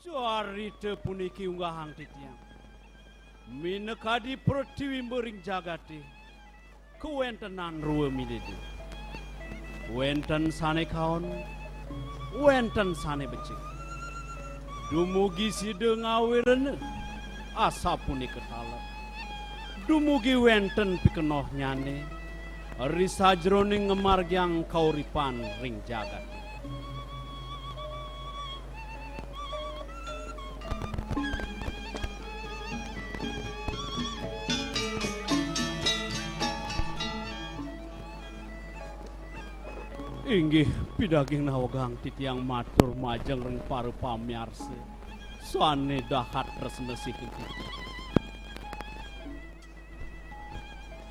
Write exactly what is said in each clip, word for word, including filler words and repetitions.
Carita puniki unggahang titiang. Minakadi pratiwimba ring jagate, kawentenan rwa minida. Wenten sane kaon, wenten sane becik. Dumugi sida ngawirena, asapunika taler. Dumugi wenten pikenohnyane, ri sajeroning ngamargiang kauripan ring jagate. Inggih pidaging nawegang titiang matur majeng ring para pamiarsa sane dahat tresna sihin titiang.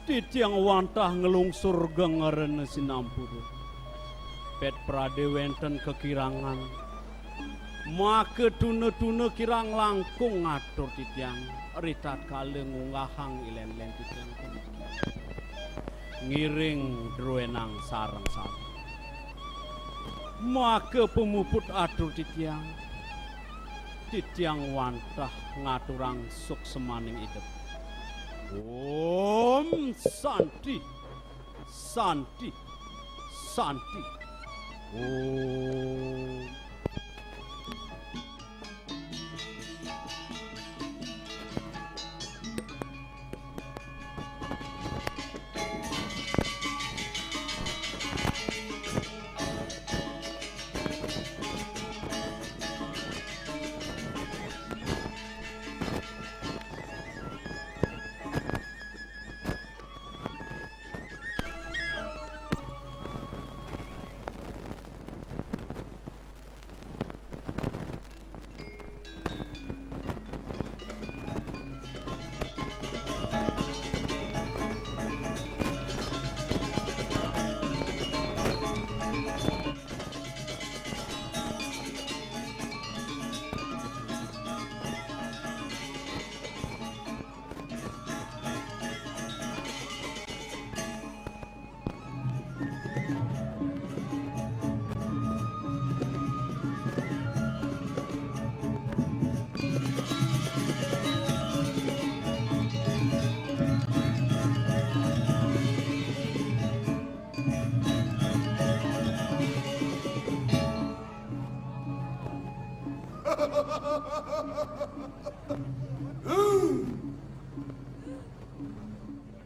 Titiang wantah nglungsur gengerena sinampura. Pet prade wenten kakirangan. Maka tuna-tuna kirang langkung ngatur titiang ritatkala ngunggahang ilen-ilen titiang puniki. Ngiring druenang sareng-sareng. Maka pamuput atur titiang, titiang wantah ngaturang suksemaning idep. Om Santi, Santi, Santi. Om.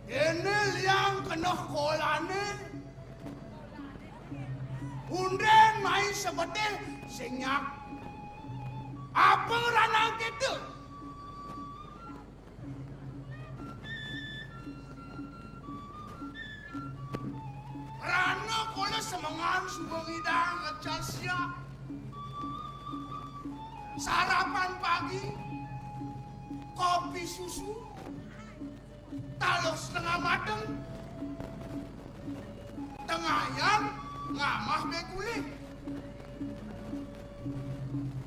Ene liang keneh kolane. Unden mai sebetih sing nyak. Apa ranang kita? Rana kola semengan suba ngidang ngecal siap. Sarapan pagi, kopi susu, taluh setengah mateng, tengah ayam, ngamah be kulit.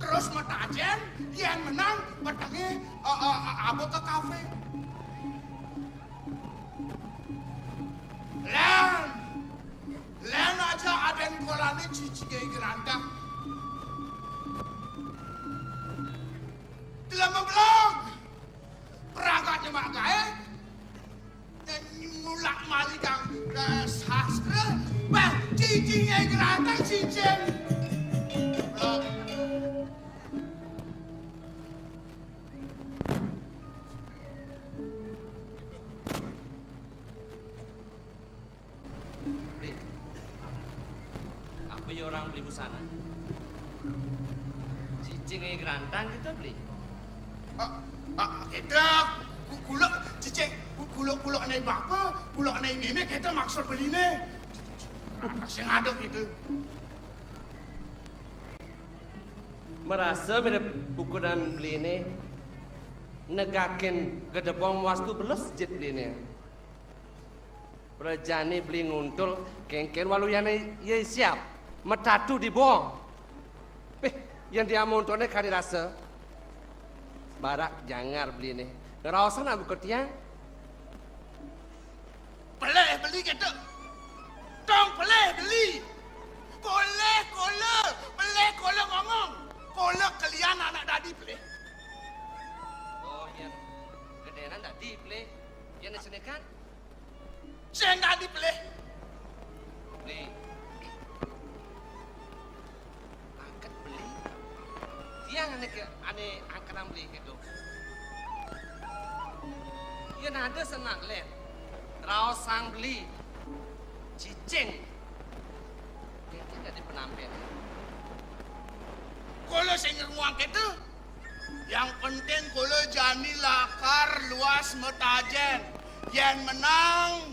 Terus metajen, yen menang, petenge, eh, eh, eh, aba ke kafe. Len, len aja aden kolane cici gege rantang. Telah meblog. Pragatnya mak gae, dan mulak maligang, eh, sastra, bah, cincin nyai gerantang cincin. Blok. Beli. Apa ya orang beli busana? Cicing aja gerantang kita beli. Ah, ah, kita ku-, kula cicing, ku-, kula, kula anai bapa, kula anai meme kita maksud beline. Apa sih ngadep itu? Merasa mirip ukuran beline negakin gedebong wastu belus jit beline. Prajane beli nguntul, kengken waluyane ye siap, metatu di bong. Pih, yang dia montone kari rasa. Barak jangar beline. Ngeraosan abu ketiang. Peleh beli kata. Tong peleh beli. Koleh kola, peleh kola ngomong. Kola kelian anak dadi Di pelih, ya ne senikan. Sing dadi pelih. Pelih. Angkat pelih. Tiang ane ke, ane angkatang pelih keto. Ya nada senak len. Raosang pelih. Cicing. Keto dadi penampen. Kula sing ngruang keto. Yang penting kula jani lakar luas metajen. Yen menang,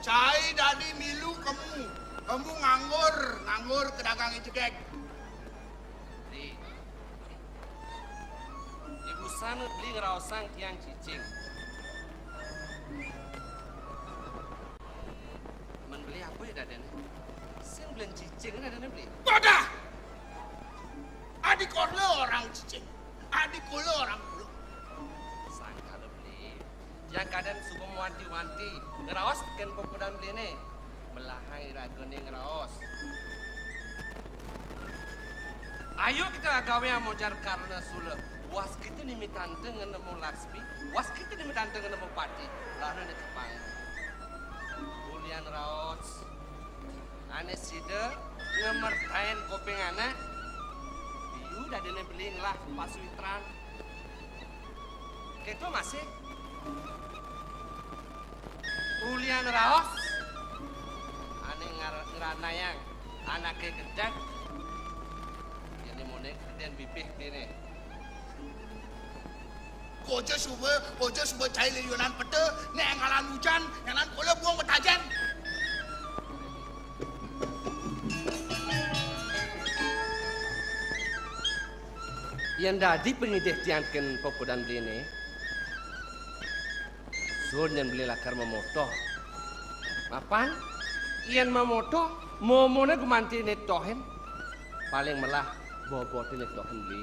cai dadi milu kemu. Kemu nganggur, nganggur ke dagang jegeg. Di. Ibu sana beli ngeraosang tiang cicing. Men beli apa ya dadene? Sing beli cicing dadene beli. Bodoh! Adik kula orang cicing. Adik kula orang kula. Sangkala beli. Yang kadang suba mewanti-wanti. Ngeraos ken popodan beli ne. Melahang iragane ngeraos. Ayo kita gawe amojar karena sula. Was kita nimitanta ngenemu Laksmi. Was kita nimitanta ngenemu Pati. Lana ne kepang. Ulian raos. Ane sida ngemertain koping anak. Iu dadene beli ngelah pasuitran. Keto masih. Ulian raos. Ane ngar-, ngranayang anake gedeg. Yene mone keden bibih kene. Koja suba, koja suba cai liliunan peta, nek ngalan ujan, ngalan kula buang petajen. Yen dadi pangidih tiang ken popodan beli ne, sur nyen beli lakar mamotoh. Mapan, yen mamotoh, momone gumanti ne tohin, paling melah bobote ne tohin beli.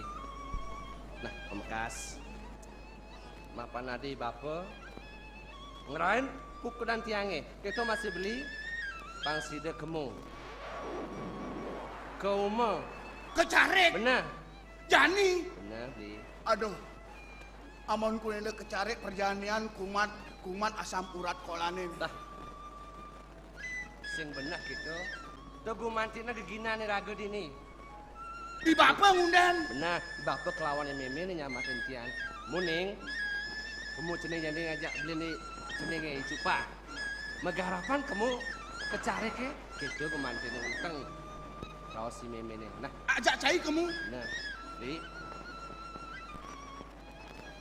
Nah, pamekas. Mapan adi bapa ngrain kukudan tiange, keto masih beli, pang sida kemu. Ke uma. Kecarik. Bener. Jani. Bener, beli. Aduh. Amun kuwi kecarik perjanian kumat, kumat asam urat kolane. Dah. Sing beneh gitu. To gumantina geginane raga dini. Di bapa ngundan. Beneh, di bapa kelawan meme ne nyamatin tiang. Muning, kemu cening jani ngajak beli ni ceninge cupa. Megarapan kemu kecarike, gitu gumantina uteng. Raos si meme ne. Nah. Ajak cai kemu. Nah, Li.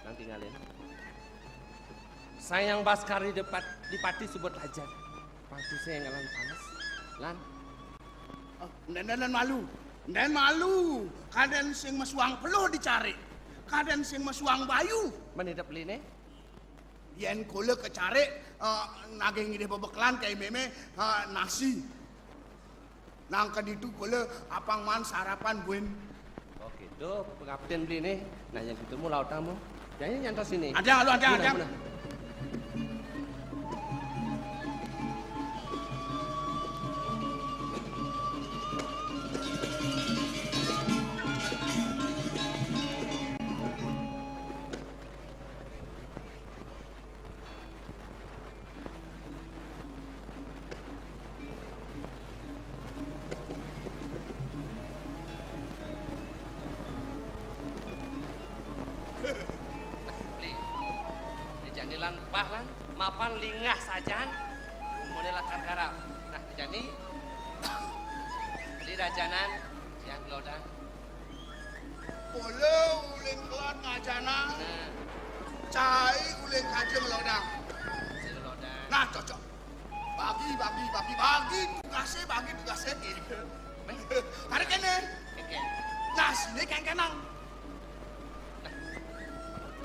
Nang tingalin. Sayang Baskari depat dipati subut lajar. Pantuse ngalan panas. Lan. Oh, nden, nden, nden malu. Nden malu. Kaden sing mesuang peluh dicarik. Kaden sing mesuang bayu. Menidep line. Yen kula kecarik, eh, nagih ngidih bebekelan kai meme, eh, nasi. Nang keditu kula apang maan sarapan buin. Oh, gitu. Pengabden beli nih. Nah, yang ketemu laut tamu. Jangan nyantos sini. Ada, lu ada, ada. Benar. Beli. Dijani lan pah lan, mapan lingah sajan, umune lakar garap. Nah, dijani. Beli dajanan, yang gelodang. Bola uling kelon ngajana. Nah. Cai uling kaja melodang. Melodang. Nah, cocok. Bagi, bagi, bagi, bagi tugasnya, bagi tugasnya gitu. Meh? Tarik kene. Kene. Nah, sini kengkenang. Nah.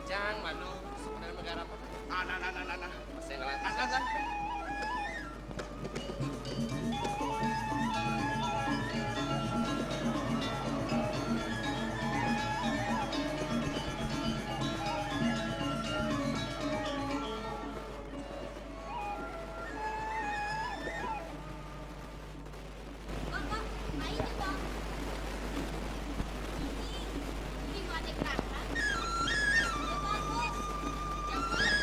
Jangan malu, sebenarnya negara apa? Nah, nah, nah, nah, nah, nah. Masih ngelantas. Nah, nah, nah. Bang, Bang, ayo nih, Bang. Ini, ini mana gerakan? Udah bagus. Yang bener.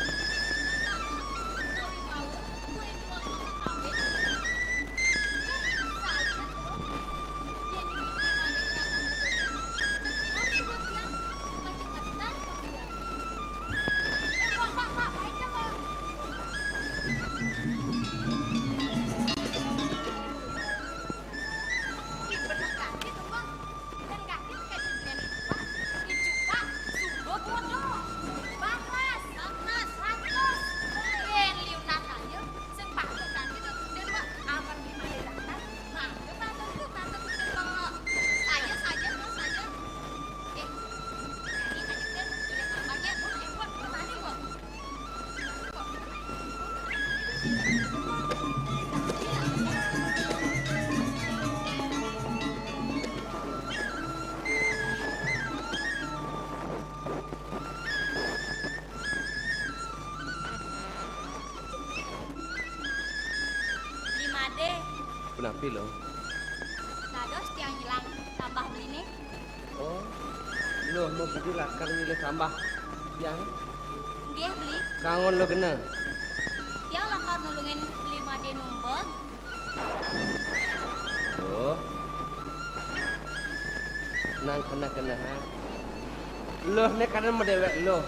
Napi, Luh? Dados tiang ngilang tambah beliné. Oh, Luh mau beli lakar milih tambah tiang? Nggih, beli. Kangon Luh genah? Tiang lakar nulungin beli madé numbeg. Oh. Nang keneh-keneh, ha? Luh né kadén madéwék Luh.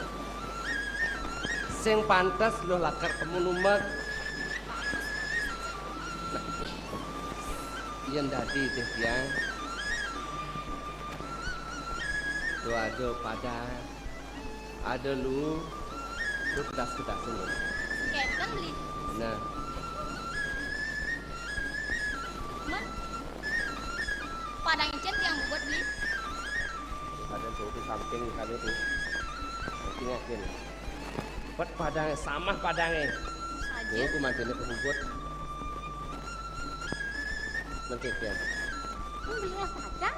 Sing pantes Luh lakar kemu numbeg. Nah, yén dadi deh tiang. Tuh ada pada, ada lu, lu kedas-kedasin lu. Kénten, beli. Nah. Men, padang icén tiang bubuh, beli. Ada tuh di samping kali tuh. Samping aja nih. Buat padangé, samah padangé. Saja. Tuh, ku manténé kebubut. Mengkikir. Pun beli lah padang.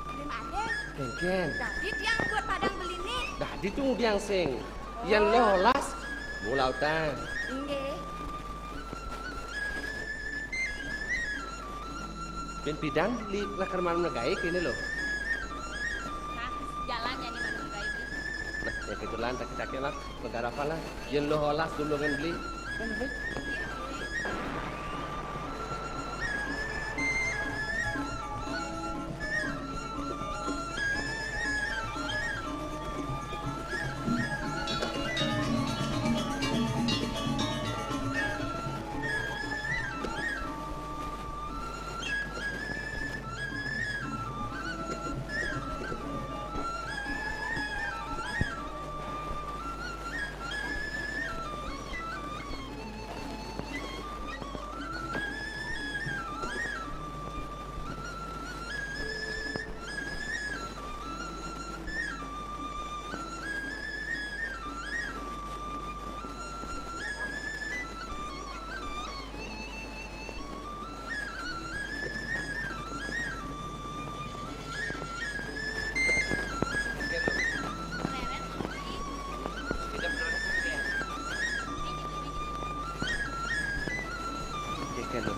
Beli madé. Kénkén. Dadi tiang bubuh padang beliné. Dadi tuh tiang sing. Yén Luh olas, mula utang. Inggih. Bin pidan di lakar manum gaé kéné Luh. Nah, jalan jani manum gaé, beli. Nah, ya kebetulan tak kita lah, negara apa lah? Yén Luh olas dulungan beli. Kan, beli. Kénkén, Luh.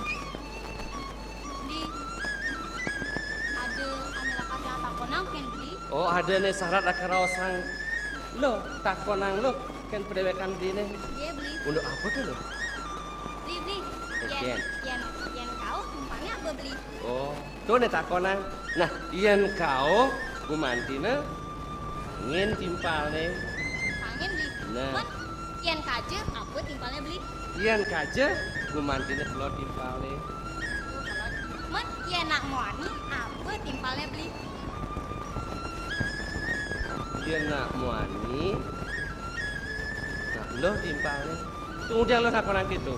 Beli, ada anu lakar tiang takonang kén, beli? Oh, ada né syarat lakar raosang. Luh, takonang Luh, kén padéwékan beliné. Iya, beli. Unduk apa tuh, Luh? Beli, beli. Yén, yén, yén kauh, numpangnya apa, beli? Oh, tuh né takonang. Nah, yén kauh, gumantiné angin timpalné. Angin, beli. Nah. Mun yén kaja, apa timpalnya, beli? Yén kaja, gumantiné kelod timpalné. Mun yén nak muani, apa timpalnya, beli? Yén nak muani, nak Luh timpalné. Tunggu dia Luh takonang kéto.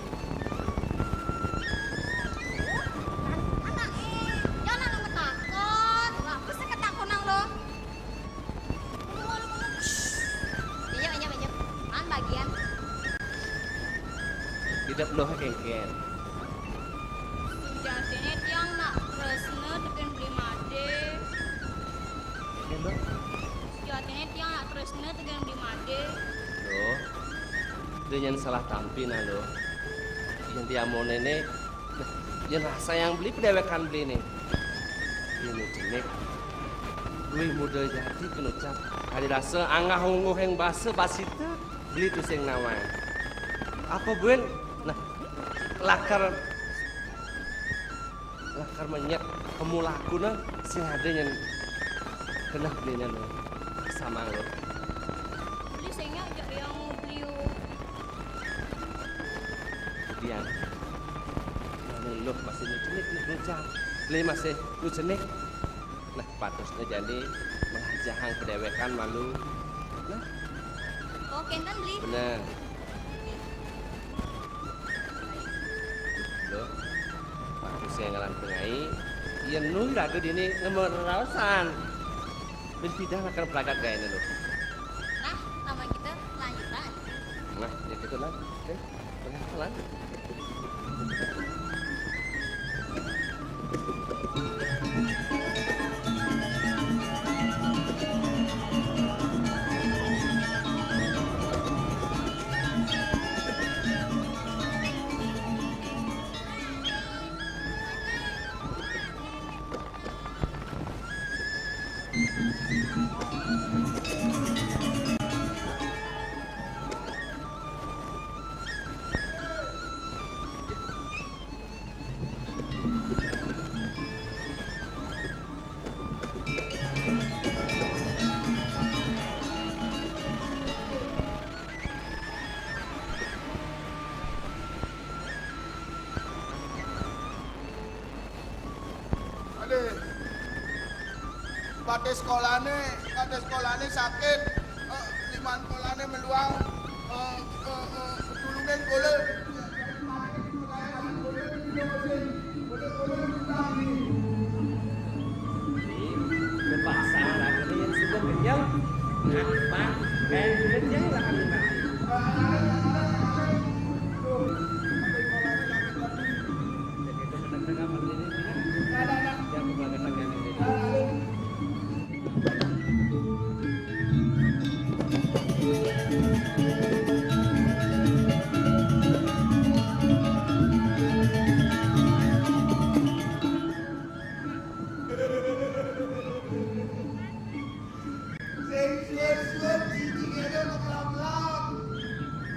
Anak, eh, jangan lu ngetakon. Wah, apa sih ketakonang lo? Iya, iya, iya. An bagian. Hidup Luh kénkén. Sujatiné tiang nak tresna tekén beli madé. Kénkén, Luh? Sujatiné tiang nak tresna tekén beli madé. Luh, dia nyén salah tampi nah, Luh. Yén dia mau nenek, nah, yén rasa yang beli padéwékan beliné. Yén cenik, duwé muda jati kén ucap. Kadi rasa anggah-ungguhing basa basita, beli tusing nawang. Apa buin? Nah, lakar lakar manyek kemu lakuna sing ada nyén keneh beliné, Luh. Samang, Luh. Beli sing nyak jak yang mau beli, oh. Kemudian, Luh masih nu cenik, nu cenik. Beli masih nu cenik. Nah, patusné jani melajahang padéwékan malu. Nah. Oh, kénten, beli. Bener. Loh, Pak Kusé ngaran pengai, yén nu raga dini ngemeraosan. Bin pidan akan pelagat gaéné, Luh. Nah, lamun kita lanjutan. Nah, ya gitu lah. Oké, pelan-pelan. Aduh. Batis kolane, batis kolane sakit. Eh, liman kolane meluang. Eh, eh, eh, tulungin kula. Terpaksa lah, ini yang sudah kenyang. Nah, Pak, kayak duit yang lah kami pakai. Jadi itu benar-benar kami ini, ya. Yang bukan kata kami ini. Sing suwun-suwun siji kene keplak-plak.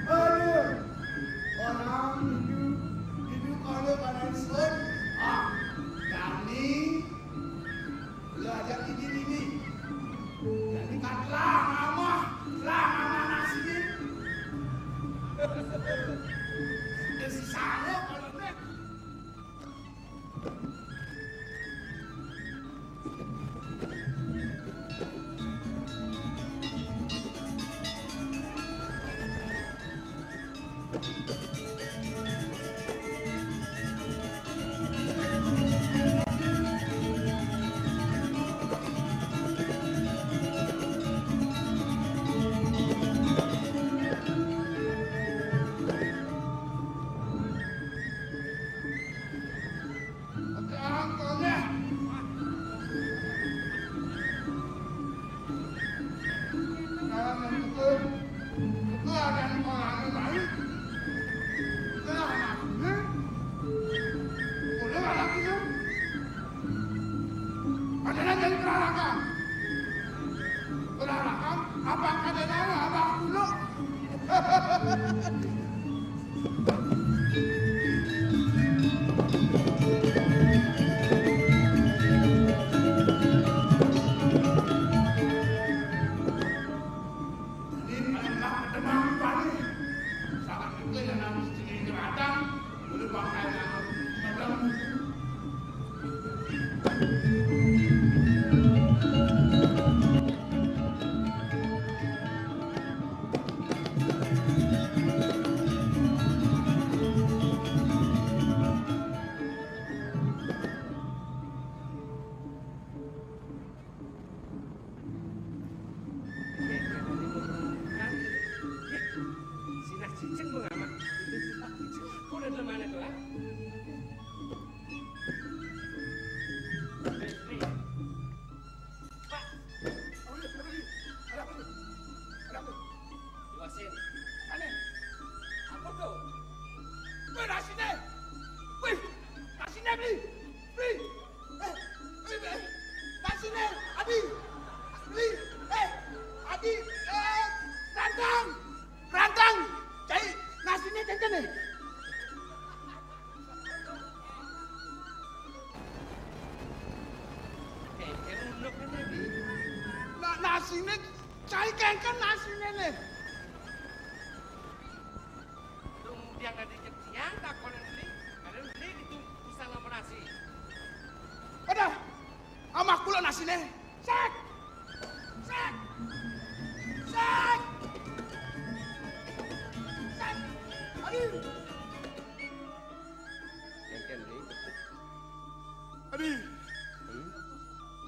Aduh. Orang itu, itu kalau pada suwun. Ah, kami belajar ini, ini. Jadi katlah amah, lah amah nasibin. Desa saya kalau nek. Oke, angkongnya. Kalau memukul, itu ada yang orangnya baik. Itu yang anaknya. Boleh lagi ya. Padahal jadi perarakan. Perarakan, apa kadang-kadang abah dulu. Ini adalah demam paling. Sangat mungkin yang harus dijeratang, boleh pakai yang Sinah cicing pengamat. Udah dalam mana tuh, ah? Pak. Apa tuh? Apa tuh? Ada apa tuh? Ada apa tuh? Iwasin. Aneh. Apa tuh? Wih, nasine. Wih, nasine, Bli. Bli. Eh, eh, eh. Nasine, Adi. Bli. Eh, Adi. Eh, Rantang. Rantang. Cai, nasine tenten nih. Na-, nasine, cai kengken nasine nih. Kemudian ada ketiang, tak kono ini, ada ini itu bisa ngapa nasi. Ada, amah kula nasine. Sek! Sek! Sek! Sek! Aduh! Kengken, Ri. Adi. Hmm?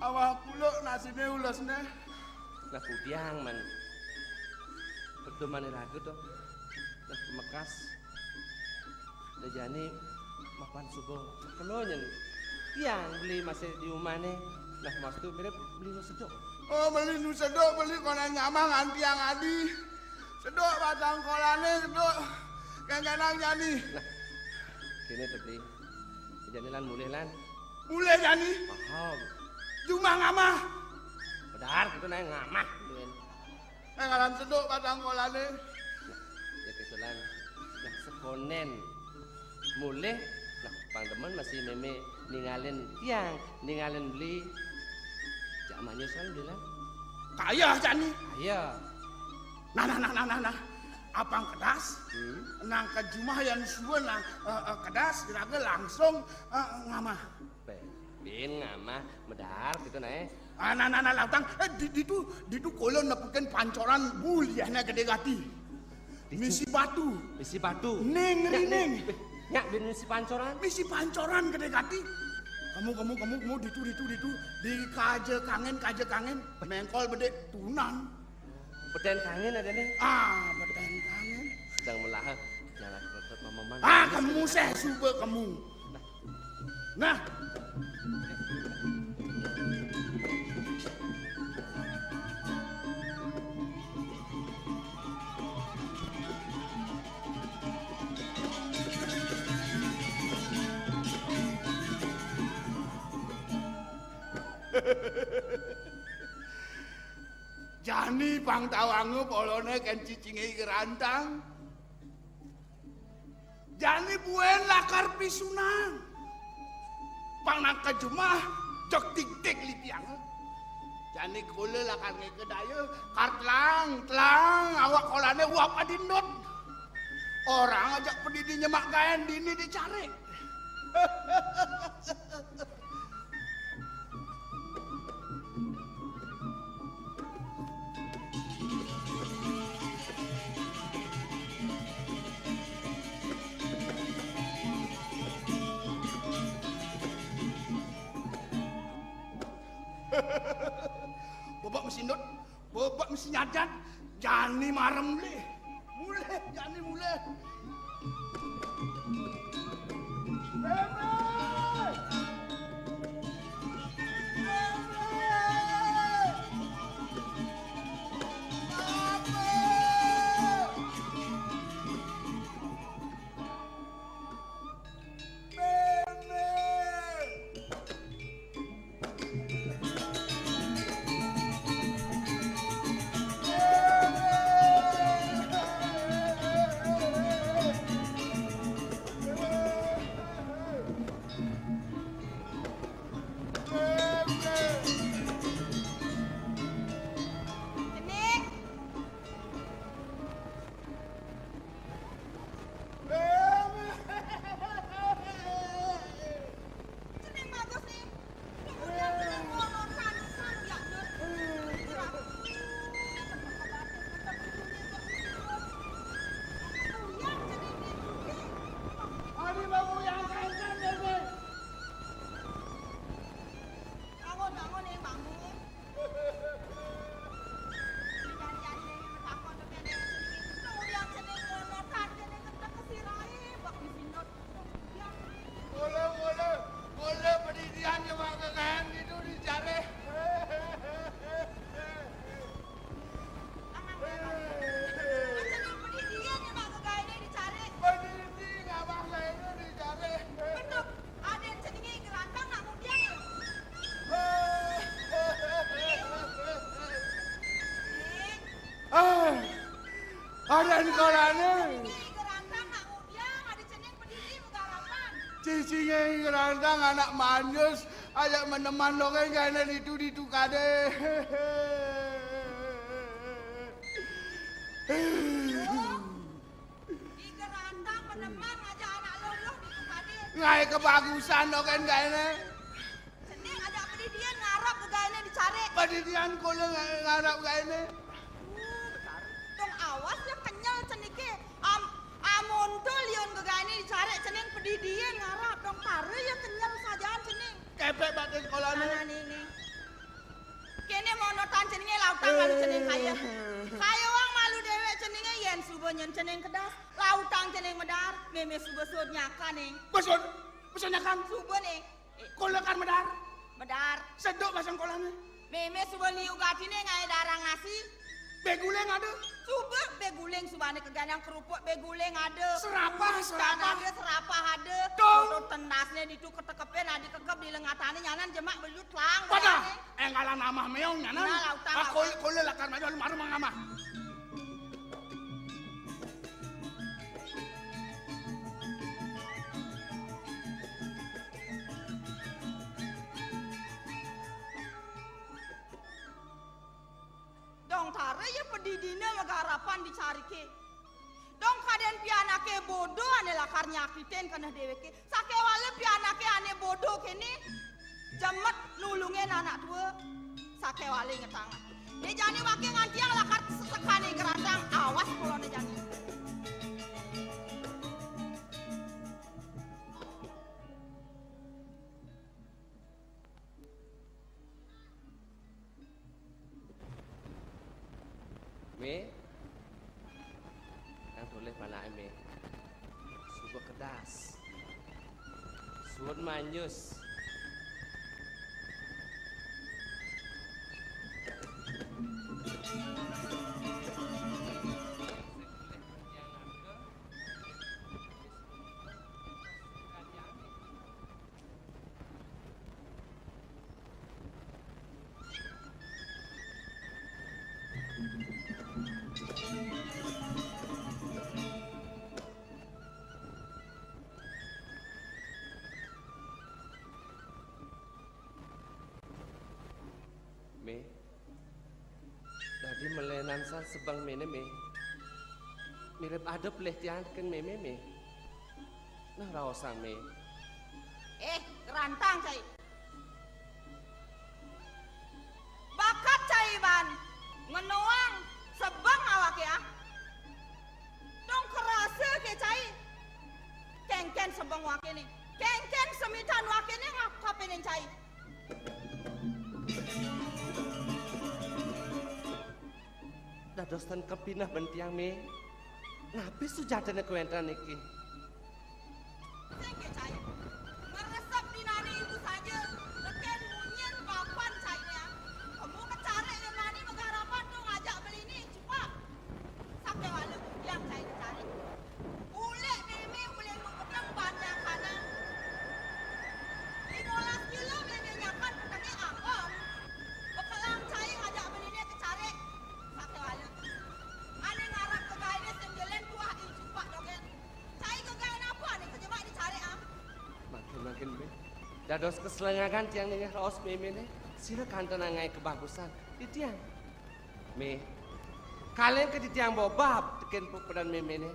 Amah kula nasine ulesne. Lah kudiang, Man. Pedomane ragu to. Lah mekas. Lah jani mapan suba kelo nyen. Tiang beli masih di umane. Lah mastu mirip beli nu sedok. Oh, beli nu sedok, beli kono nyamang antiang Adi. Sedok batang kolane, sedok kengkenang jani. Nah, kene to, Bli. Jani lan mulih, lan. Mulih jani? Paham. Jumah ngamah. Nah, ngamah, duén. Eh, ngaran seduk batang kolané. Nah, ya kebetulan. Nah, sekonen. Mulih, nah, pang demen masih mémé ningalin tiang, ningalin beli. Jak manyusan bilang. Kaya jani. Kaya. Nah, nah, nah, nah, nah, nah. Apang kedas. Hmm. Nang ka jumah yan suba nah, eh, eh, kedas, iraga langsung, eh, ngamah. Bé, bin ngamah, medar gitu nah, eh. Ah, nah, nah, nah, lautang, eh, di, ditu, ditu kula nepukin pancoran buliahné gedé gati. Ditu. Misi batu. Misi batu. Ning, nyak, ning, ning. Bé, nyak bin misi pancoran. Misi pancoran gedé gati. Kemu, kemu, kemu, kemu, ditu, ditu, ditu. Di kaja kangin, kaja kangin. Méngkol bedé tunan. Betén kangin ada nih. Ah, betén kangin. Sedang melaha. Jangan tetep mamamang. Ah, kemu séh suba kemu. Nah. Nah. Jani pang tawanga poloné kén cicingé I Gerantang. Jani buin lakar pisunan. Pang nang ka jumah, jeg tigtig lipiang. Jani kula lakar ngéka daya, kar tlang, tlang, awak kolané uap adindut. Orang ajak padidi nyemak gaén dini di carik. Bebek mesti nut, bebek mesti nyadat, jani marem mulih. Mulih, jani mulih. Mula, mula, mula padidian nyemak kekayan ditu di carik. Padidi ngamah kekayan di carik. Bener, ada ceningé I Gerantang nak mudiang ya? Ah, ada di kolane. Ceningé I Gerantang nak mudiang, ada cening padidi magarapan. Cicingé I Gerantang anak manjus, ajak meneman dongeng kene ditu-ditu kade. Oh, I Gerantang meneman ngajak anak luluh ditu kade. Ngaé kebagusan dongeng kene. Cening ajak padidian ngarap gegaéné di carik. Padidian kula nga-, ngarap gegaéné. Uh, dong awas ya kenyel ceningé. Am-, amun tuh liun gegaéné di carik cening padidian ngarap dong pare ya kenyel sajaan cening. Kepek batin sekolahné. Nah, nah, nih, nih. Kéné monotan ceningé lautang malu cening kaya. Kaya wang malu déwék ceningé yén suba nyén cening kedas. Lautang cening medar, mémé suba sud nyakan, ning. Besud, besud nyakan. Suba, ning. Kula kan medar. Medar. Seduk basang kolahné. Mémé suba liu gatiné ngaé darang nasi. Bé guling ada. Suba bé guling, subané keganang kerupuk bé guling ada. Serapah, serapah. Ada, serapah ada. Dong. Foto tendasné ditu ketekepin, ada kekep di lengatané nyanan jemak belut lang. Pada. Ning. Kalan amah méong nyanan. Nah, lah, utang, ah, lah, kul-, utang. Kula lakar maju alun maru mangamah. Dong tara ya padidiné magarapan di cariké. Dong kadén pianaké bodo ané lakar nyakitin keneh déwéké. Sakéwala pianaké ané bodo kéné jemet nulungin anak tua. Sakéwala ingetang. Né jani waké ngantiang lakar sesekané gerantang, awas kula né jani. Mé, nang tolih panaké, Mé. Suba kedas. Suud manjus. Mé, dadi malénan san sebeng méné, Mé. Mirib ada pelih tiang tekén Mémé, Mé. Nah, raosang, Mé. Eh, gerantang, cai. Bakat cai ban ngenoang sebeng awaké, ah. Dong kerasa ké cai. Kénkén sebeng waké né. Kénkén semitan waké né ngakapin cai. Dados ten kepineh ban tiang, Mé. Napi sujatiné kawéntenan niki? Sing ké cai. Ngresep dinané ibu saja, tekén munyin papan cainé. Kemu kecarik ya mani magarapan dong ajak beliné, cupak. Sakéwala bujang cai kecarik. Ulik Mémé uling mapeteng banyak kanang. Limolas kilo Mémé nyakan petengé anggon. Bekelang cai ngajak beliné kecarik. Sakéwala. Ané ngarap gagaéné sing jelen tuah i cupak dogén. Cai gagaé napa ané kejebak di carik, ah? Mangkin, mangkin, Mé. Dados kaselengagan tiang ningeh raos Méméné, sira kantenang ngaé kabagusan. Titiang. Mé, kalen ka titiang bobab tekén pepedan Méméné.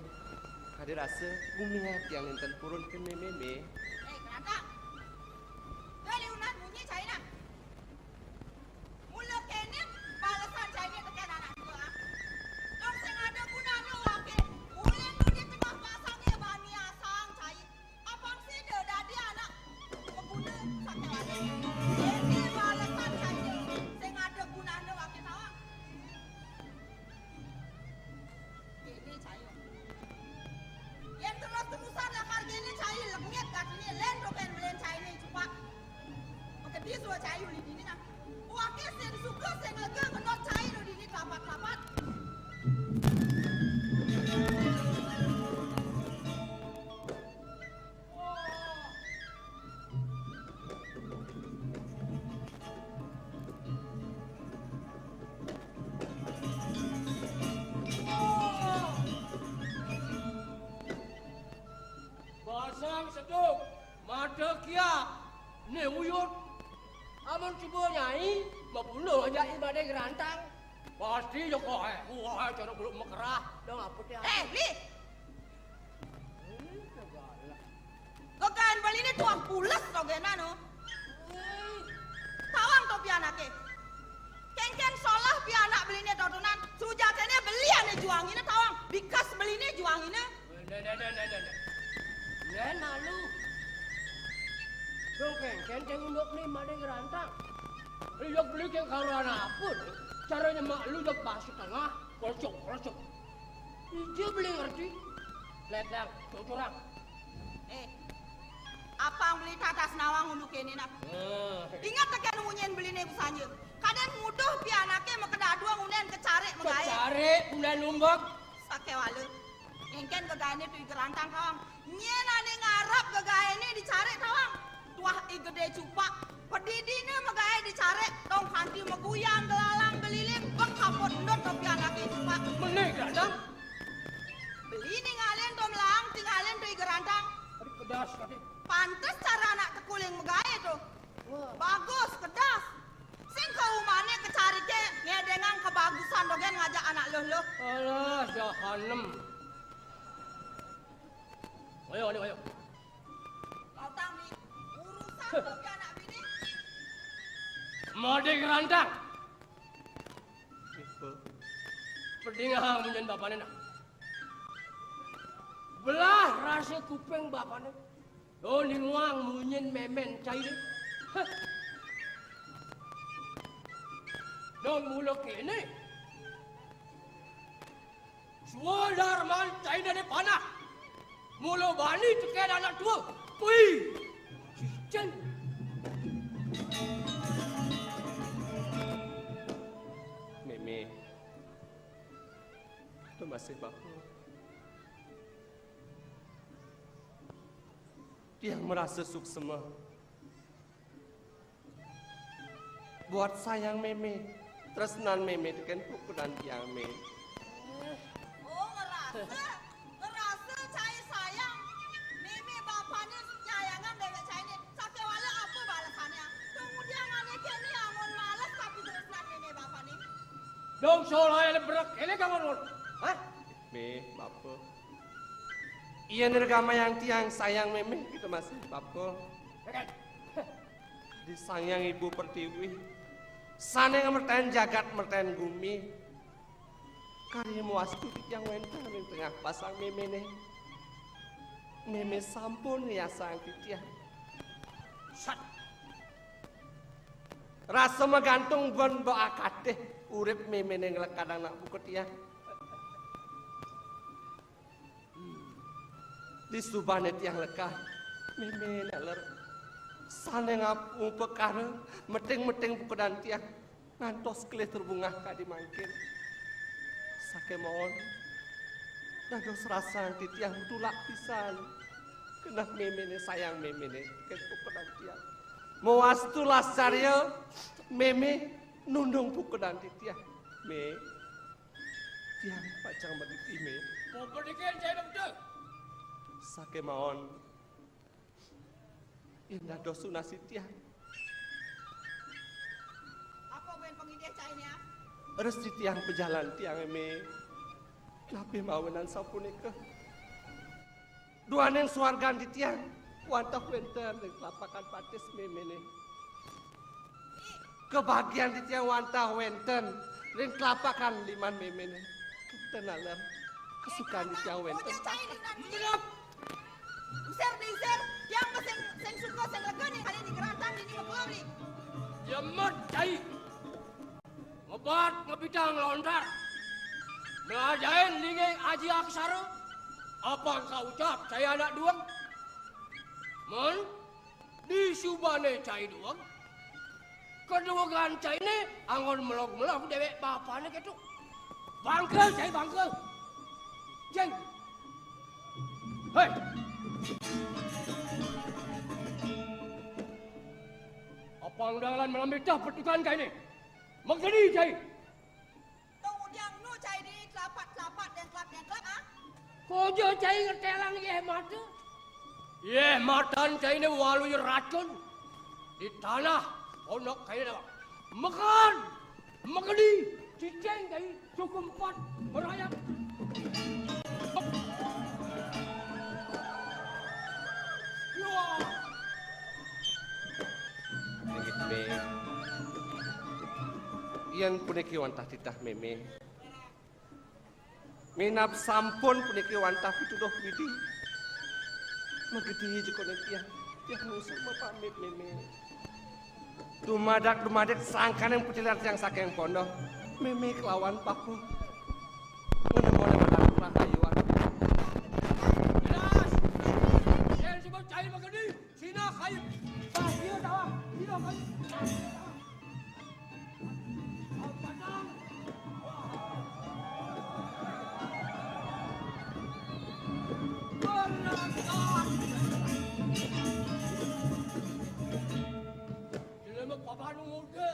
Kadi rasa gumiat tiang nénten purun tekén Mémé, Mé. Eh, Kenatang. Gali unan munyi cainé. Mula kéné balesan cainé tekén anak tua. Dong sing ada gunana waké. Ulin nu di tengah pasangé bani asang cai. Apang sida dadi anak beguna sakéwala. Kéné balesan cainé sing ada gunana waké tawang. Kéné cai. Yén terus-terusan lakar kéné cai lengit gatiné, lén dogén belin cainé cupak. Makadi sua cai uli dini nah. Waké sing suka sing lega ngenot cai nu dini telapat-telapat. Basang seduk, mata kiak, né uyut. Amun cuba nyai, mabunuh aja i badé gerantang. Pasti ya koé, koé cara belum mekerah. Dong apa dia? Eh, Bli! Hmm, segala. Gegaén beliné tuah pules dogénan, no. Tawang to pianaké. Kénkén solah pianak beliné totonan, sujatiné beli ané juanginé tawang, bikas beliné juanginé. Nah, nah, nah, nah, nah, nah. Yén malu. Dong kénkén cai unduk né madé gerantang. Liuk beli ké karuan apa né? Carané malu jak basa tengah, kolcok, kolcok. Ija beli ngerti. Letang, cucurang. Eh, apang beli tatas nawang unduk kéné nah. Eh. Inget tekén munyin beliné busanja. Kadén nguduh pianaké makadadua ngundén kecarik magaé. Kecarik, ngundén lumbek. Sakéwala. Kénkén gegaéné tu i gerantang tawang. Nyén ané ngarep gegaéné di carik tawang. Tuah i gedé cupak. Padidiné magaé di carik, tong Kahanem. Ayo, ayo, ayo. Lautang, Mi. Urusan kopi anak bini. Mode ngerantang. Pedingahang munyin bapane nah. Belah rasa kuping bapane. Oh, ninguang munyin memen caine. Heh. Dong mula kene. Swadarman cainane panah. Mula bani teken anak tua. Pui. Cicen. Meme. Masih bapa. Tiang merasa suksma. Buat sayang meme, tresnan meme teken pukunan tiang, Me. Oh, ngerasa, ngerasa cai sayang. Meme bapane nyayangang dewek caine. Sakewala apa balesannya? Kemudian ane kene amun males tapi tresnan meme bapane. Dong soal ae lebrek kene kamu, Ron. Hah? Me, bapa. Iya nirgamayang tiang sayang meme kita masih bapa. Di Sang Hyang Ibu Pertiwi, sane ngamertain jagat mertain gumi. Kari muastu titiang wenten ring tengah pasang memene. Meme sampun ngiasang titiang. Sat. Rasa magantung ben ba akatih urip memene nglekadang anak buka tiang. Di subane tiang lekad, meme naler. Sane ngap-, ngupakara meting-meting pukudan tiang ngantos kelih terbungah kadi mangkin. Sakemaon dados rasan titiang tulak pisan. Keneh memene sayang memene ken pukudan tiang. Mawastu lascarya meme nundung pukudan titiang. Me, tiang pacang magiti, Me. Pupedikin cai bebetul. Sakemaon yen dados tunas titiang. Apa buin pangidih cainya? Resi tiang pajalan tiang, Me. Napi mawinan sapunika? Duaning suargan titiang wantah wenten ring tlapakan patis memene. Kabagian titiang wantah wenten ring tlapakan liman memene. Kenten alam. Kesukaan titiang wenten. Ojo cai linan. Usir, diusir. Tiang mah sing, sing suka, sing lega nih kali di geratan dini mah kelori. Jemet cai. Ngebat ngebidang lontar. Melajain linggih aji aksara. Apang kaucap cai anak dueng. Mun disubane cai dueng. Keduegan caine anggon melog-melog dewek bapane ketu. Bangkel cai bangkel. Jeng. Hei. Apang dalan malam betah petukan kaine. Magedi cai. Tong udiang nu cai di tlapat-tlapat dengklap-dengklap, ah? Koja cai ngetelang yeh mata? Yeh matan caine waluya racun. Di tanah pondok kaine dawang. Mekan, megedi, cicing cai, suku empat, merayap. Wah. Inggih, Me. Yan puniki wantah titah Meme. Minab sampun puniki wantah pituduh Widi. Magedi jukune tiang. Tiang nunas mapamit, Meme. Dumadak-dumadik sangkaning pecilan tiang saking pondok. Meme kelawan Paku. Menemone madan rahayuan. Jelas. Yen sebut cai magedi, sinah kayu. Bah, iya tawah. Sinah kayu. Jelemek papan muda.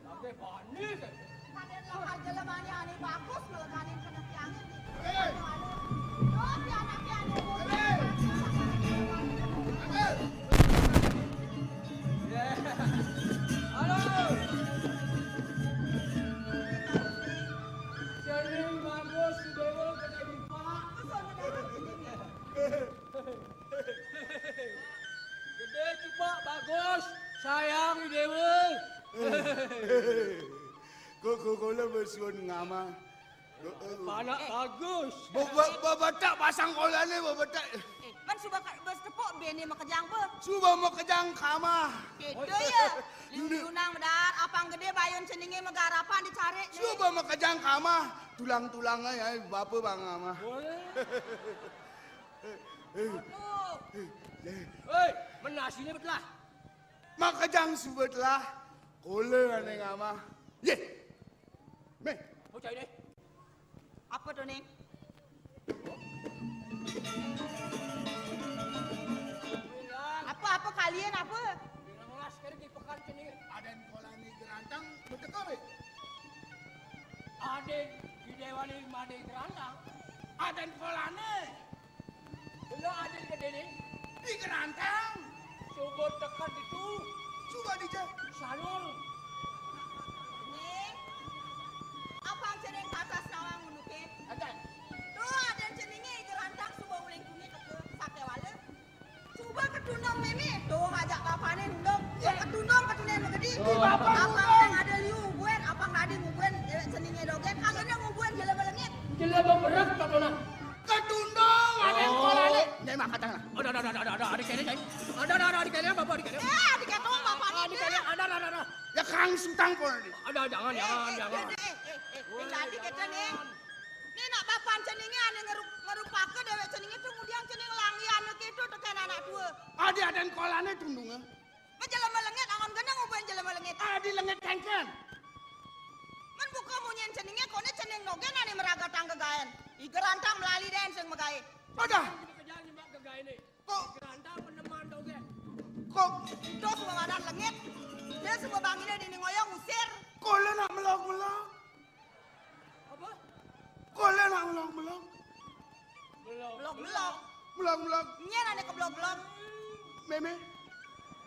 Sampai bani, kan? Raden lakar jelemane ane bagus, ngelekanin penetiange. Hei! Aduh, aduh. Duh, pianak pianak. Hei! Hei! Halo. Cening bagus sudah Kula bersuun ngamah. Anak bagus. Be-, be-, bebetek pasang kolané, bebetek. Eh, men suba ka-, bes tepuk béné makejang ba. Suba makejang kamah. Kéto ya. Liu-liunang medar, apang gedé bayun ceningé magarapan dicarik né. Suba makejang kamah. Tulang-tulangé ya, bapa bang ngamah. Boleh. Aduh. Hei, men nasiné betelah. Makejang suba telah. Kula ané ngamah. Yé. Méh. Oh, cai deh. Apa to, Ning? Apa, apa kalian apa? Ngelas kene di pekan kene. Adén kolané gerantang, beteka, Bé? Adén di déwané madé gerantang. Adén kolané. Lho, adén gedéné. Di gerantang. Suba teka ditu. Suba dija. Sanul. Ning, apang ceningé katas nawang unduké? Enten. Tuh, adén ceningé gerantang suba uling tuni teka sakéwala. Suba ketundung mémé, tuh ngajak bapané nundung. Ya, ketundung, ketundung magedi. Apang sing ada liu ngubuin, apang dadi ngubuin, eh, ceningé dogén, kagak ada ngubuin jelema lengit. Jelema berek, katona. Ketundung, adén kolané. Nyai mah katang lah. Ada, ada, ada, ada, ada, adik kéné, Nyai. Ada, ada, ada, adik kéné, bapak adik kéné. Eh, adik kéné, bapak adik kéné. Ada, ada, ada, ada. Ya, kang sutang kolané. Ada, jangan, jangan, jangan. Eh, eh, eh, eh, eh, tadi kita nih. Né nak bapan ceningé ané ngeru-, ngerupaka déwék ceningé tuh ngudiang cening langgian kéto tekén anak tua. Adi adén kolané tundungé. Jelema lengit, angon geneng ngubuin jelema lengit. Adi lengit kénkén. Men buka munyin ceningé, koné cening dogén ané meragatang gegaén. I gerantang melali dén sing megaé. Pada. Kok? Gerantang peneman dogén. Kok? Ento suba madan lengit. Dia suba banginé dini ngoyong usir. Kula nak melog-melog. Apa? Kula nak melog-melog. Melog-melog. Melog-melog. Nyén ané keblog-blog. Mémé.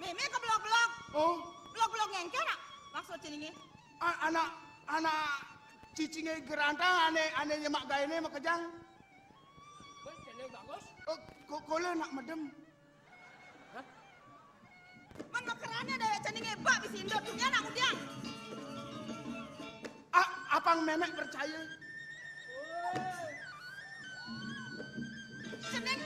Mémé keblog-blog. Oh. Blog-blog ngéngkén nak? Maksud ceningé. A-, anak, anak cicingé gerantang ané, ané nyemak gaéné makejang. Bos, ceningé bagus. Oh, ko-, kula nak medem. Hah? Men makerané déwék ceningé bak bisi endut dunia nak ngudiang. A-, apang mémé percaya. Cening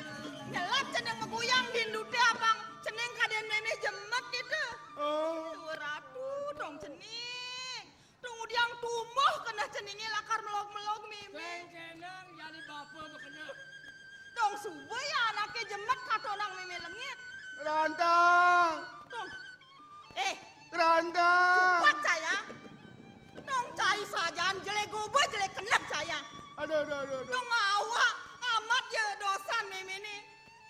nyelap, cening meguyang di enduté, apang cening kadén mémé jemet kéto. Oh. Dua ratu dong cening. Tuh ngudiang tumbuh keneh ceningé lakar melog-melog mémé. Kéngkénang jani bapa bekeneh. Dong suba ya anaké jemet katonang mémé lengit. Rantang. Dong. Eh. Rantang. Cupat cai ya. Dong cai sajan jelé goba jelé keneh cai ya. Aduh, aduh, aduh, aduh. Dong awak amat ya dosan mémé né.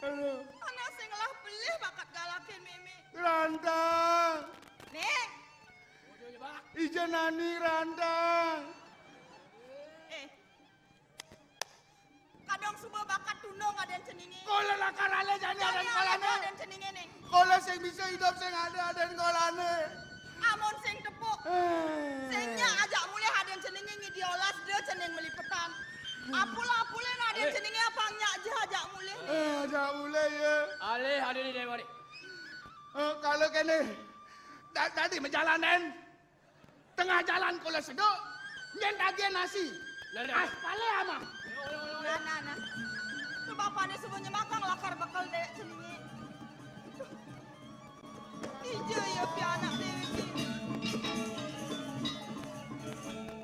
Aduh. Anak sing ngelah belih bakat galakin mémé. Rantang. Né. Ija nani Rantang. Eh. Kadang suba bakat tundung adén ceningé. Kula lakar alih jani adén kolané. Adén ceningé, Ning. Kula sing bisa idup sing ada adén kolané. Amun sing tepuk. Eh. Sing nyak ajak mulih adén ceningé ngidi olas dé cening melipetan. Apul-apulin adén ceningé apang nyak ja ajak mulih, Ning. Eh, ajak mulih ya. Alih adén di déwari. Eh, kalau kéné, da-, dadi majalan, Nén. Tengah jalan kula seduk, nyén tagih nasi. Nah, nah. Aspalé amah. Nah, nah, nah. Tuh bapané suba nyemakang lakar bekel déwék ceningé. Ija ya pianak déwék.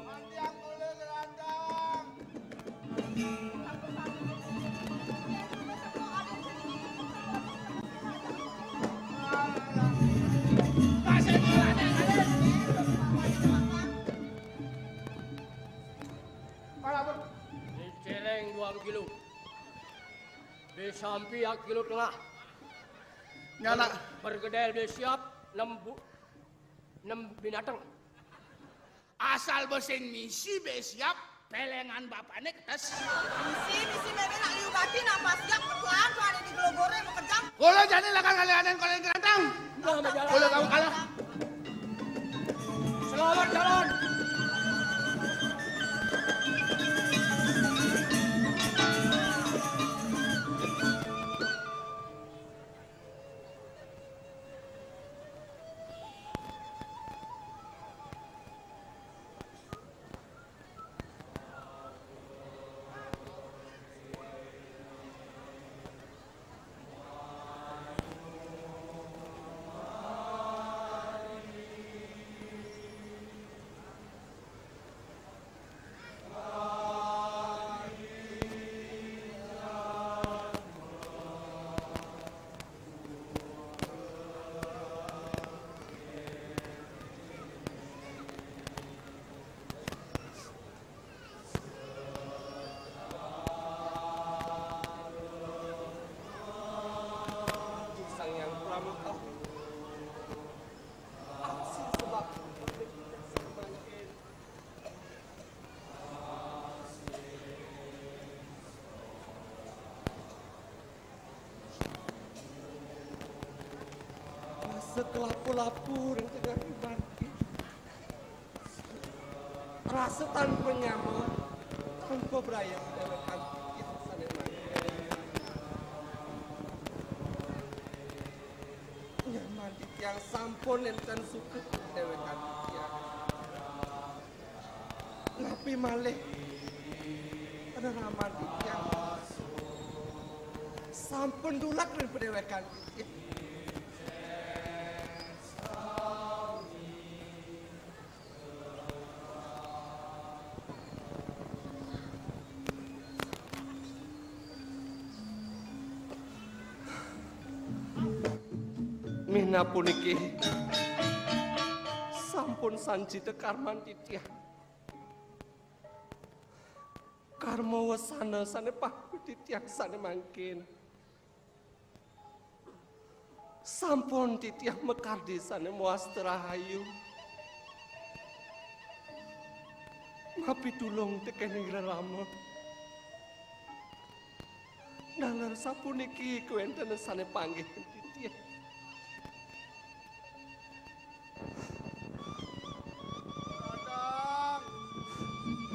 Mantiang kula gerandang. Ini céléng dua kilo. Bé sampi sak kilo tengah. Nyanak. Ber-, bergedel bé siap, nem bu-, nem binatang. Asal besing misi bé siap, pelengan bapané ketes. Misi, misi mémé nak liu gati, nak pas siap, ketuaan tuh ada di gelogoré, makejang. Kula jani lakar ngalih adén kolané gerantang. Kula kamu kalah. Selamat jalan. Kelapu-lapu ring tengah iman. Rasa tanpa nyama, tanpa braya dewek antiang sané mangkin. Nyaman titiang sampun nénten suka dewek antiang. Napi malih, pada raman titiang sampun dulat ring padéwékan titiang. Minab puniki sampun sancita karman titiang. Karma wasana sané pahit titiang sané mangkin. Sampun titiang makardi sané mawasta rahayu. Mapitulung tekéning rerama. Naler sapuniki kawéntenan sané panggih titiang.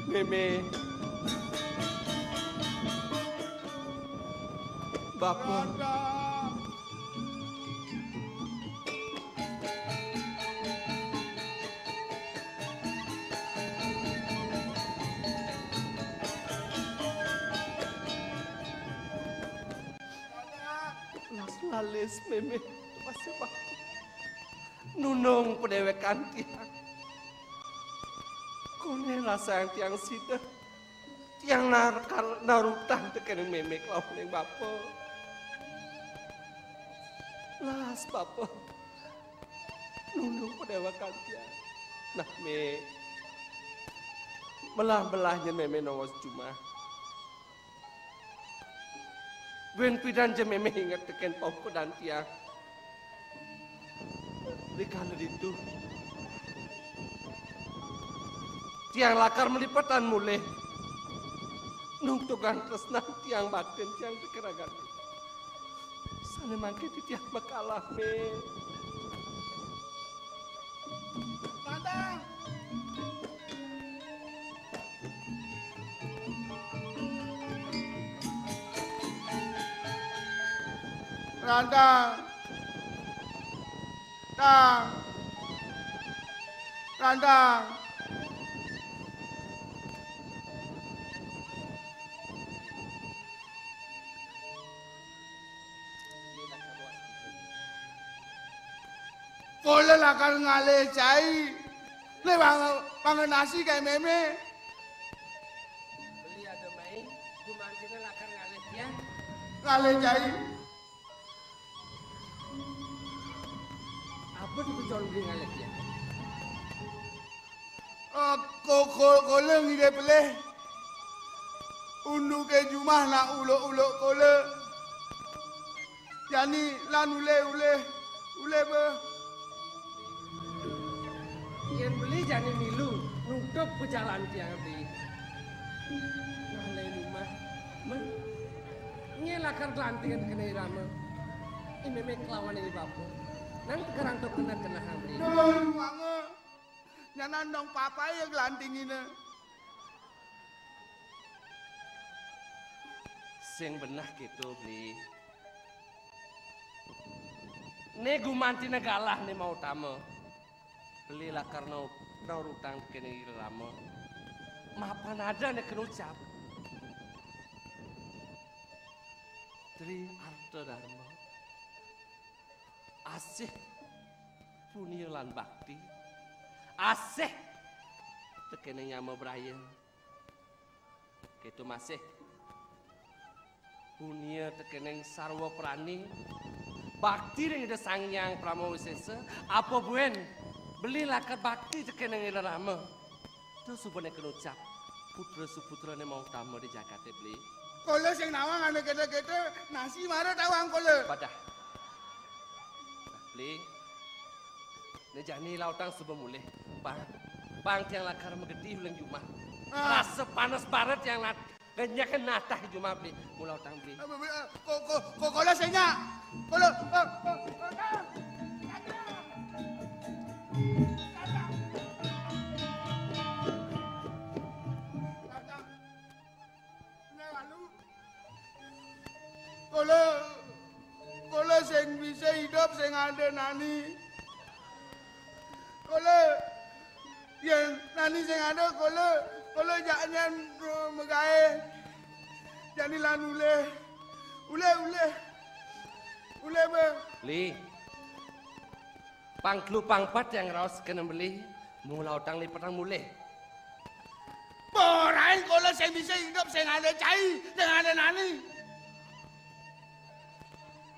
Mémé. Bapa. Las lalis mémé, masih waktu. Nunung padéwékan tiang. Koné rasayang tiang sida. Tiang narkal narutang tekéning mémé kalawan bapa. Las bapa. Nunung padéwékan tiang. Nah, Mé. Melah-melah nyén mémé nongos jumah. Buin pidan ja mémé inget tekén paukudan tiang. Rikala ditu, tiang lakar malipetan mulih. Nungtugang tresnan tiang batin tiang tekén ragan. Sané mangkin titiang makalah, Mé. Tantang! Randang. Tang. Randang. Kala lakar ngalih cai. Lé pang-, pangenasi kaé mémé. Beli ada mai, gumantiné lakar ngalih tiang. Ngalih cai. Apa ditu Jon beli ngalih tiang? Eh, ko-, ko-, kola ngidih pelih. Unduké jumah nak uluk-uluk kola. Jani lan ulih-ulih, ulih ba. Yén beli jani milu, nutup pejalan tiang di. Nah, lain rumah. Men, nyé lakar gelantingan kena irama. Ini mémé kelawan ini bapa. Nang tegarang tok kena kena hang beli. Duh, manga. Nyanan dong papaé glantingina. Sing beneh kéto, Bli. Né gumantiné galah né mautama. Beli lakar nau-, naurutang kéné rama. Mapan ada né kena ucap. Tri Arta Dharma. Asih punia lan bakti, asih tekéning nyama braya. Kéto masih punia tekéning sarwa prani, bakti ring Ida Sang Hyang Parama Wisésa, apa buin beli lakar bakti tekéning Ida Rama. Tuh subané kena ucap, putra suputrané mautama di jagaté, Bli. Kala sing nawang ané kéto-kéto, nasi mara tawang kala. Padah. Nah, Bli. Né jani lautang suba mulih. Pang, pang tiang lakar magedi uling jumah. Ah. Rasa panas baret tiang nat-, ngenyekin natah jumah, Bli. Mula utang, Bli. Ah, Bli, ah, ko-, ko-, ko-, kala sing nyak. Kala, ah, ah, ah, ah. Kala, kala sing bisa idup sing ada nani. Kala yén nani sing ada, kala, kala jak nyén, eh, magaé. Jani lan ulih. Ulih, ulih. Ulih, Bang. Li. Pang telu pang pat tiang raos kena beli, mula utang lipatang mulih. Borain kala sing bisa idup sing ada cai, sing ada nani.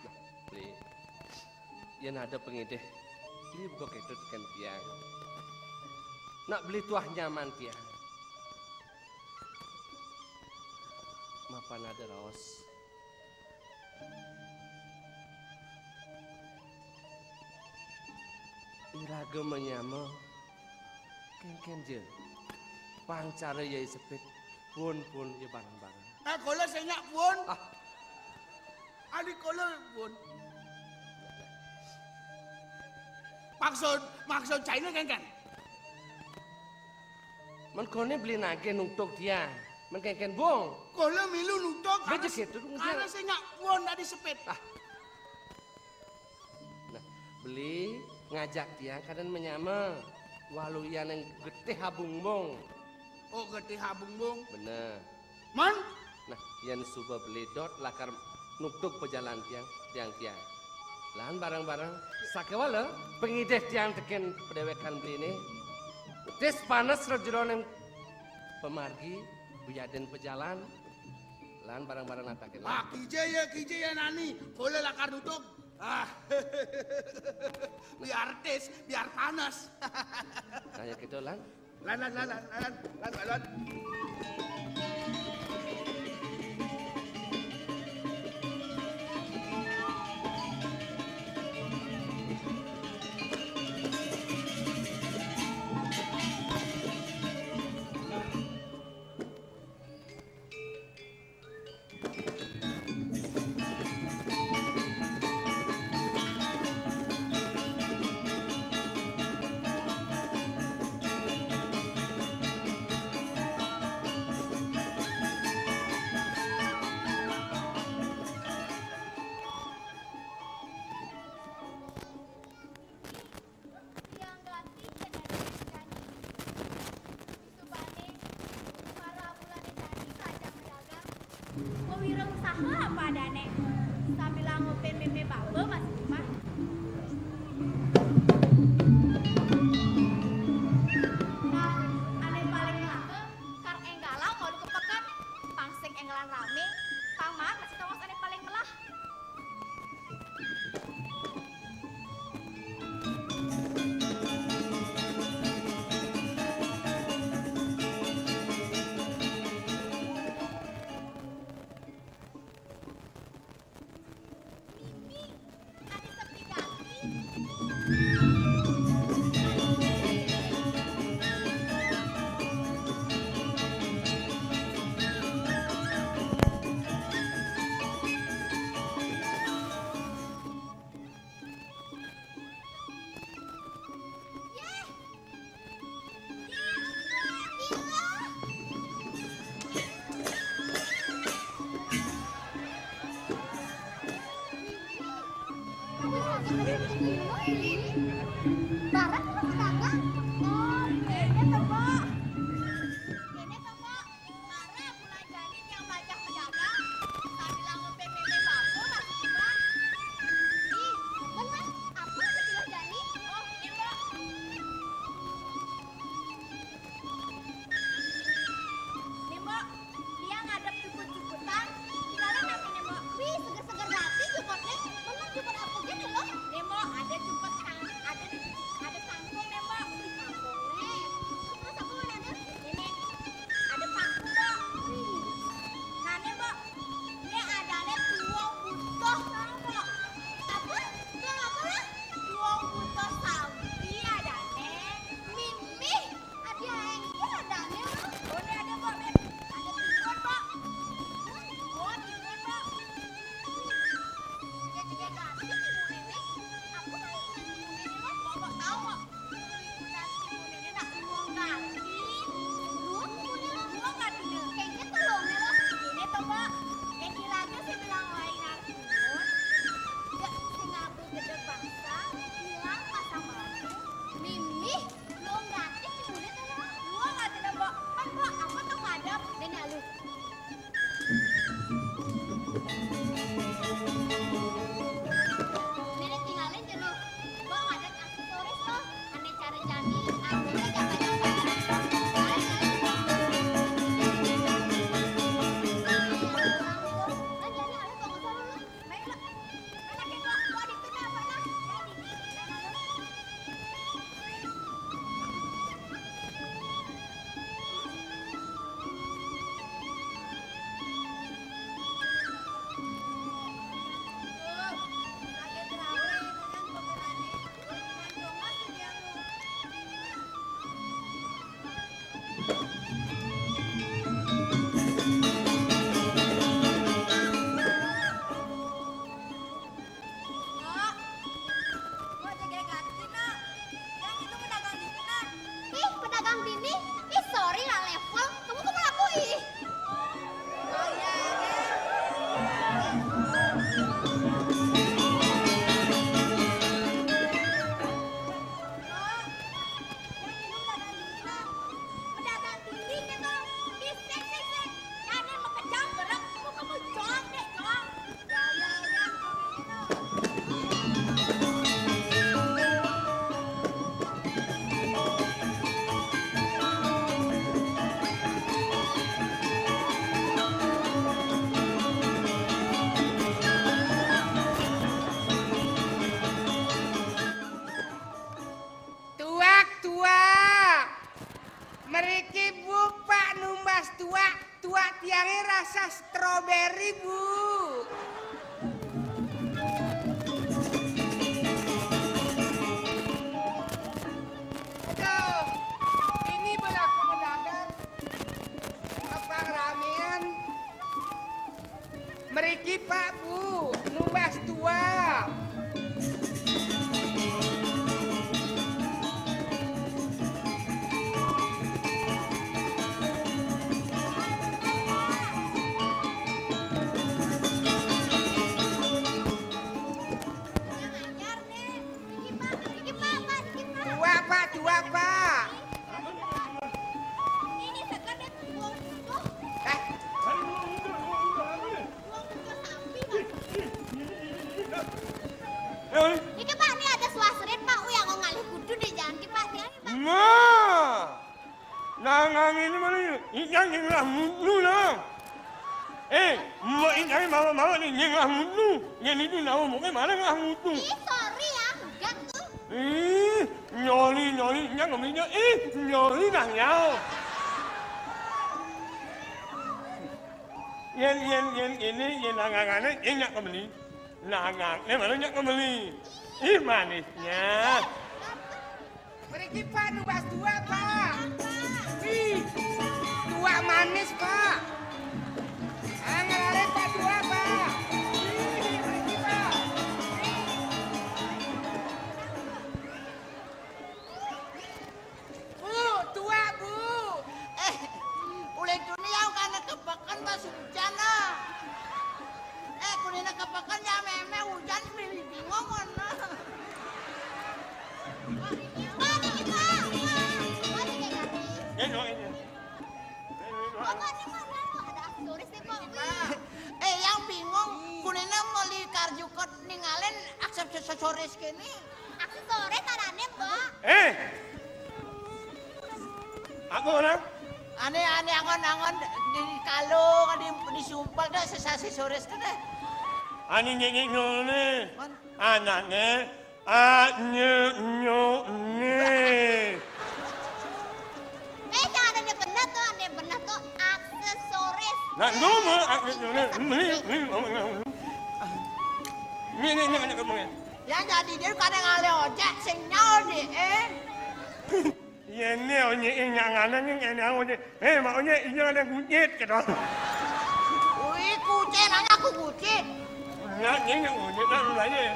Nah, beli. Yén ada pangidih, beli buka kéto tekén tiang. Nak beli tuah nyaman tiang. Mapan ada raos. Iraga manyama, kénkén ja. Pang cara Yai Sepit, puun-puun ya bareng-bareng. Ah, kala sing nyak puun. Ah. Adi kala puun. Maksud, maksud cainé kénkén? Mengkoné beli nagih nutug tiang. Men kénkén bung. Kala milu nutug. Beja karena, kéto, Dung, karena sing nyak puun adi Sepit. Ah. Nah, beli ngajak tiang kadén manyama. Waluyaning getih abungbung. Oh, getih abungbung. Bener. Man? Nah, yén suba beli dot lakar nutug pajalan tiang, tiang-tiang. Lan bareng-bareng, sakéwala pangidih tiang tekén padéwékan beliné. Tis panes ra jeroning pamargi, buyadin pajalan. Lan bareng-bareng natakin. Wah, kija ya, kija ya nani. Kala lakar nutug. Ah. Biar tis, biar panas. Nah, ya gitu, Lan. Lan, lan, lan, lan, lan, lan, lan, lan. Tiang ganti ké dadi nyanyi. Subané para mulané jani sajan madagang. Mawirausaha apa adané. Sambilang ngupin mémé baba masih rumah. Nah, ané paling laka, kar énggalang malu ka peken. Pang sing énggalan ramé, pang maan masih tongos ané paling melah. Mimih, Mbok, mbok jaga ganti, nak. Yang itu pedagang dini, nak. Ih, pedagang dini? Ih, sorry lah, level. Kamu kok malah aku, ih. Oh, iya, iya. Mbok, yang itu pedagang dini, nak. Pedagang dini, gitu. Ih, sik, sik, sik. Jangan mau kejam, berat. Kamu, kamu, jong, dek, jong. Tuak, tuak. Mriki, Bu, Pak numbas tuak. Tuak tiangé rasa stroberi, Bu. Aduh, ini berlaku mendadak. Apa ramean? Mriki, Pak, Bu, numbas tuak. Tuak, Pak, tuak, Pak. Ini seger deh, Bu. Eh. Iki, Pak, ini ada suasren, Pak. Uyang ngalih kudu deh, jangan ki, Pak. Jangan ki, Pak. Nah, nah, nah, ini mana ini? Ini yang ngelah mulu, nah. Eh, mbok ini mawa-mawa nih, ngelah mulu. Yang itu nawa mungkin mana ngelah mulu. Ih, sorry ya, enggak tuh. Ih, nyoli, nyoli, nyang ngomongnya. Ih, nyoli nah nyau. Yen, yen, yen ini, yen nangangane, yen nyak kembeli. Nangangane malah nyak kembeli. Ih, manisnya. Mriki, Pak, numbas tuak, Pak. Ih, tuak manis, Pak. Angel arep, Pak, tuak, Pak. Ih, mriki, Pak. Bu, tuak, Bu. Eh, ulih duni ya, kan kepeken pas hujan, ah. Eh, kunine kepeken ya, meme hujan, milih bingung, ngono. Ini, Pak, ini, Pak. Pak, ini, Pak. Ini, ini. Ini, ini. Apa nih, Pak? Ada aksesoris nih, Pak. Wih. Eh, yang bingung, kunine meli karju kot ningalin aksesoris kene. Aksesoris arane, Mbok. Eh. Aku ora. Ane, ane angon-angon di kalung, di, disumpel dah sesasi sores kene. Ane nyek-nyek ngene. Mon. Anane anyek nyone. Eh, jangan ada bener tuh, ada bener tuh aksesoris. Nah, ngono, anyek nyone. Ini, ini, ini, ini, ini, ini. Ya, jadi dia kadang ngalih ojek, sing nyawa deh, eh. Yen ne onyek nyangane ning kene aku, Onyek. "Hei, Mak Onyek, ini ada kucit," gitu. Wih, kucit, nanya aku kucit. Nah, ini yang onyek kan mulai.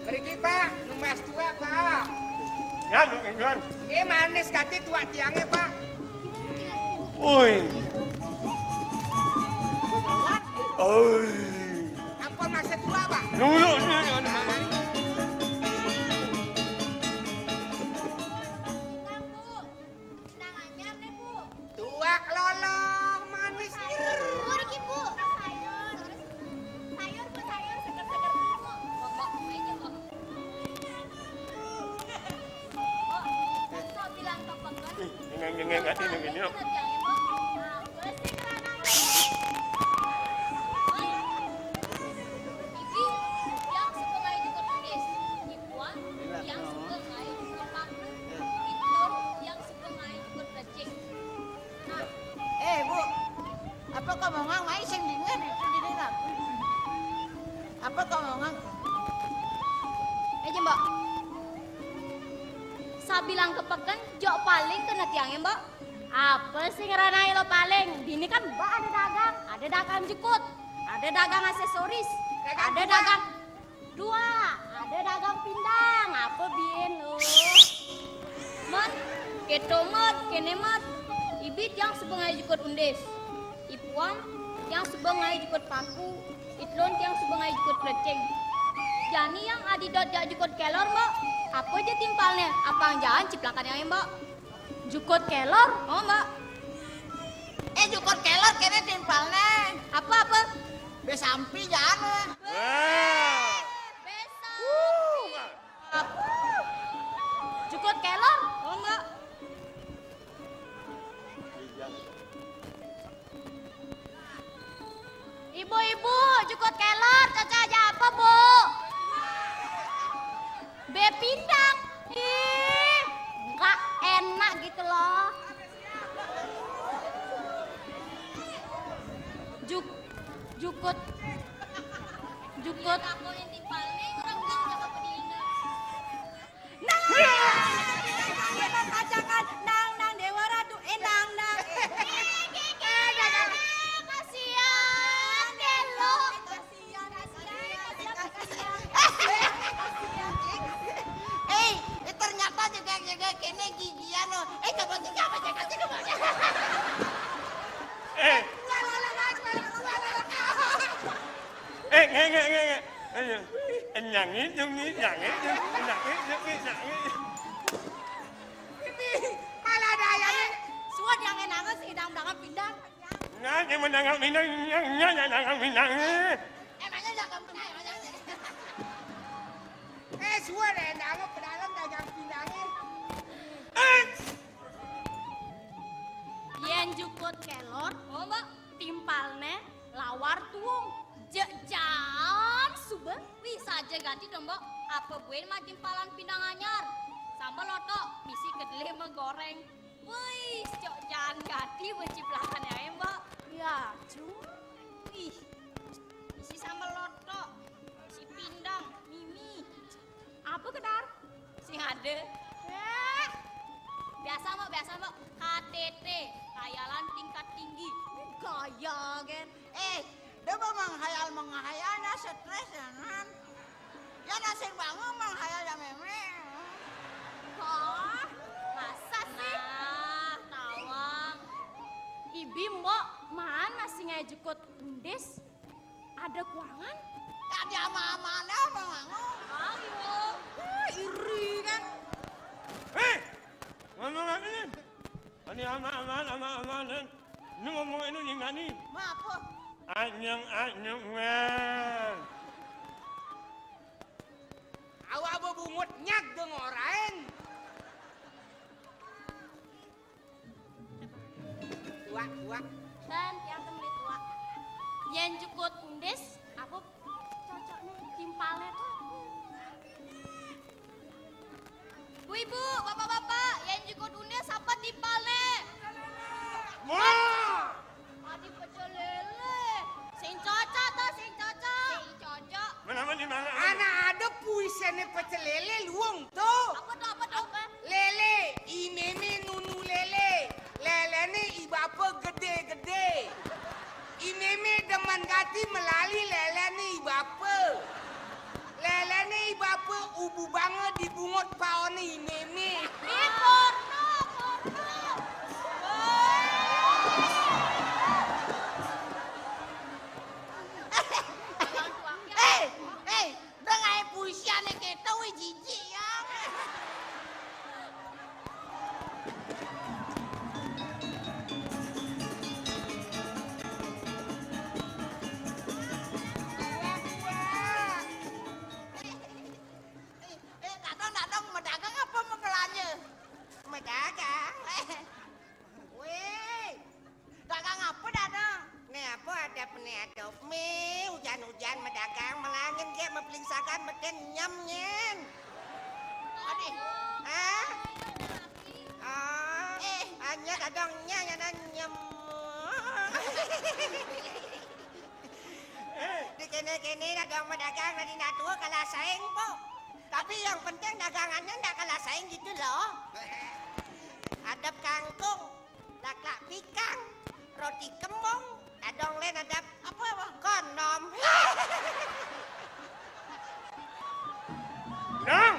Mriki, Pak, numbas tuak, Pak. Ya, lu kan. Ini manis kate tuak tiangnya, Pak. Oi. Oi. Apa maksud gua, Pak? Dulu, dulu, dulu. Tuak lolong manis. Sayur, Bu. Sayur, Bu, sayur. Sayur, Bu, sayur. Seger-seger, Bu. Kok, kok, aja, kok. Eh, Bu, apa kau mau ngang mai sing dingin itu dingin aku. Apa kau mau ngang? Eh, Jembok. Sabilang kepeken, Jok paling kena tiangé, Mbok. Apa sih ngeranai lo paling? Dini kan Mbok ada dagang, ada dagang jukut, ada dagang aksesoris, ada dagang dua, ada dagang pindang. Apa biin lo? Mot, kéto Mot, kéné Mot. Ibi tiang suba ngaé jukut undis. Ipuan tiang suba ngaé jukut paku. Itlon tiang suba ngaé jukut plecing. Jani yang adi dot jak jukut kelor, Mbok. Apa ja timpalné? Apang jaan ciplakan yang, Mbok. Jukut kelor? Oh, Mbok. Eh, jukut kelor kéné timpalné. Apa, apa? Bé sampi jaan. Wah. Bé sampi. Apa? Jukut kelor? Oh, Mbok. Ibu-ibu, jukut kelor, cocok aja apa, Bu? Bé pindang. Ih, nggak enak gitu loh. Juk, jukut, jukut. Nang, nang, nang, nang, nang, Déwa Ratu, eh, nang, nang. Eh, eh, kasihan, Délo. Kasihan, kasihan, kasihan, kasihan. Eh, ternyata juga, juga kéné gigian loh. Eh, coba sih, coba sih, kasih dulu. Eh. Eh, nge, nge, nge, nge. Eh, nyangit, nyangit, nyangit, nyangit, nyangit, nyangit. Ini malah ada ayamnya. Suat yang enak sih, dang-dangan pindang. Nah, yang mendangan pindang, yang, yang, yang dangan pindang. Emangnya dagang pindang, emangnya? Eh, suat deh, dangan pedalam dagang pindangnya. Eh. Yén jukut kelor, oh, Mbok, timpalné lawar tuung. Jek jaan suba. Wih, saja ganti dong, Mbok. Apa buin mah timpalan pindang anyar? Sambel lotok, misi kedelai mah goréng. Wih, jok jaan ganti beciplakan ya, Mbok. Ya, cung. Wih, misi sambel lotok, misi pindang, mimi. Apa kedar? Sing ada. Eh, biasa, Mbok, biasa, Mbok. K T T, khayalan tingkat tinggi. Gaya, Gen. Eh, dia mah menghayal-menghayal, nah, stres, ya, kan? Ya, nah, sing bangun menghayal, ya, mémé. Hah? Masa sih? Nah, tawang. Ibi, Mbok, maan masih ngaé jukut undis? Ada kuangan? Ada ama-amane apa nganggo? Ayo. Eh, iri kan? Eh, ngomong apa nih? Ini ama-aman, ama-amanan. Ini ngomong ini nih, Nani. Ma apa? Anyeng-anyengan. Awak bebungut nyak dengorain. Tuak, tuak. Bén, tiang téh meli tuak. Yén jukut undis, aku cocokné timpalné tuh. Bu ibu, bapak-bapak, yén jukut undis apa timpalné? Wah! Adi pecel lélé. Sing cocok tuh, sing cocok. Sing cocok. Mana, mana, mana? Anak ada puiséné pecel lélé luung tuh. Apa tuh, apa tuh? Lélé, i mémé nunu lélé. Léléné i bapa gedé-gedé. I mémé demen gati melali léléné i bapa. Léléné i bapa ubu banget dibungut paoné i mémé. Ih, porno, porno. Eh, eh, Dong aé puisi ané kéto, wé jijik ya. Eh, eh, dadong, dadong, medagang apa mebelanja? Medagang. Wéh, dagang apa, dadong? Né apa ada pené ada. Mé, hujan-hujan medagang, melangin gé, mepelingsakan, meten nyem nyén. Aduh. Hah? Oh, eh, hanya dadong nya, nyana nyem. Di kéné-kéné dagang medagang, dari nak tua kalah saing, Pok. Tapi yang penting dagangannya ndak kalah saing gitu loh. adep kangkung, laklak pikang, roti kembung, dadong lén adep apa, apa? Kondom. Dong.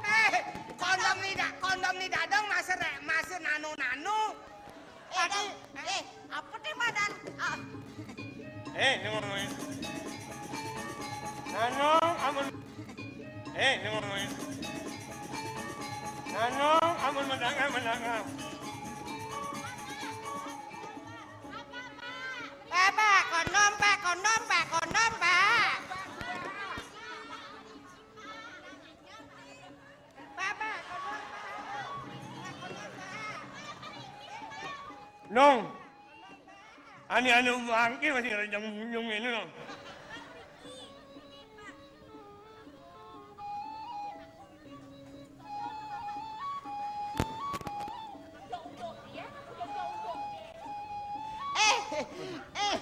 Eh, kondom ni da-, kondom ni dadong masa re-, masa nanu-nanu. Eh, Dong, eh, apa téh madan? Ah. Eh, ini ngomongin. Nanu, amun. Eh, ini ngomongin. Nanu, amun mendangar, mendangar. Pak, Pak, kondom, Pak, kondom, Pak, kondom, Pak. Pak, Pak, kondom, Pak. Pak, kondom, Pak. Nong, ani anu bangké masih ada jam ujung ini, Nong. Eh, eh,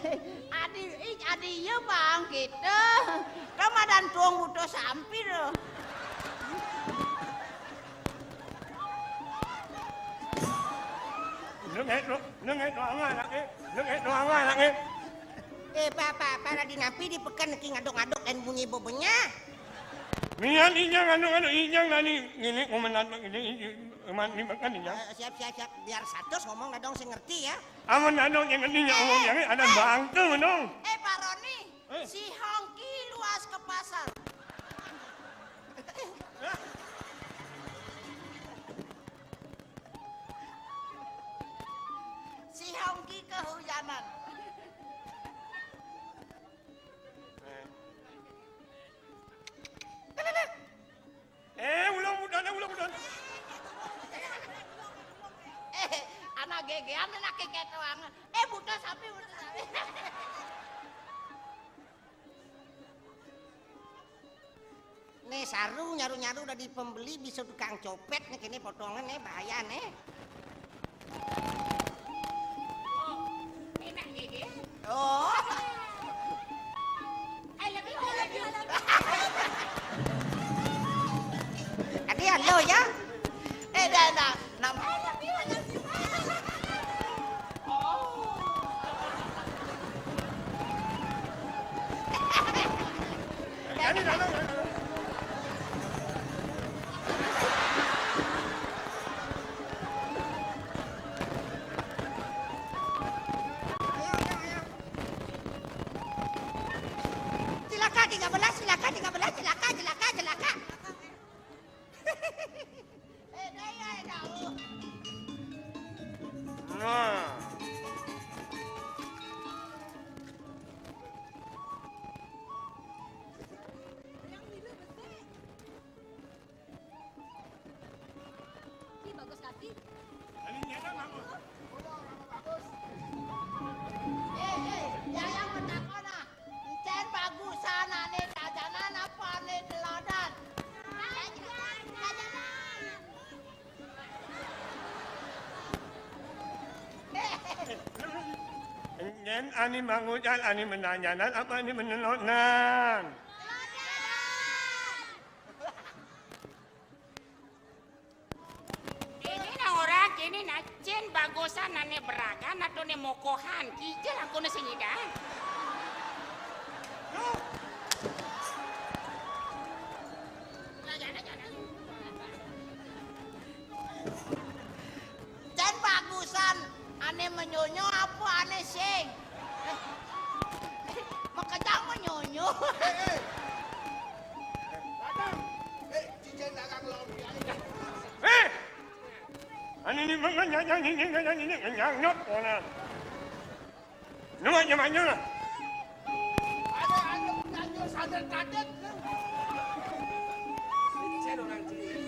adi, ih, adi ieu, Bang, kitu. Ramadan tuang butuh sampir. Nengek do-, nengek doang anaknya, nengek doang anaknya. Eh, Pak, Pak, Pak, lagi ngapi di peken ki ngaduk-ngaduk dan bunyi bebenyah. Mian ijang anu, anu ijang nani ngini komendan ini, ini, ini makan ijang. Eh, siap, siap, siap. Biar satu ngomong dadong sing ngerti ya. Amun dadong sing ngerti nya ngomong yang ada bangke dong. Eh, Pak Roni, eh, si Hongki luas ke pasar. Si Hongki kehujanan. Eh, ulang mudahan, ulang mudahan. Eh, anak gegean, anak keket doang. Eh, buta sapi, buta sapi. Nih, saru nyaru-nyaru udah di pembeli, bisa tukang copet nih, kini potongan nih, bahaya nih. Oh, enak gigi. Oh. I love you, I love you, I love you. Tadi halo ya? Eh, dah, dah. Nama? I love you, I love you. Oh. Jadi, dah, dah, dah, dah. Cilaka tiga belas, cilaka tiga belas, cilaka, cilaka, cilaka. Eh, dah, ya, dah. Nah. Ih, bagus kaki. Ini nyata bagus. Eh, eh, yayang betakon ah. Encén bagusan ané jajanan apa ané delonan? Jajanan. Encén ané mangucal, ané menanyanan apa ané menelonan? Delonan. Ini nah orang kini nah cén bagusan ané beragan atau né mokohan, kijel aku né senyidan. Cén bagusan ané menyonyo apa ané sing? Makejang menyonyo. Eh, eh. Datang. Eh, cicén dagang lauk di aing. Eh! Ani ini mah nyanyi, nyanyi, nyanyi, nyanyi, nyanyi, nyot, mana? Nu mah nyamannya lah. Ada, ada punya nyos, ada kadet. Cicén orang cicén.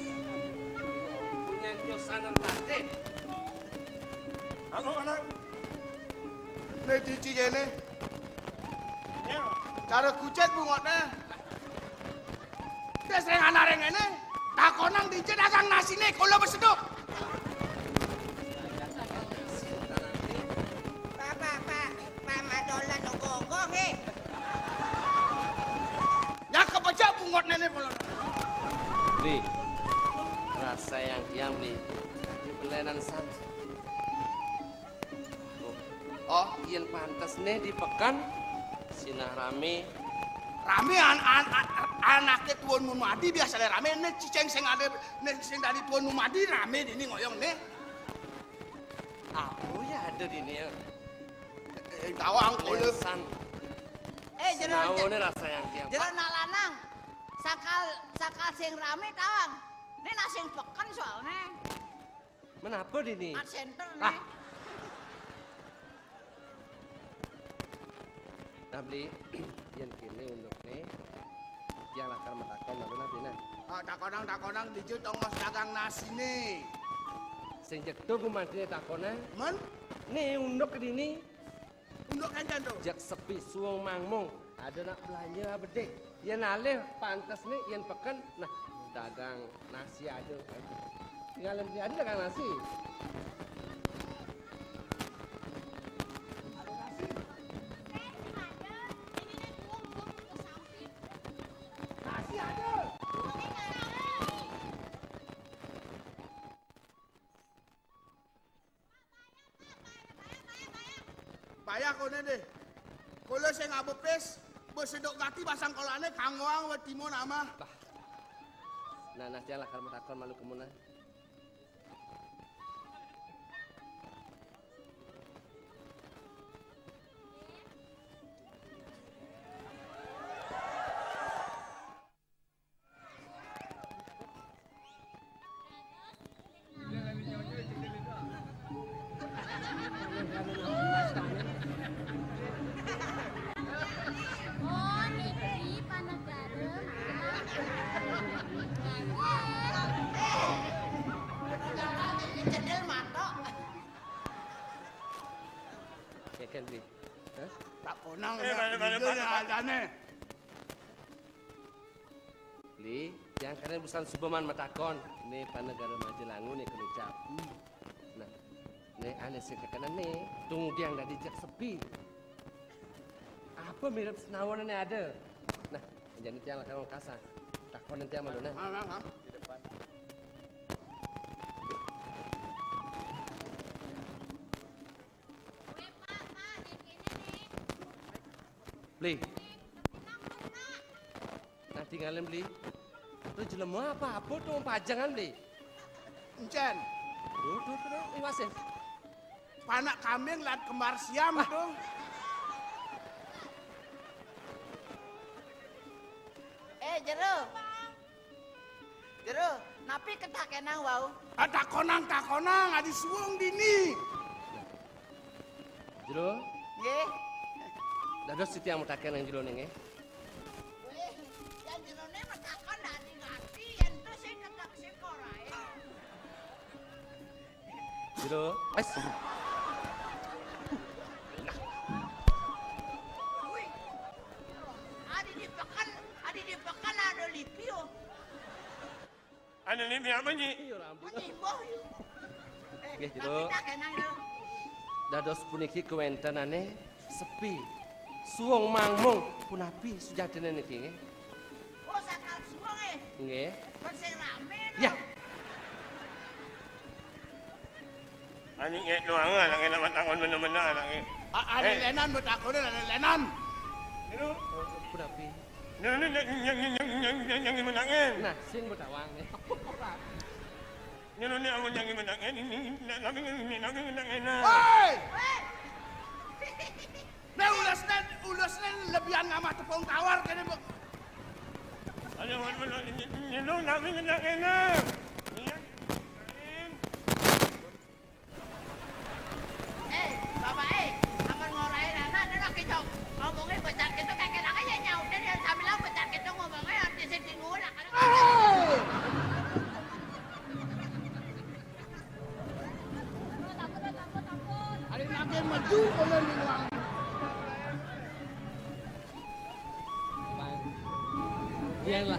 Punya nyos, ada kadet. Aku mana? Né cicén né. Ya. Cara kucét bungotna. Terus réng anak réng ini, takonang di dagang nasiné, kula beseduk. Pak, Pak, Pak, Pak Madolan ogoh-ogoh, eh. Ya kepejak bungot néné, kula. Di, keras. Sayang tiang, Bli. Di belenan san. Oh, yén pantes né di peken, sinah ramé. Ramé an-, an-, an-, anaké Tuan Numadi biasané ramé, né cicing sing ada, né sing dadi Tuan Numadi ramé dini ngoyong né. Apa ya ada dini ya? Eh, eh, tawang, kula. San. Eh, jero, Senawa né rasa yang tiang. Jero nak lanang. Sakal, sakal sing ramé tawang. Né nak sing peken soalné. Menapa dini? Art Center, ah, né. Nah, Bli, yén kéné unduk né, tiang lakar matakon malu nah, Bli, nah. Ah, takonang, takonang, dija tongos dagang nasiné. Sing jeg to gumantiné takonang. Men? Né unduk dini. Unduk kéncan to. Jeg sepi suung mangmung, ada nak belanja bedik. Yén alih pantes né, yén peken, nah, dagang nasi ada. Tinggal beli ada dagang nasi. Nasi ada. Bayah koné deh. Kula sing abepis, beseduk gati basangkolané kanggoang wé timun amah. Bah. Nah, nah, tiang lakar matakon malu kemuna. Oh, niki panegara. Cedel matok. Ya kan, Bi? Hah? Takonang. Eh, ya, balik, balik, balik, balik. Adané. Bli, tiang kéné busan suba maan matakon. Né panegara Majelangu né kena ucap. Hmm. Nah, né ané sing kakenan né, tunggu tiang dadi jeg sepi. Apa mirip senawan né ada? Nah, jani tiang lakar ngkasang. Takon tiang malu nah. Ha, ha, ha. Di depan. Bli. Nah, tingalin, Bli. To jelema apa-apa to pajangan, Bli. Encén. Tuh, tuh, tuh, tuh, iwasin. Panak kambing lan kembar siam to. Eh, jero. Jero, napi ketakenang wau? Ah, takonang, takonang, adi suung dini. Jero? Nggih. Dados titiang mataken ring jeroné nggih. Wih, yén jeroné matakon adi ngerti, yén to sing ketek sing ora, eh. Jero. Wes. Wih. Adi di peken, adi di peken ada lipi, oh. Anu lipi apa, Nyi? Iya, ampun. Nyimbah, yuk. Eh, nggih, Jero. Tapi tak kenang, Jero. Dados puniki kawéntenané sepi. Suung mangmung punapi sujatiné niki nggih? Oh, sakal suung, eh. Nggih. Kan sing ramé, ya. Ané ngék doang anaké nak matakon bener-bener anaké. A-, ané lénan betakoné, ané lénan. Jero. Punapi? Nah, nah, nah, nyang, nyang, nyang, nyang, nyang, nyang menangin. Nah, sing betawang nih. Nyero né amun nyang menangin, ini, ini, nah, nami, ini, nami menangin, nah. Woi! Né ulasné, ulasné lebihan ngamah tepung tawar kéné, Bu. Ayo, wan, wan, wan, ini, ini, ini, nami menangin, nah. Iya. Eh, Bapak, eh, amun ngorahin anak, anak kita ngomongnya becar gitu, kayak kenapa ya nyautin ya, sambil becar gitu ngomongnya, arti sing bingung lah, kalau ada lagi maju, kalau di ruang. Iyalah.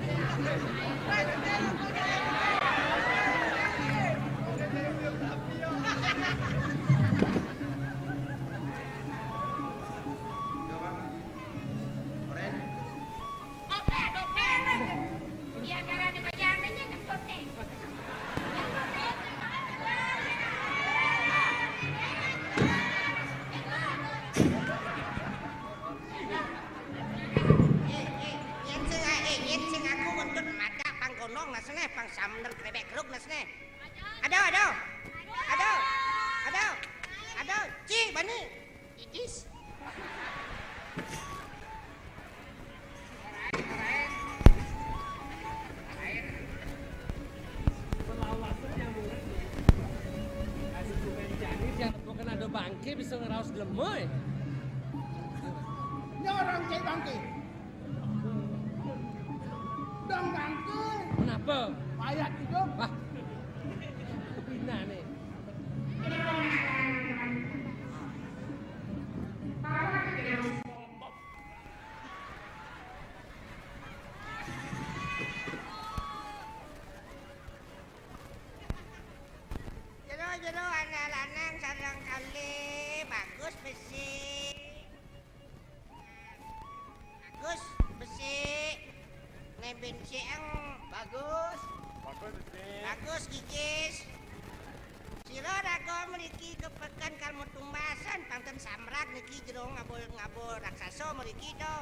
Aduh, aduh. Aduh. Aduh. Aduh, Ci, bani. Icis. Bukan ada bangke bisa ngeraos glemoy. Ini orang cek bangke. Dong bangke. Kenapa? Mayat hidup. Wah. Bina nih. Jero-jero anak lanang sareng kalih bagus besik. Bagus besik. Né bensiang bagus. Bagus besik. Bagus gigis. Sira raga mriki kepeken kalmu tumbasan pang ten samrag niki jero ngabul-ngabul raksasa mriki to.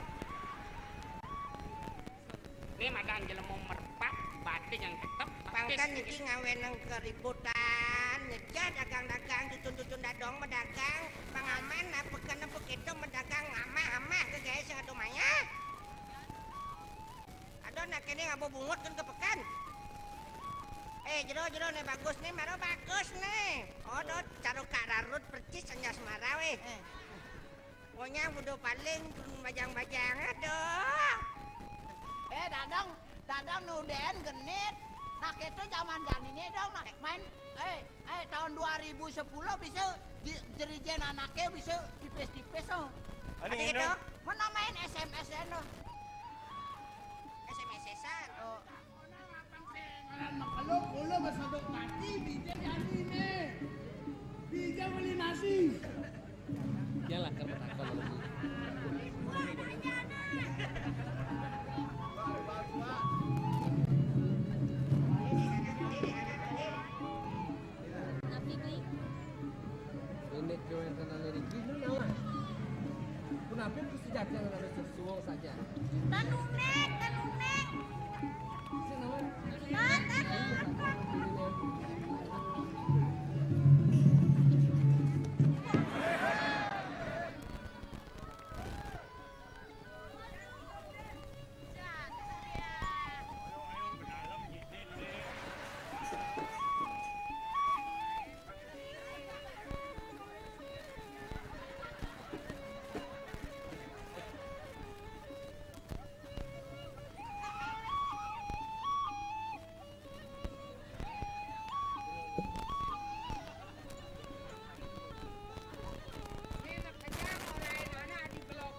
Né madan jelema merpat, batin yang tetep, pang ten niki ngawénang keributan, nyeja dagang-dagang, tutun-tutun dadong medagang, pangaman apa kena begitu medagang ngamah-amah ke gaé sing ado maya. Ado nak kéné ngabo bungut kan ke pekan. Eh, jero-jero né bagus né, mara bagus né. Oh, do, caro Kak Rarut percis sanya semara wéh. Pokoknya udah paling turun bajang-bajang, aduh. Eh, dadang, dadang nudén genit. Nah, itu zaman janiné dong, nah, main, eh, eh, tahun dua ribu sepuluh bisa di, jerijen anaknya bisa tipis-tipis, oh. Mana itu? Mana main S M S-an, oh. S M S-an. Oh. Ngaran makhluk, kula besaduk mati, bija jani né. Bija beli nasi. Iyalah, keur betakon. Napi, Bing? Ini kewéntenan riki, naon? Kunapi ku si Jajang ada suwung saja. Tanunék, tanunék. Tan, tan.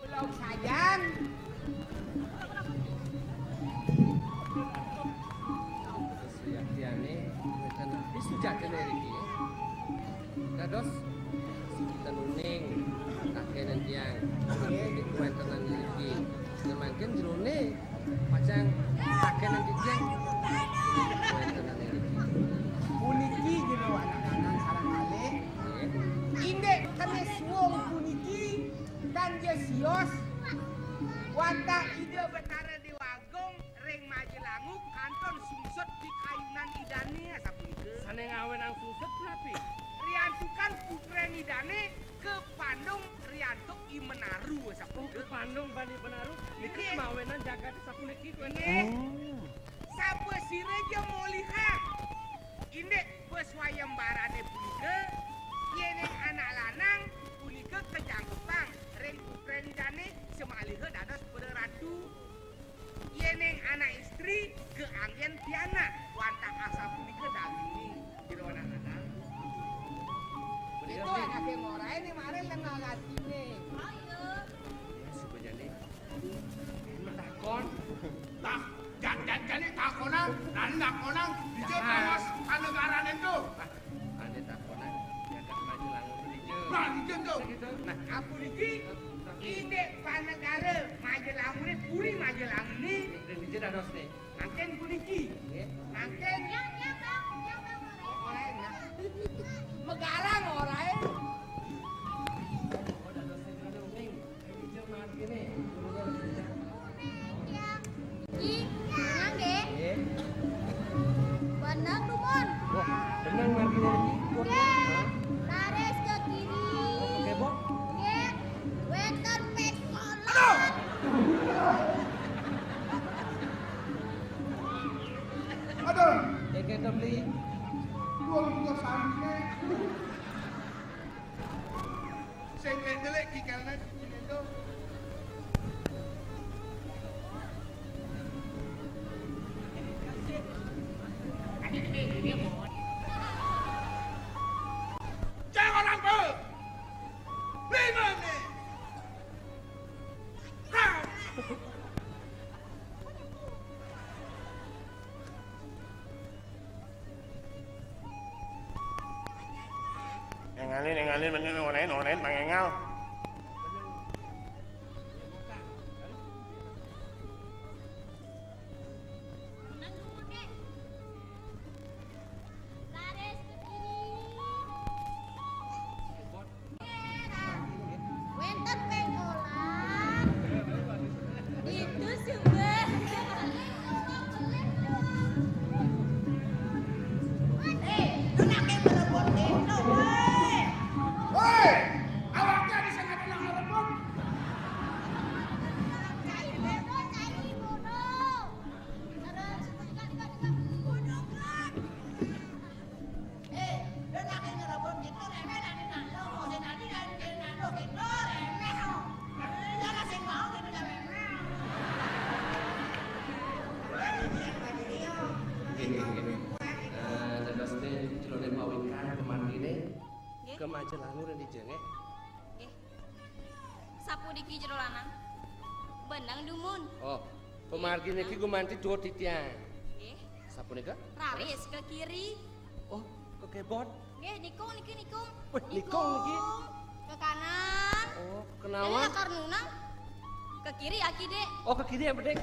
Belum sajan. Suyaktiané, wénten napi sujatinné riki? Dados, sugih tanuning, kakénen tiang, wénten riki. Samangkin jeroné, pacang kakénen tiang, wénten riki. Puniki jero anak-anak sareng kalih. Inggih, kenis wong puniki, kanja sios, wantah Ida Betara Déwa Agung ring Majelangu kantun sungsut pikayunan Idané, sapunika. Sané ngawénang sungsut punapi? Riantukan putrén Idané kapandung riantuk I Menaru, sapunika. Oh, kapandung bani Menaru. Nika, nggih, mawénan jagat sapuniki, kuwi. Nggih. Oh. Sapasira ja molihang. Indik paswayambarané punika, yéning anak lanang punika kajangkepang ring putrén Idané samaliha dados para ratu. Yéning anak istri kaanggén pianak, wantah asapunika dagining jero anak lanang. Itu anaké ngorahin mari lenga latiné. Ayo. Ya, suka jani. Takon. Tak, jan, jan, jani takonan, lan takonan, dija, ah, kawas panegarané to. Ané takonan, jagat Majelangu to dija. Nah, dija to. Nah, apa niki? Indik panegara Majelanguné, puri Majelanguné. Dija dadosné. Mangkin puniki. Nggih. Mangkin. Yang, yang, Bang. Yang, Bang, ora. Ora enak. Megarang ora enak. Ih, tenang deh. Nggih. Bener, dumun. Wah. Nang margi niki, Bot? Nggih, laris ke kiri. Oh, oke, Bot. Nggih, wénten péntolan. Aduh! Aduh! Nggih, kénten, Bli. Dua minggu santai. Sing delik-delik kikelné, kikelné to. Jangan angkel. Lima menit. Ha! Énggalin, énggalin, mending online, online, pangénggal. Wénten péntolan. Itu sumber. Hei, lu nake merebut itu, woi. Woi, awaknya ada sing ada nak merebut. Cari bodoh, cari bodoh. Terus, tiga, tiga, tiga. Bodoh, kan? Eh, lho nek ngerebut gitu, remeh nek nando. Sing tadi kan dia nando gitu, remeh, oh. Eh, ya lah, sing mau gitu, remeh. Nggih, nggih, nggih. Eh, dados ten jroning pawikan pemargine. Nggih. Kemajelangu ren dijeng, nggih. Nggih. Sapuniki jero lanang. Benang dumun. Oh, pemargi niki gumanti dhuwur titiang. Nggih. Sapunika? Raris ke kiri. Oh, ke kebot. Nggih, nikung niki nikung. Wih, nikung niki. Ke kanan. Oh, kenawan. Lakar nunang. Ke kiri ya, Ki, Dik. Oh, ke kiri ya, Dik.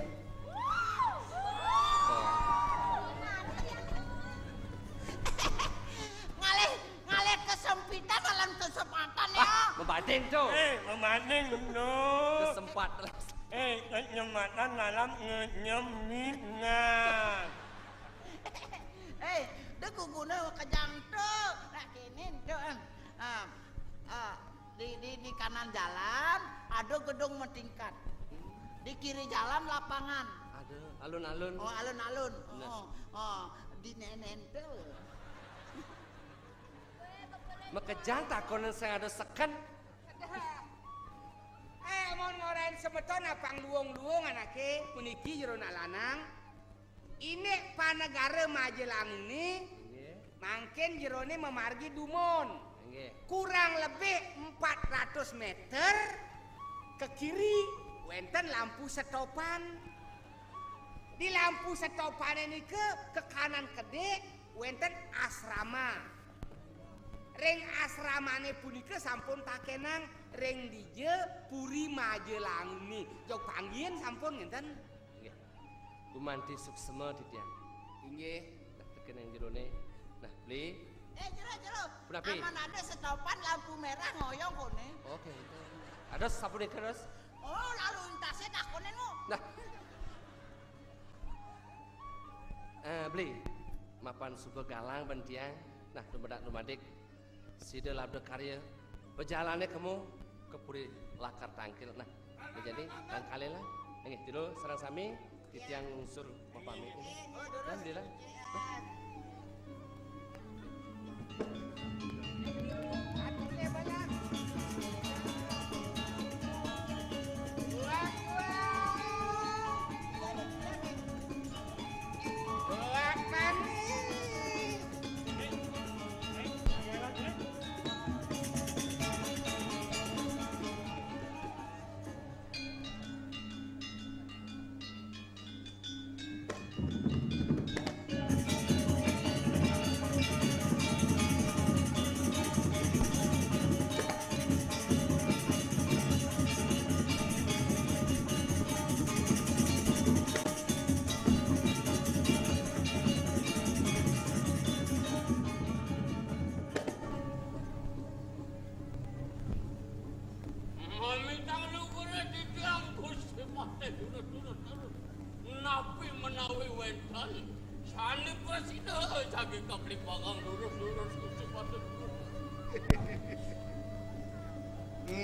Ngalih, ngalih kesempitan lan kesempatan ya. Ah, membanding tuh. Eh, membanding, no. Kesempat. Eh, kenyematan dalam ngenyeminan. Eh, dia guguna kejang tuh. Nah, kene tuh. Ah, ah, di, di, di kanan jalan ada gedung bertingkat. Di kiri jalan lapangan. Ada alun-alun. Oh, alun-alun. Nah. Oh, oh, di nenen tuh. Makejang takonan sing ada seken. Eh, mon ngorain semeton apang luwung-luwung anake puniki jero nak lanang. Inik panegara Majelangune. Nggih. Mangkin jerone memargi dumun. Nggih. Kurang lebih empat ratus meter ke kiri wenten lampu setopan. Di lampu setopane nika ke kanan kedik wenten asrama. Ring asramane punika sampun takenang ring dija Puri Majelangune. Jog panggihin sampun ngenten. Nggih. Gumanti suksema titiang. Inggih. Nah, teken ing jerone. Nah, Bli. Eh, jero, jero. Punapi? Aman ada setopan lampu merah ngoyong kone. Oke, itu. Ada sapunika, terus? Oh, lalu lintasnya takonin mu. Nah. Eh, Bli, mapan suba galang ben tiang. Nah, dumedak dumadik. Sida labda karya, bejalane kemu ke puri lakar tangkil. Nah, jadi tangkale lah. Nggih, jero sareng sami titiang lungsur mapamit. Alhamdulillah.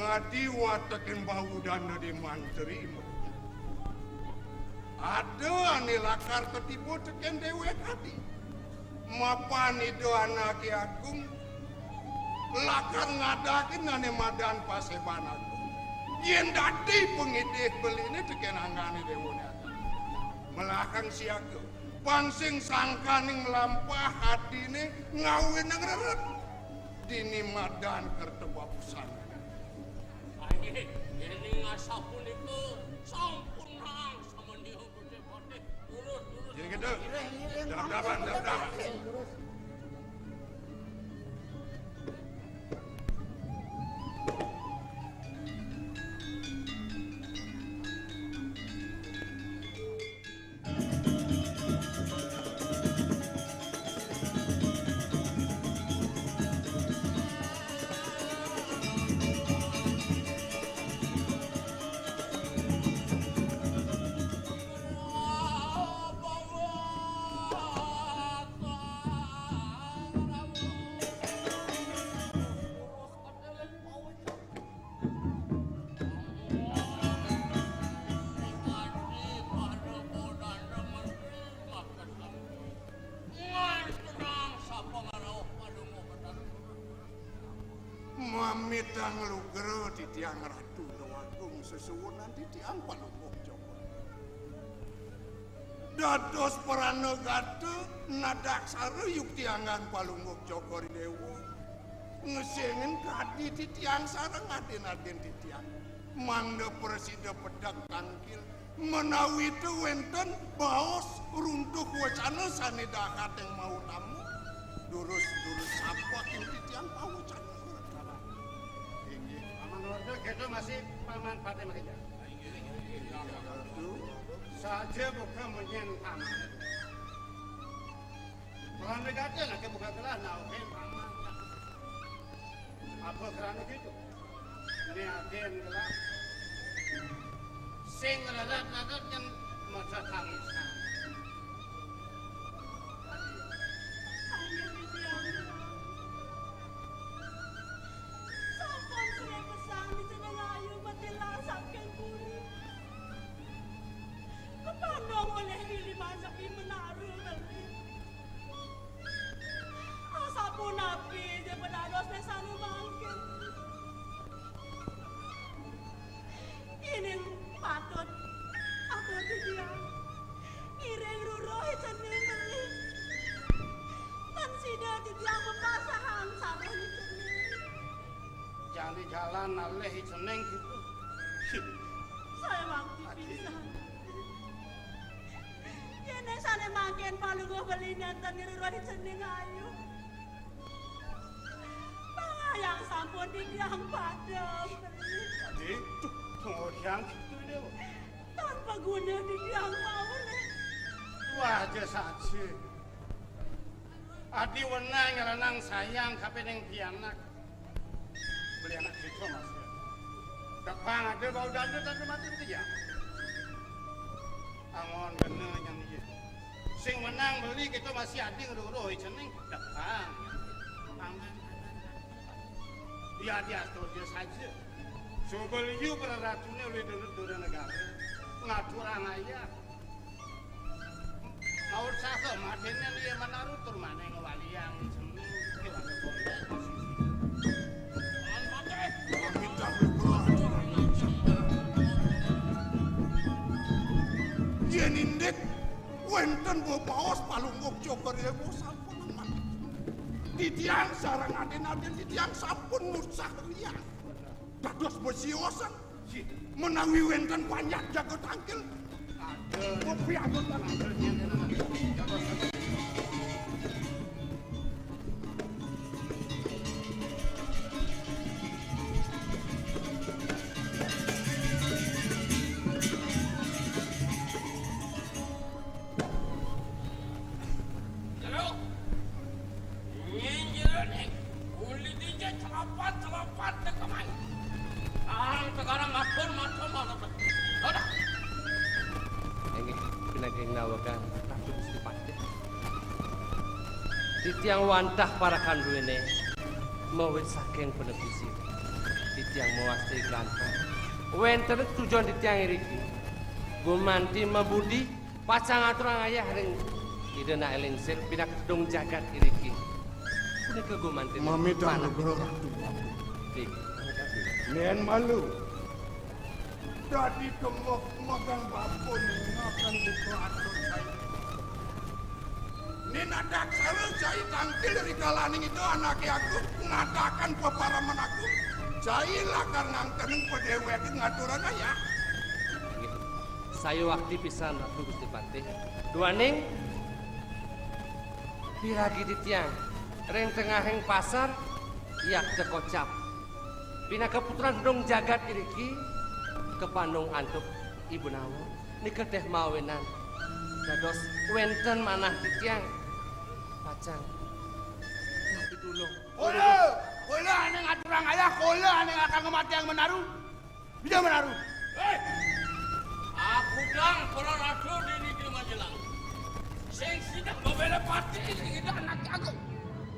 Adi watekin bau dana di mantri. Ada ane lakar tetiba teken dewek adi. Mapan Ida Anake Agung lakar ngadakin ane madan paseban agung. Yen dadi pangidih beline teken anggane dewane agung. Melahang siaga, pang sing sangkaning lampah adine ngawinang rered. Dini madan kerta bapusan. Aye, yening asapunika sampun nang samaniha Gusti Patih. Lurus, lurus. Yen gitu. Dap-dapan, dap-dapan. Mamitang lugra titiang Ratu Déwagung sesuwunan titiang Palungguh Cokor. Dados pranagata nadaksara yuktiangan Palungguh Cokor I Déwa. Ngesengin kadi titiang sareng adin-adin titiang. Mangda prasida pedek tangkil, menawi ta wenten baos runtuh wacana sane dahat ing mautama, durus-durus sapa ing titiang pawacana. Inggih, Paman Werda, keto masih Paman Patih Makejang. Saja buka munyin Paman. Paman Megate lagi buka gelah nauhin Paman. Apa kerana gitu? Niatin gelah. Sing rarat-rarat yang masa tangisan. Ayo, Bibi Amran. Sampun suwe pesan di jeneng ayu matilah saking puri. Kepandong oleh Willy Mansaki menaruh beli. Asapunapi dia pedados desane mangkin. Inin patut, patut titiang ngiring ruruh i cening beli. Tan sida titiang pepasahan sareng i cening. Jani jalan alih i cening gitu. Saya waktu pisan. Yene sane mangkin Palungguh beli nenten ngiring ruruh i cening ayu. Pangayang sampun titiang padem. Adi, duh, pangayang gitu, Dewa. Tanpa guna titiang maurip. Wah, aja saja. Adi wenang nyelenang sayang kapining pianak. Beli anak kita, Mas. Depang ada bau danda tanda mati bekerja. Angon kena yang iya. Sing menang beli kita masih adi ngeruruh, cening depang. Aman. Iya, dia atur dia saja. Coba liu para ratune oleh dulu dulu negara. Ngaturang ayah. Laut saha madene liya menaru tur maneh ngwaliyang seni. Yen indik wenten bebaos Palungguh Cokor Dewa sampun mati. Titiang sareng aden-aden titiang sampun ngusah liya. Dados besiosan. Menawi wenten panjak jaga tangkil. Kopi adotan. Jero. Nyen jero ning uli dija celapat-celapat tekeman. Ang sekarang ngatur matur matur. Udah. Inggih, pinaging nawegang Ratu Gusti Patih. Titiang wantah parakan duwene mawit saking penebisi. Titiang mawasta glantah. Wénten tujuan titiang iriki. Gumanti mabudi, pacang aturang ayah ring Ida Anak Lingsir pinaka tedung jagat iriki. Punika gumanti manah. Nugroh Ratu. Nggih. Nén malu. Dadi kemuk megang bapa ningakan buka atur saya. Ninadak salah jai tangkil rikalaning ida anaké agung ngadakan peparaman agung. Jai lakar ngangkening padéwék ngaturang ayah. Nggih. Sayuwakti pisan Ratu Gusti Patih. Duaning piragi titiang ring tengahing pasar yakta kocap. Pinaka putran tedung jagat iriki kapandung antuk Ibu Nawa. Nika téh mawinan dados wénten manah titiang pacang pitulung. Kula, kula ané ngaturang ayah, kula ané akan ngamatiang Menaru. Bisa Menaru. Héi! Aku dang para ratu di negeri Majelang. Sing sida mabéla pati sing ida anak aku.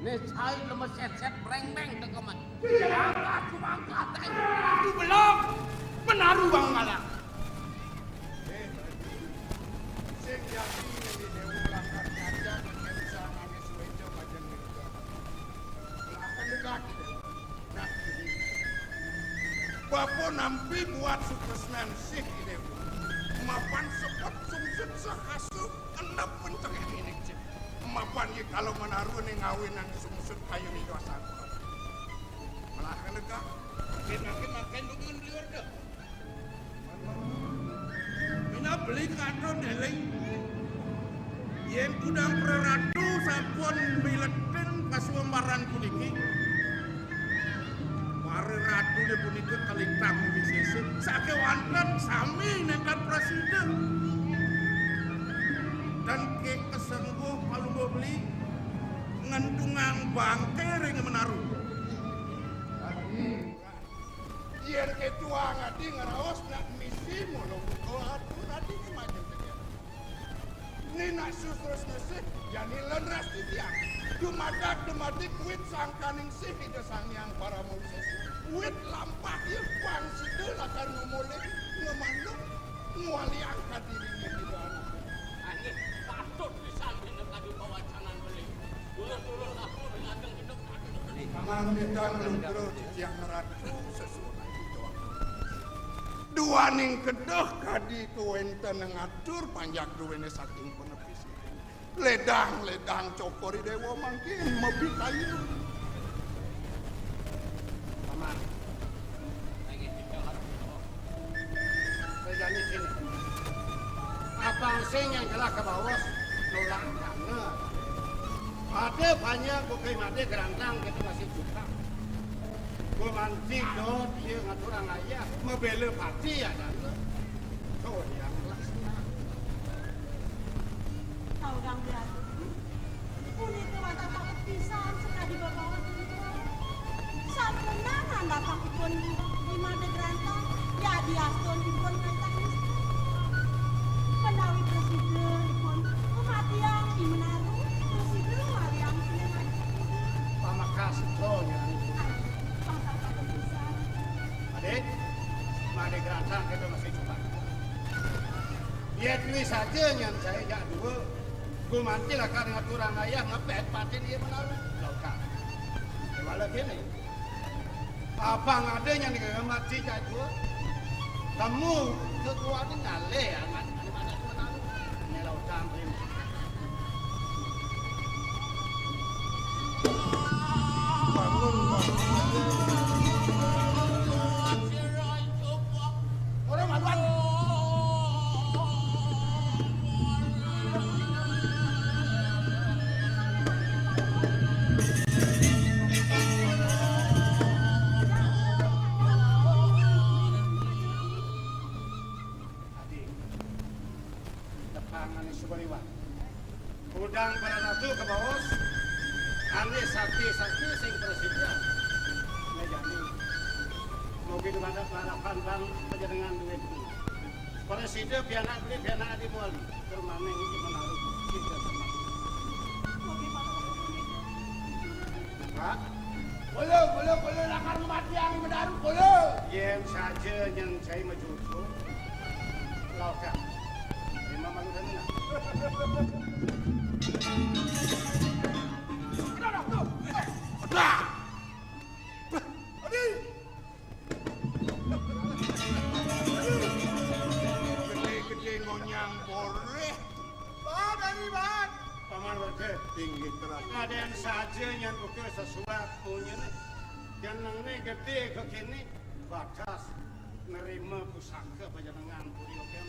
Né cai lemes sét-sét bréngbéng tekemen. Angkat, angkat, aku belum. Menaru bang malah. Sing yakin ini Dewa lakar ngajak ngerusak ane suwejo majeng ngerusak. Belakang dekat. Nah, bapa nampi buat sutresnan sih di Dewa. Mapan sepet sungsut sahasu endep pentengah ini cip. Mapan ye kalau menaruh ning ngawinan sungsut kayu ni dosa. Belakang dekat. Makin makin makin nungguin liur deh. Minabeli katon eling yén kudang praratu sampun miletin kasuwembaran puniki. Para ratu punika kalitang wisésa sakéwanten sami nénten prasida. Dan ké kesengguh palungguh beli ngentungang bangké ring menaru. Yén ketuang adi ngraos nak misi mula buka atur adi majeng tegal. Ninak sutrus ngesih, jani lenras titiang. Dumadak dumadik wit sangkaning sih Ida Sang Hyang Parama Wisesa. Wit lampah ya pang sida lakar ngumulin, ngemanduk, ngwaliang kadiri Ida Anak. Angin patut pisan dina kadi pawacanan beli. Dulur-dulur aku ring ageng gedeg. Paman Bintang Lutro titiang ratu sesuunan kita. Duaning kedah kadi kawéntenan ngatur panjak duwéné saking penepis. Ledang-ledang cokor i déwa mangkin mabitayu. Paman, lagi kita harus Sejani sini. Abang sing yang jelas ke bawah nolak karena ada banyak bukai mati gerantang kita masih suka. Gumanti do dia ngaturang ayah, mabela pati ya dan tuh yang laksana. Tahu dang dia. Punika wantah takut pisan sakadi bebaos punika. Sampunang andakipun di mada grantang, yadiastun ipun ngentah nista. Menawi prasida ipun ngamatiang I Menaru, prasida ngaliang sinah adi prasida. Pamekas ento, Nyai. Aduh, wantah takut pisan. Adik, mada grantang kita masih coba. Yén kuwi saja nyan saya jak dua, gumanti lakar ngaturang ayah ngepet patin iya menawi. Lokal. Wala kene. Abang ada nyan ngemat si jak dua. Temu kekuatan ngalih amat. Ini mana tuh tahu? Ini lautan ini. Bangun, bangun. Ora maduan. Adi, tepangane subaliwat. Kudang para ratu kabaos, ane sakti-sakti sing prasida. Ngajani. Mugi dumadak larapan bang panjenengan duwé. Prasida pianak beli pianak adi muali. Termaning iki menaruh kita sama. Pak, Kula, kula, kula lakar ngamatiang Medaru, kula. Yén saja nyén cai majujuk, lautang. Memang malu tenan. Aduh, aduh, aduh. Eh, aduh. Adi. Gedé-gedé ngonyang boréh. Bad, Ari, bad. Paman Werda. Inggih, Ratu. Kadén saja nyén uga sesurat punyané. Jenengné gedé kéné, bakas nerima pusaka panjenengan puri ogén.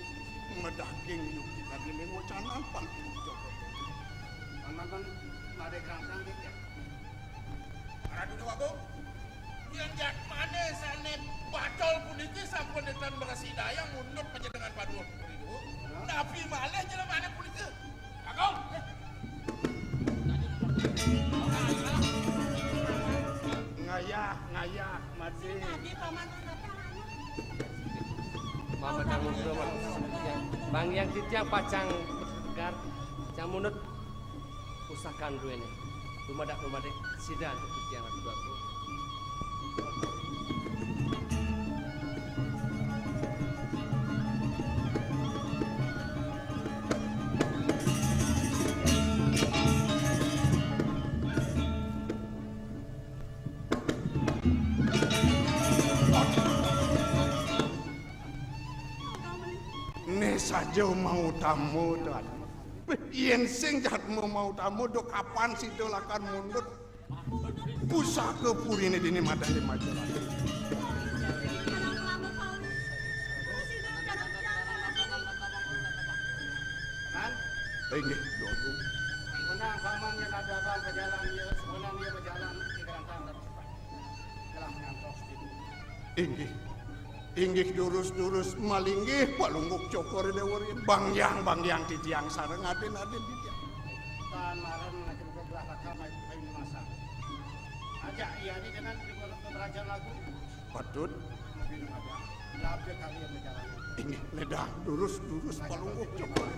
Madaging yukti kadéné wacanan pan Cokor. Paman, pan madé krangkrang, ya. Ratu Déwa Agung, yén jadmané sané bacol puniki sampun nénten mrasidayang mundut panjenengan paduka puri duwur, napi malih jelemané punika? Agung! Ngayah, ngayah, mati. Mama tanggung jawab. Bang Hyang titiang pacang bertegar, pacang mundut. Usakan duéné. Dumadak-dumadik sida antuk titiang Ratu Déwa Agung. Né saja mau tamu, Tuan. Yén sing jadma mau tamu, duk kapan sida lakar mundut pusaka puriné dini madan di Majalané. Inggih, Datu. Menang paman yang ada abang berjalan dia, sebenarnya dia berjalan di kerantang dan cepat. Telah ngantos di. Inggih. Inggih durus-durus malinggih Palungguh Cokor Déwa Riin. Bang Hyang, Bang Hyang titiang sareng adin-adin titiang. Tan maren ngajeng belah lakar main main masak. Ajak iya di dengan di pemerajan lagu. Patut. Lebih nama dia. Labda kali yang berjalan. Inggih, ledang durus-durus Palungguh Cokor.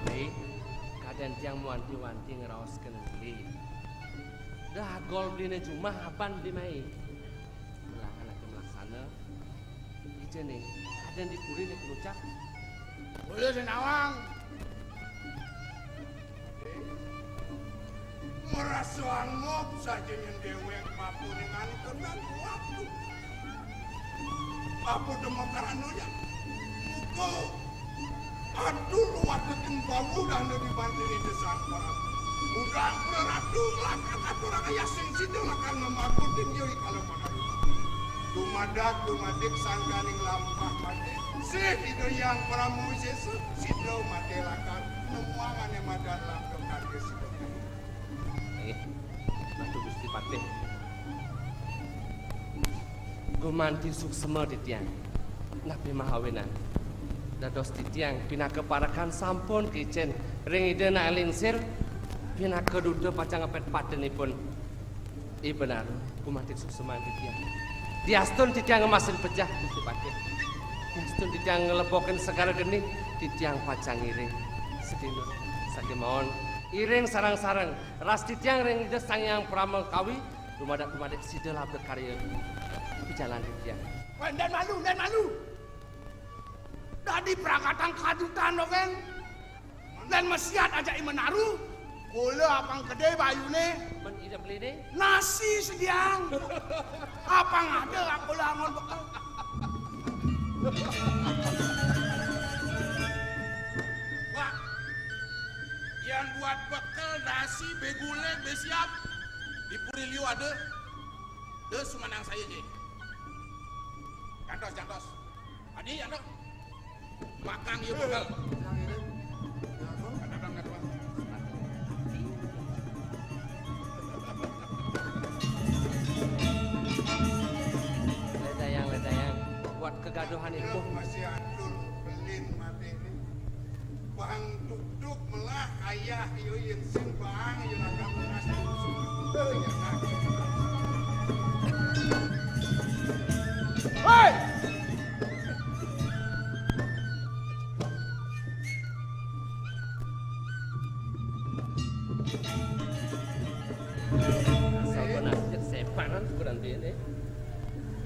Ri, kadén tiang mawanti-wanti ngraoskeun Ri. Dah gol beliné jumah apan beli mai. Belah anaké malaksana. Ijeun, kadén di puri né kelucak. Ulun nawang. Merasa angob saja nyén déwék papuning antenan waktu. Apa demek karano ya? Muka atur wateking bawu dana dibantini desan Prabu. Udang praratu lakar aturang ayah sing sida lakar ngemakutin ya ih kala Dumadak, dumadik sangkaning lampah mati, sih Ida Hyang Parama Wisésa, sida mati lakar nemuang ané madan langgeng kanthi sida. Inggih, Ratu Gusti Patih. Gumanti suksma titiang. Napi mahawinan? Dados titiang pinaka parekan sampun kicén ring Ida Anak Lingsir, pinaka duta pacang ngepet patinipun. Ibenar, gumanti suksma titiang. Diastun titiang ngemasin pejah, Gusti Patih. Diastun titiang nglebokin segara geni, titiang pacang ngiring. Sedina, sakémaon, iring sareng-sareng, ras titiang ring Ida Sang Hyang Parama Kawi, dumadak-dumadik sida labda karya. Pijalan titiang. Wéh, ndén malu, ndén malu. Dadi pragatan kadutan dogén. Lén masiat ajak i Menaru, kula apang gedé bayuné. Men ida beliné? Nasi sediang. Apang ada kula angon bekel. Wah, yén buat bekel nasi bé guling bé siap, di puri liu ada. Dé sumanang saya, Jé. Jantos, jantos. Adi, jantos. Makang ieu bekel. Yang ini, yang apa? Kadang-kadang. Ledayang, ledayang. Buat kegaduhan itu. Masih atur, belin mati ini. Bang duk-duk melah ayah ieu yén sing bang ieu ragam lunas. Hei!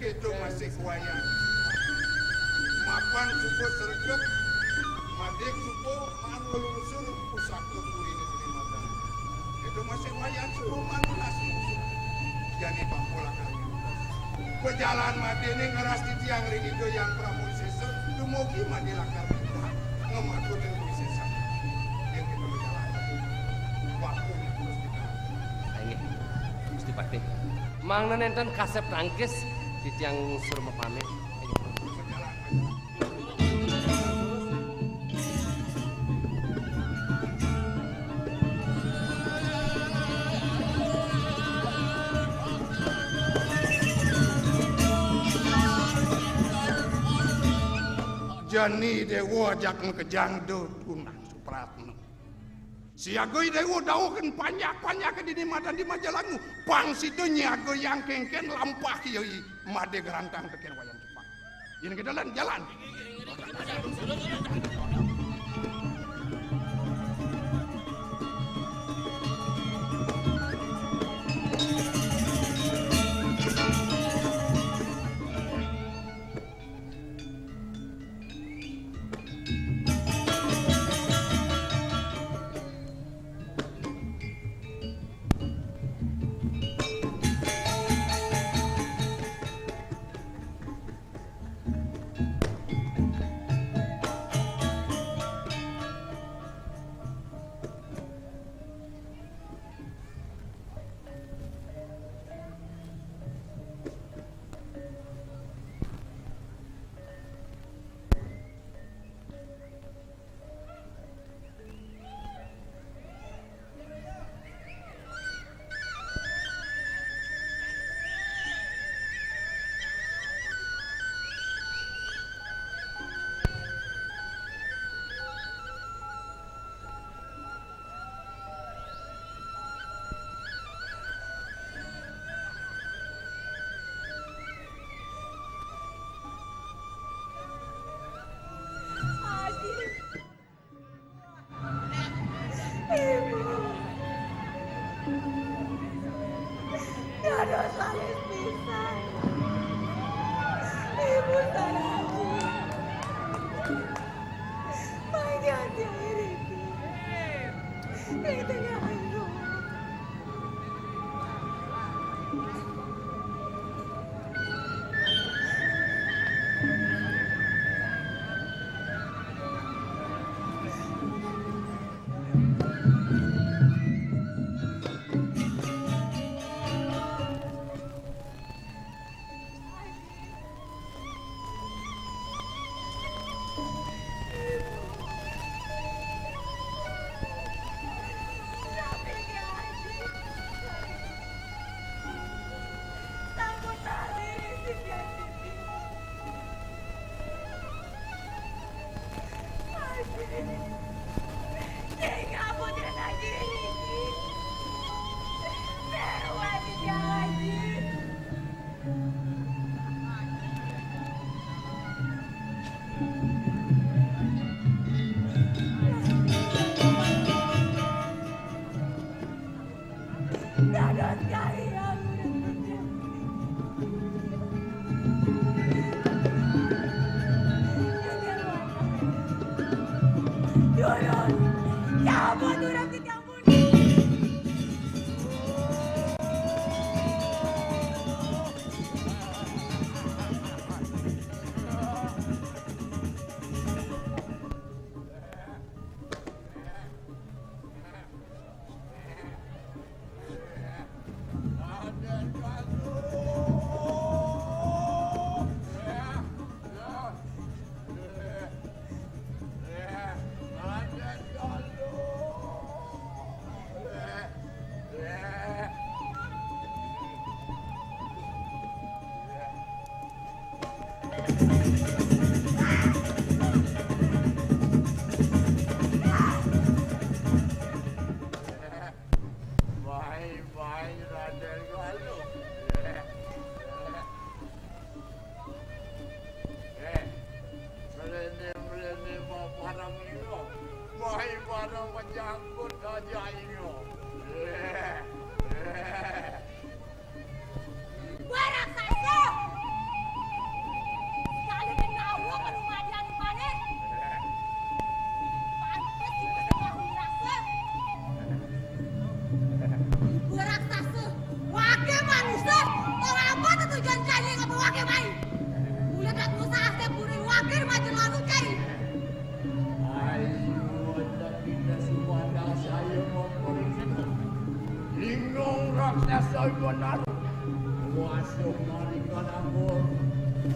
Ento masih kuayan. Mapan suku sregep, madeg suku, maan lungsur pusaka puri negeri Mataram. Ento masih kuayan suku maan nunas lungsur. Jani bapa lakar ngantos. Pajalan madene ngeras titiang ring Ida Hyang Prabu Sesa, dumugi madi lakar mintak ngematur ring Sesa. Yen kita pajalan, bapa ngantos kita. Inggih, Gusti Patih. Mangda nenten kasep tangkis, titiang sur mapamit. Jani Dewa ajak makejang da tunang Supratna. Siaga Ida Hyang Widi dawuhken panjak-panjake dini madan di majalanmu, pang sida nyiagayang kenken lampah kiai made grantang teken Wayan Cepat. Yen kita lan jalan. Ibu. Dados laris pisan. Ibu sareng aji. Mangkin aji iriki. Ring tengahing rumah. Mai, mai, Raden Galuh. Eh, mrene-mrene maparang ira. Mai parang menyangkut aja ira. Eh, eh. Wah, raksasa! Benar. Wah, semari kalamu.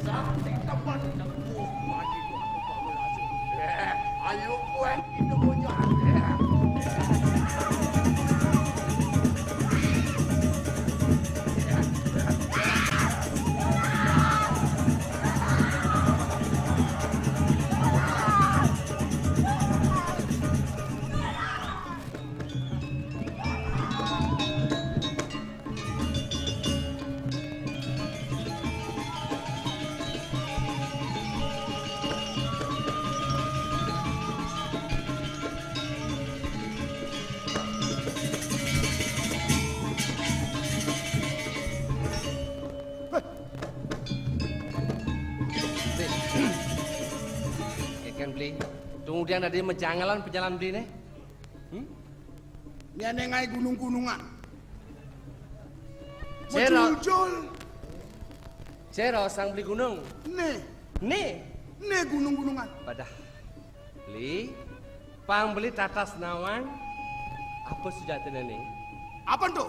Sakti teman tempuh mati waktu kamu lagi. Eh, ayo, kue, kita punya. Beli. Keken beli. Tunggu dia nanti menjangalan penjalan beli nih. Hmm? Nyane ngai gunung-gunungan. Cero. Mejuljul. Cero sang beli gunung. Nih. Nih. Nih gunung-gunungan. Padah. Beli, pang beli tatas nawang. Apa sujatine nih? Apa tuh?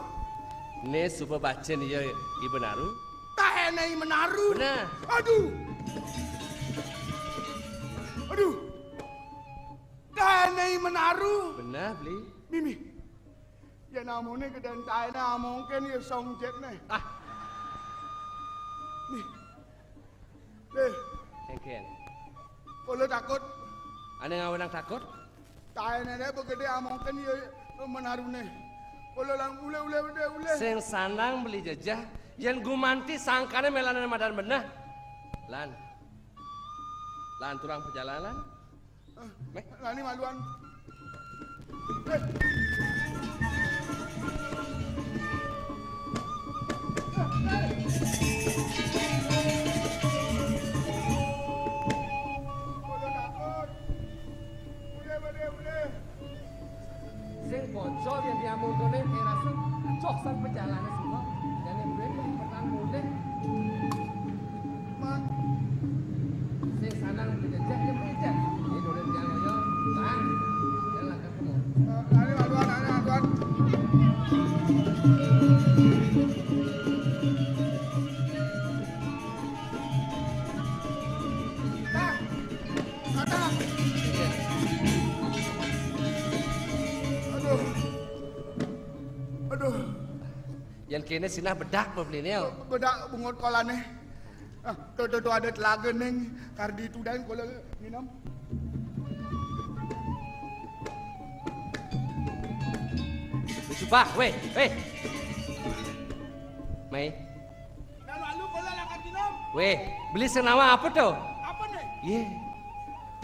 Nih suba bacen iya ibu naru. Taene menaru. Benar. Aduh. Aduh. Taene menaru. Benar, beli. Mimi. Ya namune gedén taene amongken ya song jetne. Ah. Nih. Eh, Engken. Kula takut. Ane ngawenang takut? Taene begede amongken ya menarune. Kula lang ule ule ule ule. Sing sanang beli jejeh, yen gumanti sangkane melane madan beneh. Lan. Lan turang perjalanan. Meh. Lani maluan. Eh. Sing bocor ya diamuntune, eh, rasa joh sang pejalane semua. Jane mrene pertang mulih. Mak. Sing sanang dijejak ya dijejak. Ini dole dia ngoyo. Bang. Dia langkah kamu. Eh, ane aduan, ane aduan. Tah. Tah. Aduh. Aduh. Yen kene sinah bedak apa beline, yo? Bedak bungut kolane. Ah, tuh, tuh, tuh ada telaga ning kardi tudan kula nginem. Coba, weh, weh. Mai. Lalu, lalu kula langkat nginem. Weh, beli sing nawang apa to? Apa nih? Ye.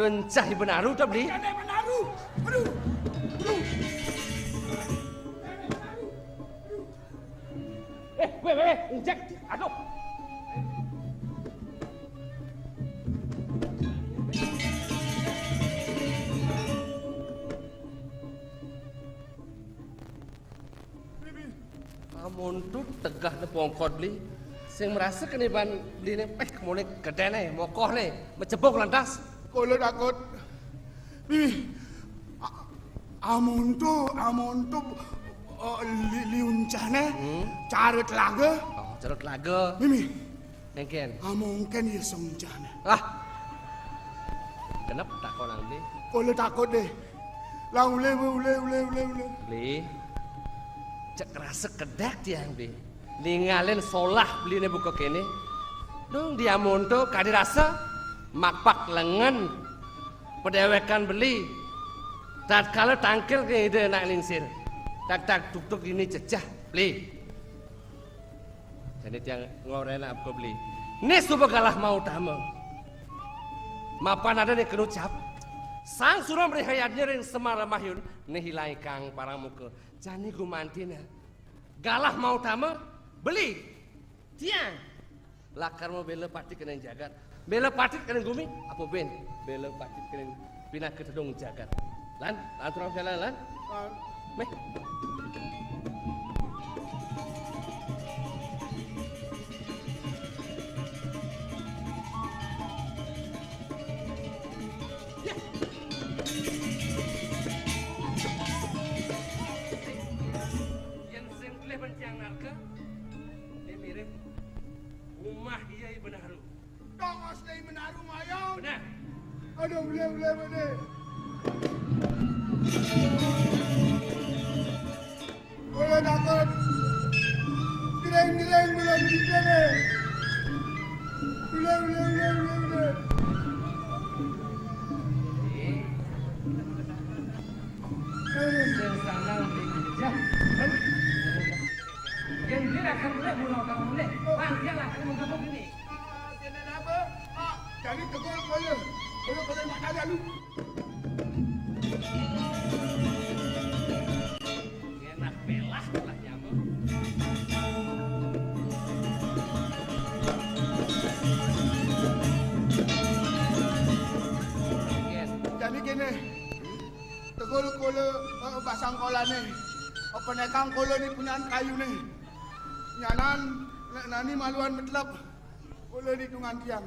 Tuncah ibu naru to beli? Ada menaru. Aduh. Aduh. Eh, weh, weh, injek. Aduh. Amonto tegah ne pongkot beli. Sing merasa kene ban beli ne, eh, kemone gedene, mokoh ne, mecebok lantas. Kula takut. Ih, a-, amonto, amonto, eh, li-, liuncane, hmm? Cara telaga. Oh, cara telaga. Mimi. Engken. Amongken ya songcane. Ah. Kenep takonan, Bli? Kula takut deh. Lah ule, ule, ule, ule, ule. Bli. Cek rasa kedek tiang, Bli. Ningalin solah Bli ne buka kene. Dong dia monto kadi rasa makpak lengen. Pedewekan Beli. Tatkala tangkil ke ide nak lingsir. Tak tak tuk tuk ini cecah, Bli. Jane tiang ngorena apa Beli. Nis suba galah mau tama. Mapan ada ne kenucap. Sang Sura mrihayadnya ring Semar Mahyun ne hilai kang parang muka. Jane gumantina. Galah mau tama Beli. Tiang. Lakar mau bela pati kena jagat. Bela pati kena gumi apa ben? Bela pati kena pinaka tedung jagat. Lan, lan turang jalan lan. Lan. Meh. Ya. Yen sing pilih ban tiang narka, Tongos lagi menaruh mayang. Benar. Aduh, boleh, boleh, boleh. Boleh takut. Gereng-gereng boleh bisa deh. Boleh, boleh, boleh, boleh, boleh. Sing sanang dikejah. Yen dia akan boleh, mula akan boleh. Bang, dia lah akan menggabung ini. Ah, kena apa? Ah, jadi tegur kepala. Kepala, kepala mak tadi lalu. Enak belah lah nyamuk. Jadi kene, tegul kula, eh, basang kolane. Apa nekang kula ni punyan kayune. Nyanan, nek nani maluan metlep. Kula ni tungan tiang.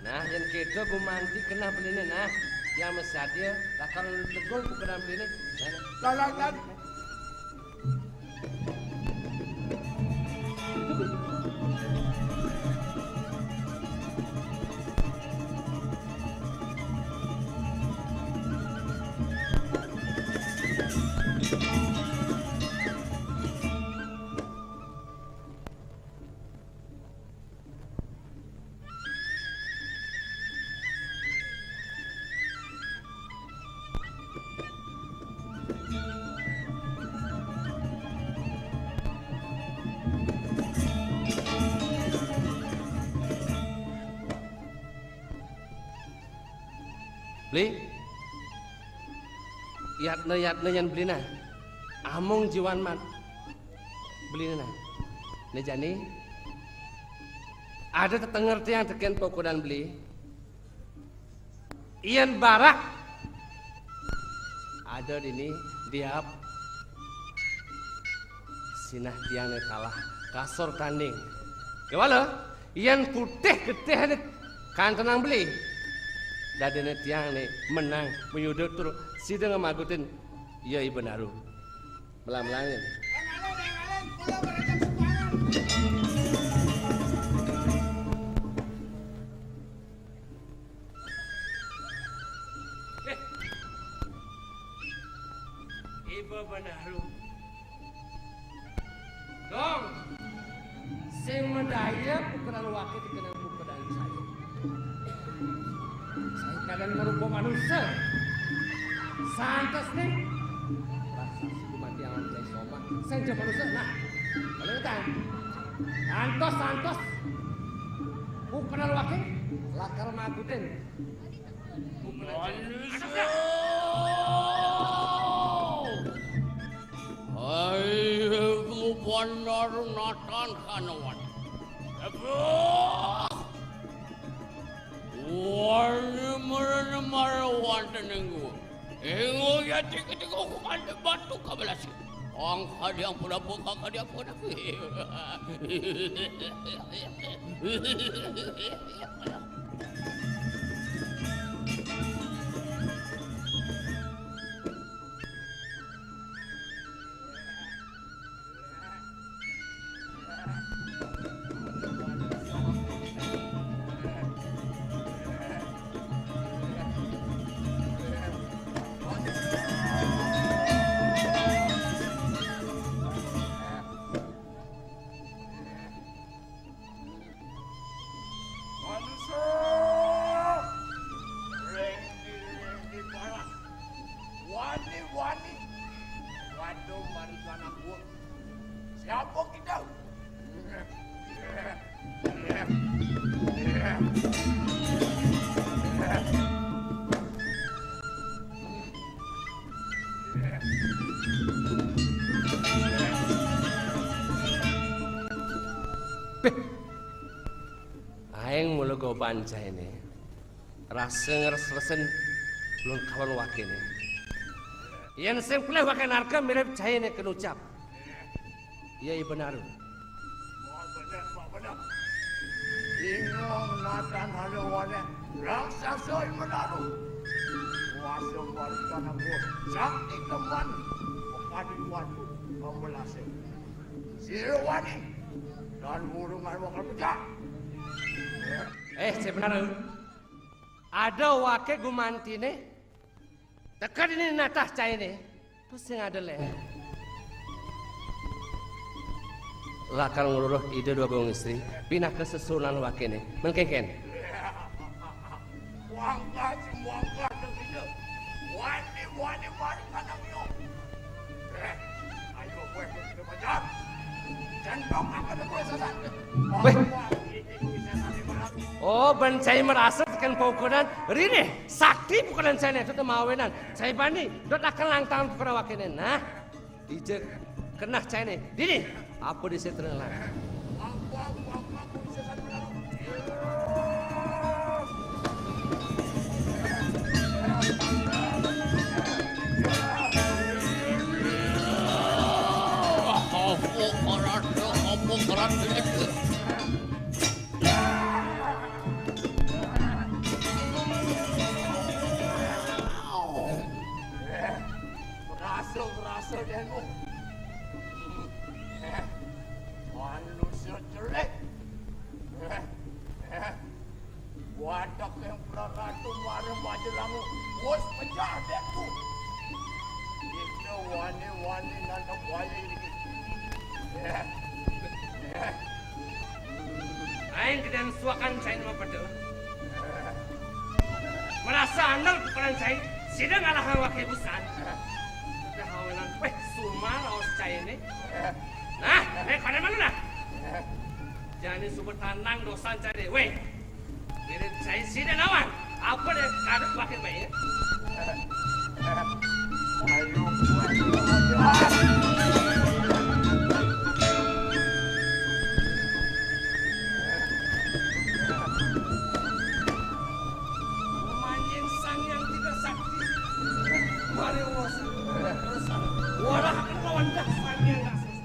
Nah, yen keda gumanti kenah beline nah. Tiang mesadya lakar tegul ku kenah beline. Nah, nah. Lalan, lan. Beli. Yatna-yatna nyen beli nah. Amung jiwan mat. Beli nah. Ne jani. Ada tetenger tiang teken pokodan beli. Yen barak. Ada dini diap. Sinah tiang ne kalah kasor tanding. Kewala, yen putih getih ne kantenang beli. Dadene tiang ne menang menyuda tur sida ngemagutin ya Iban Aru. Melang-melangin. Eh. Iba Banaru. Dong. Sing madaya pukulan wake dikenal pukulan saya. Saya kadang merupa manusia. Santos nih. Rasa si mati awak saya somah. Saya aja manusia. Nah. Kalau utang. Santos, santos. Pukulan wake. Lakar magutin. Manusia. Hai, ku bandar natan kanawan. Aduh. Wani mrene marang wonten ing gua. Ing gua yati ketika hukuman batu kabelasi. Ang kadi ampun apa, kang kadi ampun apa. Manusia! Rengki, rengki, parah. Wani, wani. Waduh, mari ke anak gua. Siapa kita? Beh. Aing mula goban jaene. Rasa ngres-resen lun kalon wakene. Yen sing pelih wake narka mirip jaene kenucap. Iya, iya benar. Mak bener, mak bener. Ingong natan ada wadah raksasa yang menaruh. Kuasa balikan aku sakti teman. Pekadi waktu pembelasnya. Sirwani dan burungan wakal pecah. Eh, cai benar. Ada waké gumantiné, teka dini natah cainé, to sing ada lén. Lakar ngruruh Ida Dwagung Istri, pinaka sesuunan wakéné. Men kénkén. Wangkah si muangkah dek Ida. Wani, wani, wani, kadang yo. Eh, ayo, wéh, kita bajar. Cendok apa dek wéh, sasan? Wéh. Oh, bén cai marasa tekén paukudan, rinih, sakti pukudan cainé, to mawinan. Cai bani, dot akan langtangan pukudan wakéné. Nah, dija keneh cainé. Dini, apa disa tenelang? Berasa, berasa, Danu. Manusia jelek. Wadah yang beraratu marang baja langu. Wes pecah deh tuh. Kita wani-wani nandang wayah ini. Aing gedén suakan cai mah pedel. Merasa andel pukulan cai, sida ngalahang waké busan. Udah awenan, wéh, sumar aos cainé. Nah, nék pada mana nah? Jani suba tanang dosan cai, wéh. Mirip cai sida nawan. Apa deh kadut waké baé? Ayo, Manjing Sang Hyang Tiga Sakti. Mari wos. Warahaken lawan dah Sang Hyang Raksasa.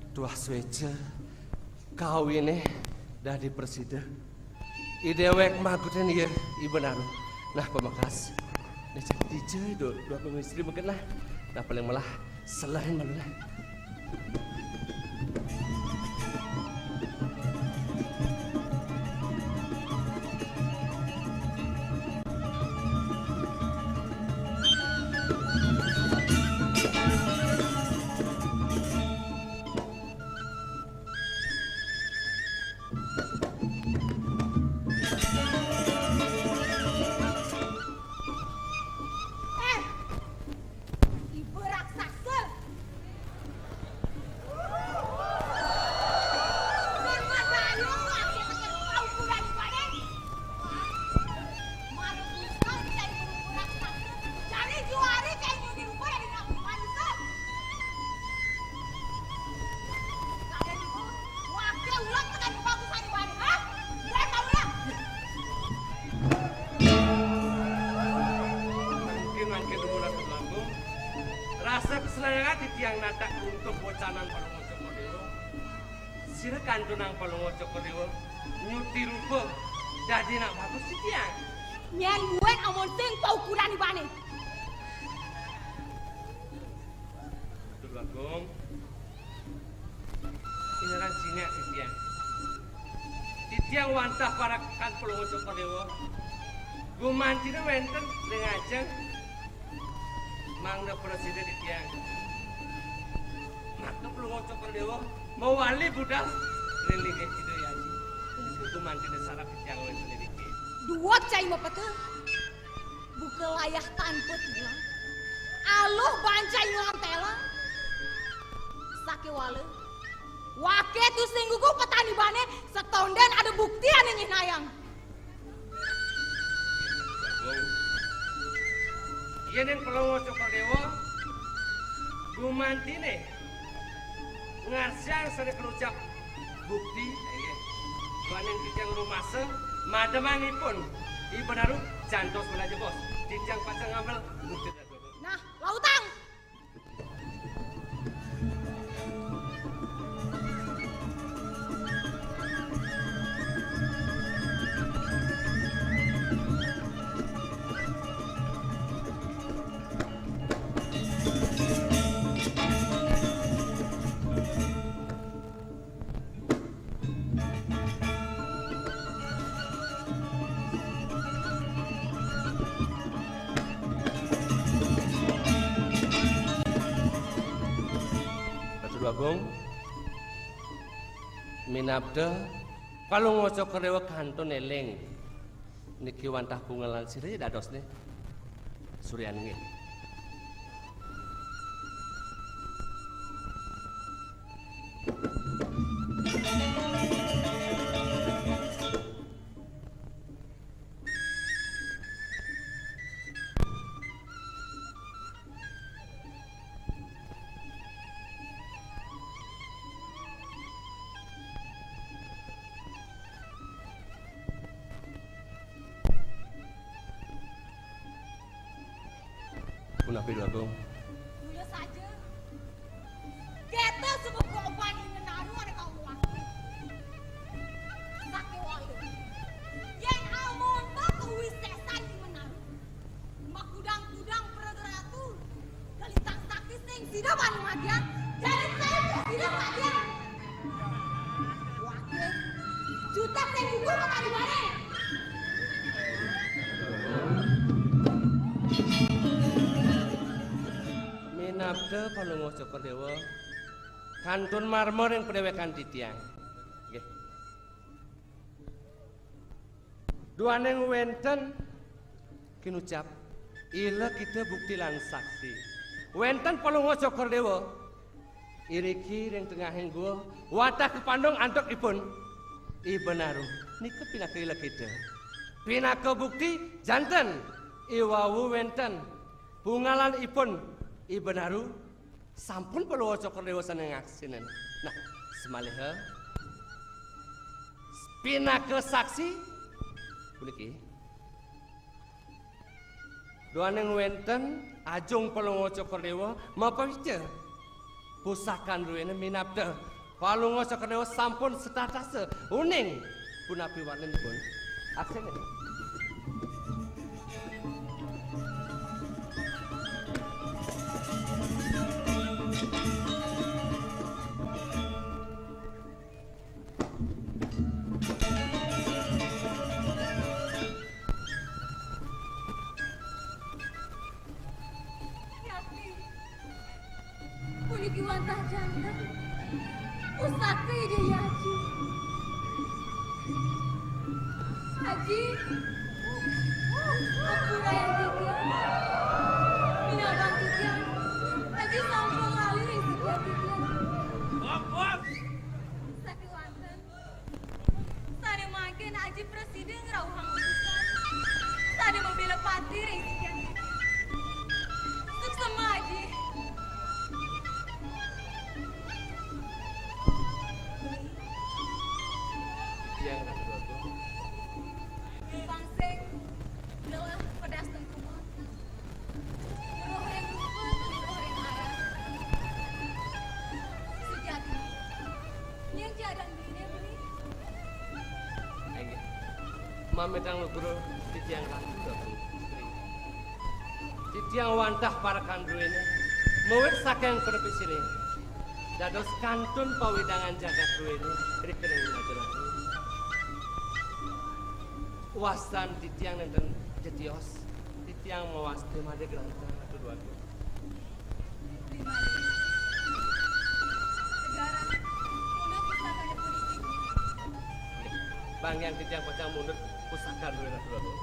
Tuah suéca kawiné dadi prasida. I déwék magutin ia iba naru. Nah, pamekas. Nah, cak dija do, dua pemistri mungkin lah. Nah, paling melah selain malu lah. Eh, ibu raksasa. Nang madayo ake tekan paukuran ibané. Malu bisa cai ibu raksasa. Cari juari cai ibu di rumah dari manusia. Kalian itu wakil ulat tekan kebagusan ibané, ha? Bukan kamu lah. Mangkin, mangkin, Ratu Agung. Rasa kesenangan titiang natah runtuh bocanan Palungguh Cokor Déwa. Sira kantunang Palungguh Cokor Déwa nyuti rupa dadi nak bagus titiang. Nyén buin amun sing paukuran ibané. Ratu Agung. Ingaran sinyal titiang. Titiang wantah parekan Palungguh Cokor Déwa. Gumantiné wénten ring ajeng mangda prasida titiang. Mangda Palungguh Cokor Déwa mawali budal ring linggih Ida Hyang Aji. Punika gumantiné sareng titiang wénten iriki. Duwat cai mapeta. Bu Kelayah tanpa tilang, aluh banca ilang telang. Sakéwala, waké tusing gugu petani bané, satondén ada bukti ané nyihnayang. Yéning Palungguh Cokor Déwa gumantiné ngarsiang sané kanucap bukti, inggih. Duaning titiang rumasa mademang ipun, I Benaru jantos manajebos. Titiang pacang ngambil bukti. Nah, lautang! Ratu Déwa Agung, minabda Palungguh Cokor Déwa kantun éling. Niki wantah pungalan sirih dadosné. Suryan nggih. Punapi, Déwa Agung? Mula saja. Kéto sebab korban I Menaru ada kau wakil. Sakéwala. Yén amonto kawisésan I Menaru. Makudang-kudang perada ratu. Kalintang sakti sing sida bani madian. Jadi saya sida madian. Wakil. Jutek sing gugur petani bareng. Minabda Palungguh Cokor Déwa, kantun marma ring padéwékan titiang. Nggih. Duaning wénten kinucap, ila kita bukti lan saksi. Wénten Palungguh Cokor Déwa, iriki ring tengahing gua, wantah kapandung antuk ipun. I Benaru, nika pinaka ila kita. Pinaka bukti janten, i wau wénten pungalan ipun, I Benaru, sampun Palungguh Cokor Déwa sané ngaksinin. Nah, samaliha pinaka saksi puniki. Duaning wénten ajung Palungguh Cokor Déwa mapawica. Pusakan druéné minabda Palungguh Cokor Déwa sampun satatasa uning punapi warninipun. Aksinin. Yati, puniki wantah janten. Pusaka Ida Hyang Aji. Aji, ampurayang titiang. Minabang titiang, Aji sampun lali ring sikian titiang. Sakéwanten. Sané mangkin Aji prasida ngrauhang utusan sané mabéla pati ring sikian. Suksma, Aji. Tiang Ratu Agung. Pangsing, gelah pedas tengkumat. Weruh ring rupa, weruh ring arah. Sujati, nyén ja adan beliné, Beli? Inggih. Mamitang lugra titiang Ratu Prabu Istri. Titiang wantah parekan druéné, mawit saking penepi sini. Dados kantun pawidangan jagat druéné, rikala ring Majalengka. Wastan titiang nénten jetios, titiang mawasta made grantang Ratu Déwa Agung. Banggiang titiang pacang mundut pusaka druéné Ratu Déwa Agung.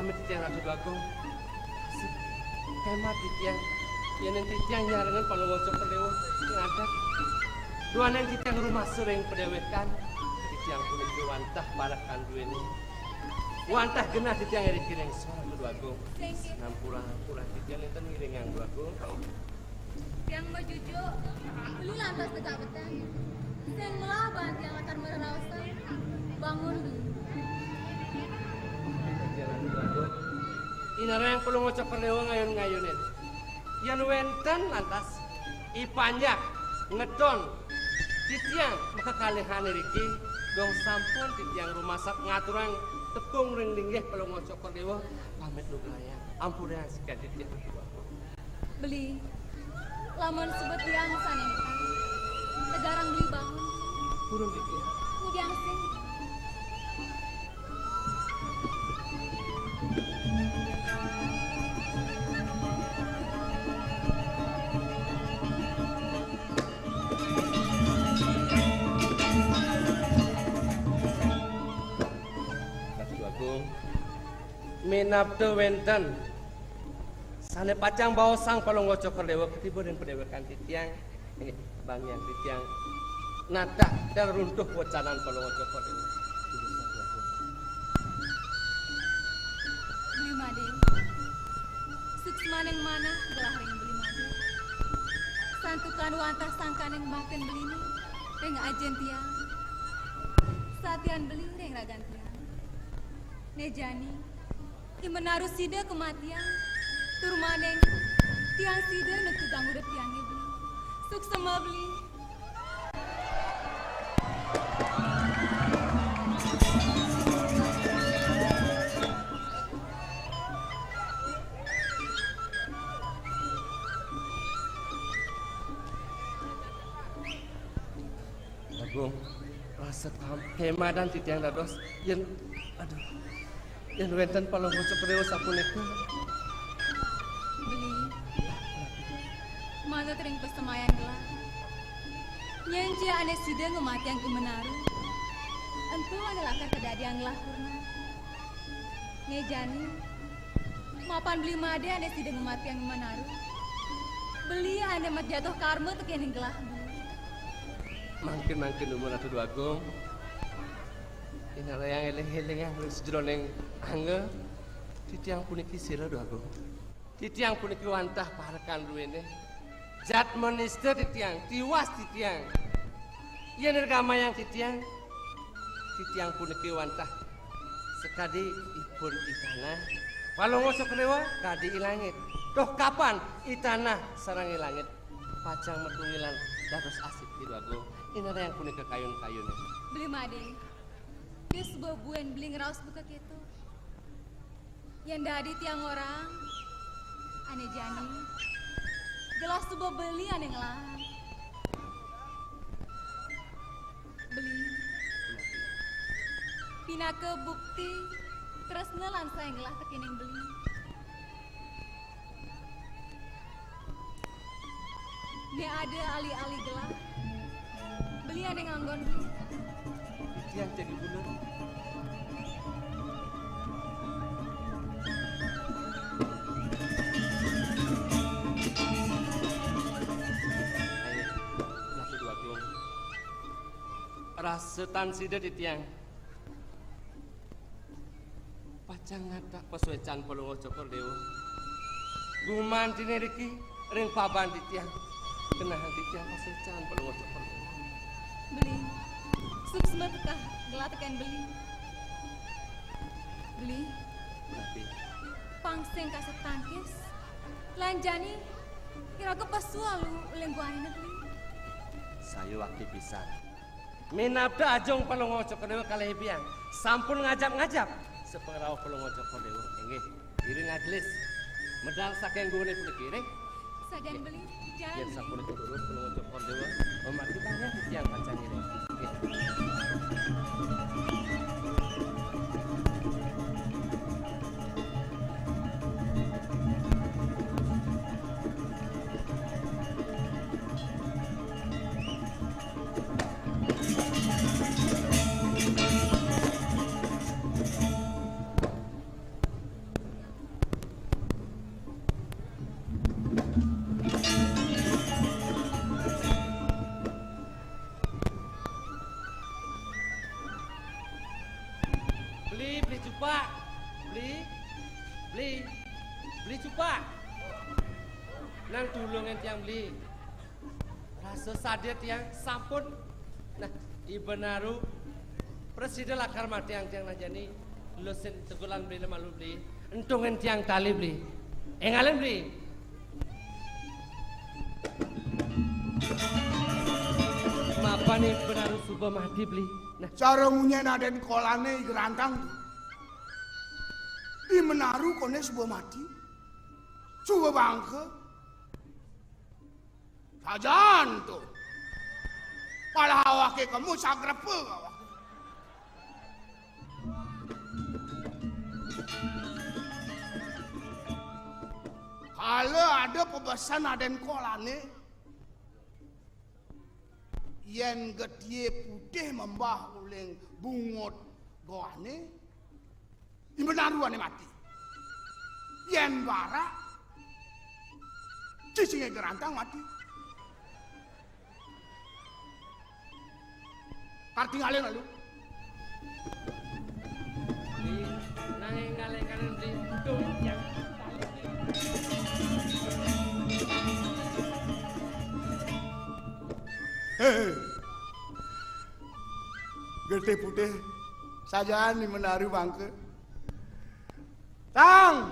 Amit titiang Ratu Bagong. Hemat titiang. Yén titiang nyarengan Palungguh Cokor Déwa ngadat. Duaning titiang rumasa ring padéwékan. Titiang puniki wantah parekan duéné. Wantah genah titiang iriki ring sor, Ratu Bagong. Ampura, ampura titiang nénten ngiringang, Ratu Bagong. Tiang majujuk, beli lantas tegak beteng. Sing melah ban tiang lakar mareraosan. Bangun, beli. Inarang Palungguh Cokor Déwa ngayun-ngayunin. Yén wénten lantas, i panjak, ngedon, titiang makakalihan iriki, dong sampun titiang rumasa ngaturang tepung ring linggih Palungguh Cokor Déwa, pamit nugrayang. Ampurayang sikian titiang. Beli, lamun suba tiang sané nekang, tegarang beli bangun. Purun titiang. Ngudiang sing. Ratu Agung, minabda wénten sané pacang baosang Palungguh Cokor Déwa katiba ring padéwékan titiang. Inggih, bangiang titiang natah dan runtuh wecanan Palungguh Cokor Déwa. Beli Madé, suksmaning manah gelah ring Beli Madé. Santukan wantah sangkaning batin beliné ring ajin tiang. Sajan beli ring ragan tiang. Né jani, I Menaru sida kamatiang, tur maning tiang sida netugang urip tiangé, beli. Suksma, beli. Agung, rasa tam-, kemadan titiang dados yén, aduh, yén wénten Palungguh Cokor Déwa sapunika. Beli, manut ring pasemayan gelah. Yén ja ané sida ngamatiang I Menaru, ento ané lakar kadadiang gelah purna. Né jani, mapan Beli Madé ané sida ngamatiang I Menaru. Beli ané majatuh karma tekéning gelah, beli. Mangkin-mangkin dumun Ratu Déwagung. Inarayang éling-élingang ring sajeroning angga, titiang puniki sira, Déwagung. Titiang puniki wantah parekan druéné. Jatmanista titiang, tiwas titiang. Yén nirgamayang titiang, titiang puniki wantah sakadi ipun i tanah. Palungguh Cokor Déwa kadi i langit. Duh kapan i tanah sareng i langit pacang matungilan dados asiki, Déwagung? Inarayang punika kayun-kayun. Beli Madé, dia suba buin beli ngraos buka kéto. Yén dadi tiang orang, ané jani, gelah suba beli ané ngelah. Beli. Pinaka bukti tresna lan sayan gelah tekéning beli. Né ada ali-ali gelah, beli ané nganggon, beli. Titiang jadi guna. Ayo, Ratu Déwagung. Rasa tan sida titiang. Pacang ngadak pasuécan Palungguh Cokor Déwa. Gumantiné riki ring paban titiang. Genahang titiang pasuécan Palungguh Cokor Déwa. Beli, suksma tekah gelah tekén beli. Beli. Napi? Pang sing kasép tangkis. Lan jani, iraga pesu alu uling guané, beli. Sayuwakti pisan. Minabda ajung Palungguh Cokor Déwa kalih biang. Sampun ngajap-ngajap sapangrauh Palungguh Cokor Déwa. Inggih, iring agelis. Medal saking guné puniki, inggih. Sajan beli, jan. Yén sampun turut Palungguh Cokor Déwa, mamargi banyak titiang pacang ngiring. Inggih. Beli Cupak. Nang tulungin tiang beli. Rasa sadia tiang sampun. Nah, I Benaru prasida lakar matiang tiang nah jani. Lusin tegulan beli malu beli. Entungin tiang tali beli. Engalin beli. Mapan I Benaru suba mati beli. Nah, cara munyin aden kolane I Gerantang. I Benaru kone suba mati. Suba bangka. Sajan to. Malah awake kemu sagrepa awake. Kala ada pabesan aden kolane, yen getie putih membah uling bungut goane, I Benaru ane mati. Yen barak, cicinge Gerantang mati. Karti ngalih lalu. Di, nanging ngalih kanan di, dong, yang. Hei. Getih putih, sajaan I Benaru bangka. Tang!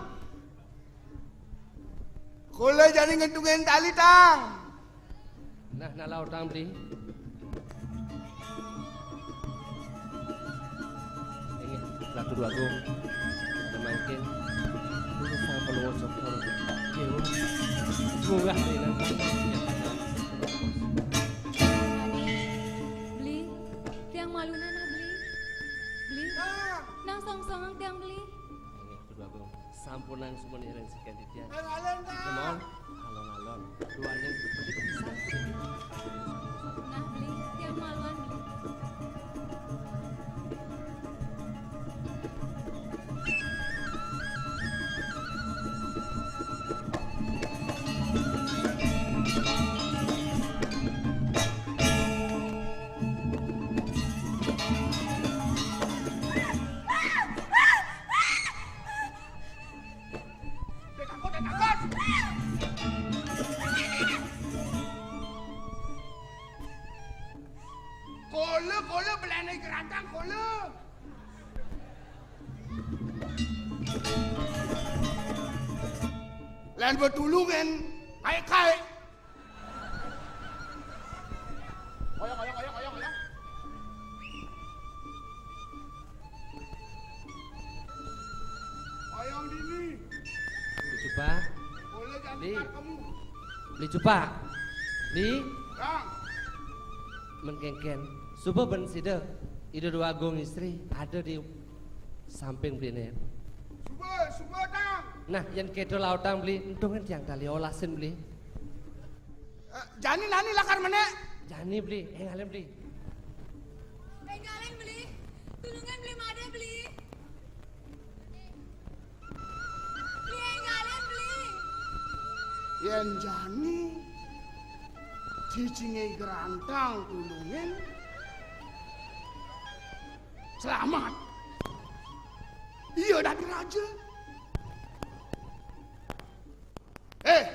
Kula jani ngentungin tali, Tang. Nah, nah, lautang beli. Inggih, Ratu Déwa Agung. Mangkin kula sang Palungguh Cokor. Déwa. Munggah rinang. Beli, tiang malunan nah, Beli. Beli, nang songsongang tiang, Beli. Inggih, Ratu Déwa Agung. Sampunang sumuni ring sikian titiang. Alon-alon, Kak. Nuwun. Alon-alon. Duaning gedé pisan. Nah, Beli, tiang maluan, Beli. Kola, kola, belana gerantang, kola. Lan betulungan, kai-kai. Oyong, oyong, oyong, oyong, oyong. Oyong dini. Beli Cupak. Boleh jangan Beli. Kamu. Beli Cupak. Beli. Bang. Men kénkén. Suba ben sida. Ida Déwa Agung Istri ada di samping beliné. Suba, suba, Tang. Nah, yén kéto lautang beli, entungin tiang tali olasin beli. Eh, jani nani lakar menék? Jani beli, énggalin beli. Énggalin beli. Tulungan beli madé beli. Beli énggalin beli. Yén jani cicingé gerantang tulungin, selamat. Iya dadi raja. Eh,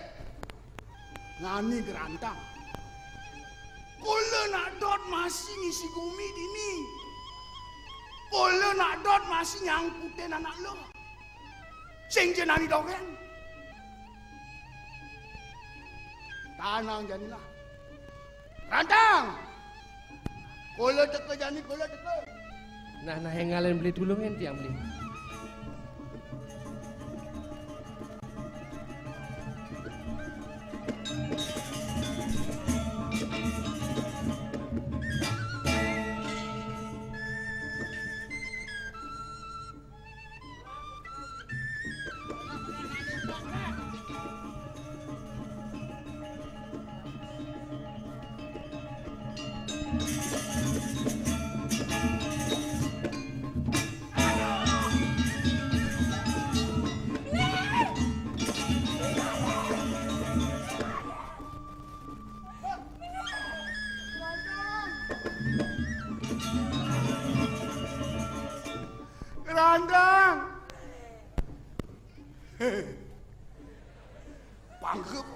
nani gerantang. Kula nak dot masih ngisi gumi dini. Kula nak dot masih nyangkutin anak lo. Sing jenani dogén. Tanang janilah. Rantang. Kula teka jani, kula teka. Nah, nah, énggalin beli tulungin tiang beli. Angkup.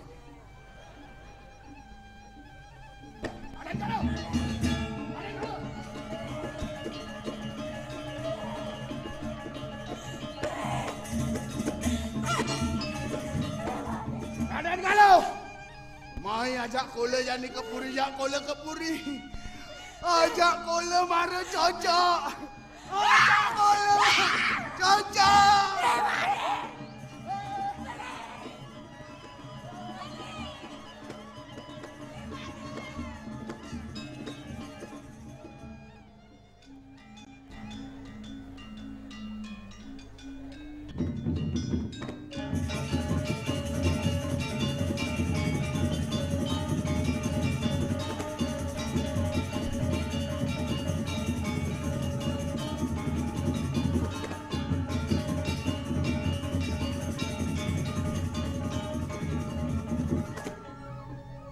Raden Galuh. Mai ajak kula jani ka puri, jak kula ka puri. Ajak kula mara cocok. Ajak kula cocok.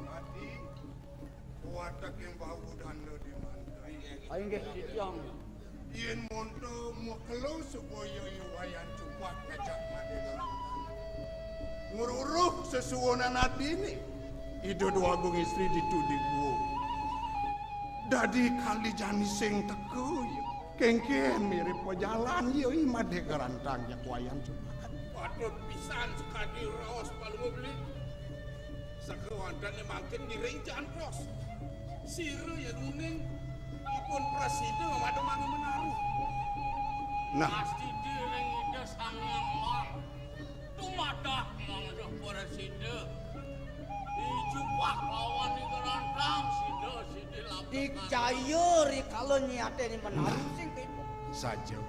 Mati, watek ing bau danda di mantri. Ayo nggih, titiang. Yen monto mekelo supaya I Wayan Cupak ngajak Madé Garantang. Ngruruh sesuunan adine. Ida Dwagung Istri ditu di gua. Dadi kali jani sing teka ya. Kengken mirip pejalan ya I Madé Garantang jak Wayan Cupak. Patut pisan sekadi raos Palungguh Beli. Sakawantane mangkin ngiring jantos. Sira ya uning dipun prasida mademangi menaruh. Nah. Pasti dening Ida Sang Hyang Wang. Tumadak mangda prasida. Dicupak lawan digerantang sida sida labuh. Dicaya rikala nyatene menaruh sing keto. Saja.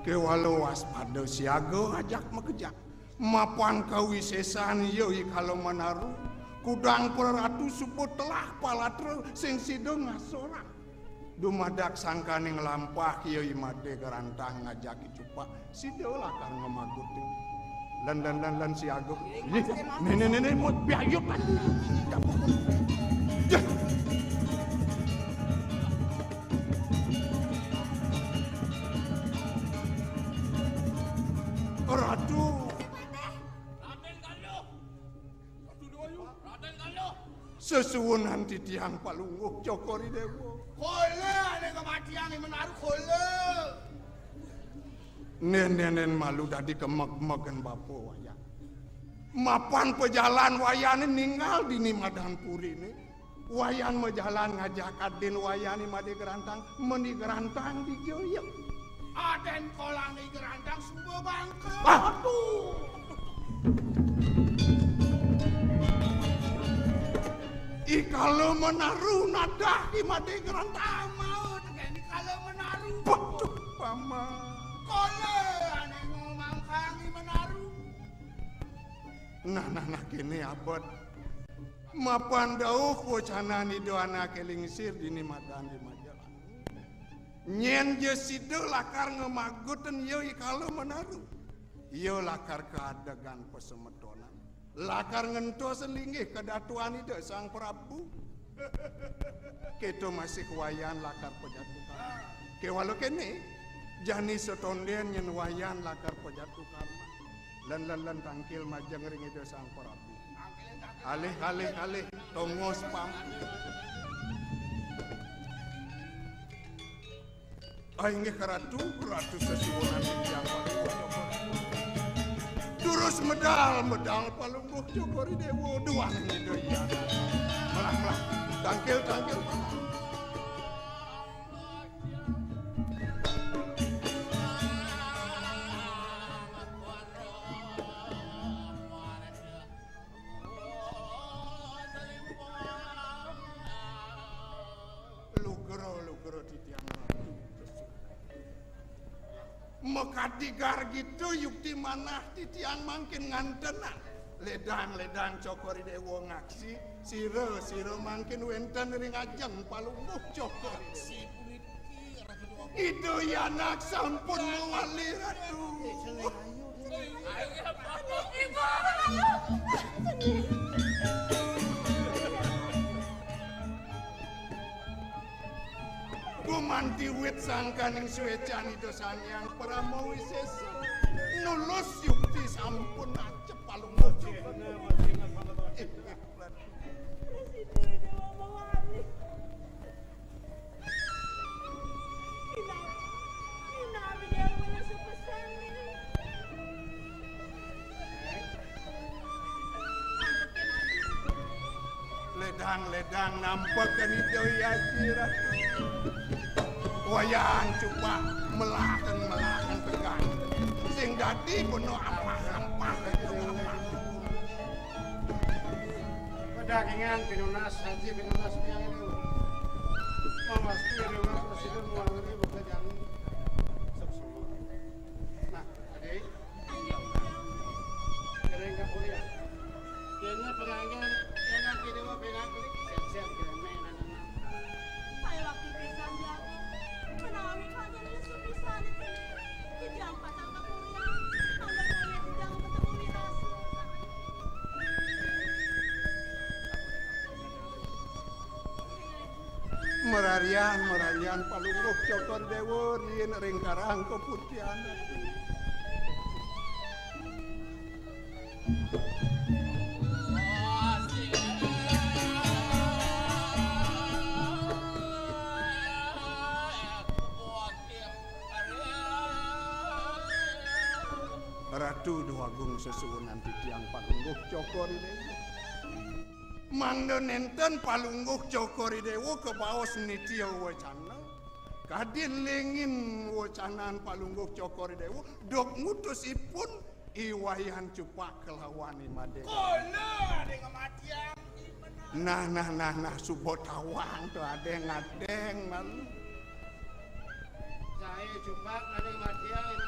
Kewala waspada siaga ajak makejang. Mapan kawisesan ya I Kala Manaru, kudang para ratu suba telah palatra sing sida ngasorang. Dumadak sangkaning lampah ya I Madé Garantang ngajaki Cupak, sida lakar ngemaguti. Len, len, len, len siaga. Ih, nene, nene, mut biayut. Jah. Ratu. Raden Galuh. Ratu Dewa Ayu, Raden Galuh. Sesuunan titiang Palungguh Cokor I Dewa. Kola ane kematian I Menaru kola. Nen, nen, nen malu dadi kemeg-megen bapa Wayan. Mapan pejalan Wayane ninggal dini madan purine. Wayan majalan ngajak adin Wayan I Madé Gerantang, meni Gerantang dija ya. Aden kolang I Gerantang suba bangka. Aduh. I Kala Menaru nadah I Madé Gerantang. Mau teken I Kala Menaru. Waduh, Paman. Kola ane ngomangkang I Menaru. Nah, nah, nah, kene abet. Mapan dauh wecanan Ida Anake Lingsir dini madan di Majalan. Nyen ja sida lakar ngemaguten ya I Kala Menaru. Ya lakar kaadegan pasemetonan. Lakar ngentos linggih kadatuan Ida Sang Prabu. Keto masih Wayan lakar pajatukan. Kewala kene, jani setonden nyen Wayan lakar pajatukan. Len, len, len tangkil majeng ring Ida Sang Prabu. Alih, alih, alih, tongos pam. Ai inggih Ratu, Ratu sesuunan titiang Palungguh Cokor. Durus medal, medal Palungguh Cokor I Dewa, duang Ida Hyang. Melah, melah. Tangkil, tangkil. Lugra, lugra titiang Ratu. Makadi gargita yukti manah titiang mangkin ngantenang. Ledang, ledang Cokor I Dewa ngaksi, sira, sira mangkin wenten ring ajeng Palungguh Cokor I Dewa. Ida Hyang Anak sampun mawali, Ratu. Gumanti wit sangkaning suecan Ida Sang Hyang Parama Wisesa. Nulus yukti sampun acep Palungguh Cokor. Ledang nampek kan Ida Aji Ratu. Wayan Cupak melaken-melaken tegang. Sing dadi bena ampah-ampah. Pedagingan pinunas, haji pinunas, piang itu. Mamastu dewa presiden muangani buka jani. Sok semua. Nah, adik. Kering ka kuliah. Kena penganggil, kena kiri wa benak klik, siap-siap kena main anak-anak. Saya waktu pisan jago. Menawi kalian lesu pisan itu. Kijang patang ka kuliah. Mangga kalian kijang bertemu di rasa. Merarian, merarian Palungguh Cokor Dewa rin ring karang kaputihan. Ratu Déwagung sesuunan titiang Palungguh Cokor Dewa. Mangda nénten Palungguh Cokor Dewa kabaos nitya wacana. Kadi lingin wacanan Palungguh Cokor Dewa, duk ngutus ipun I Wayan Cupak kalawan I Madé. Kala ada ngamatian. Nah, nah, nah, nah, suba tawang to ada ngadeng malu. Saya Cupak ada ngamatian.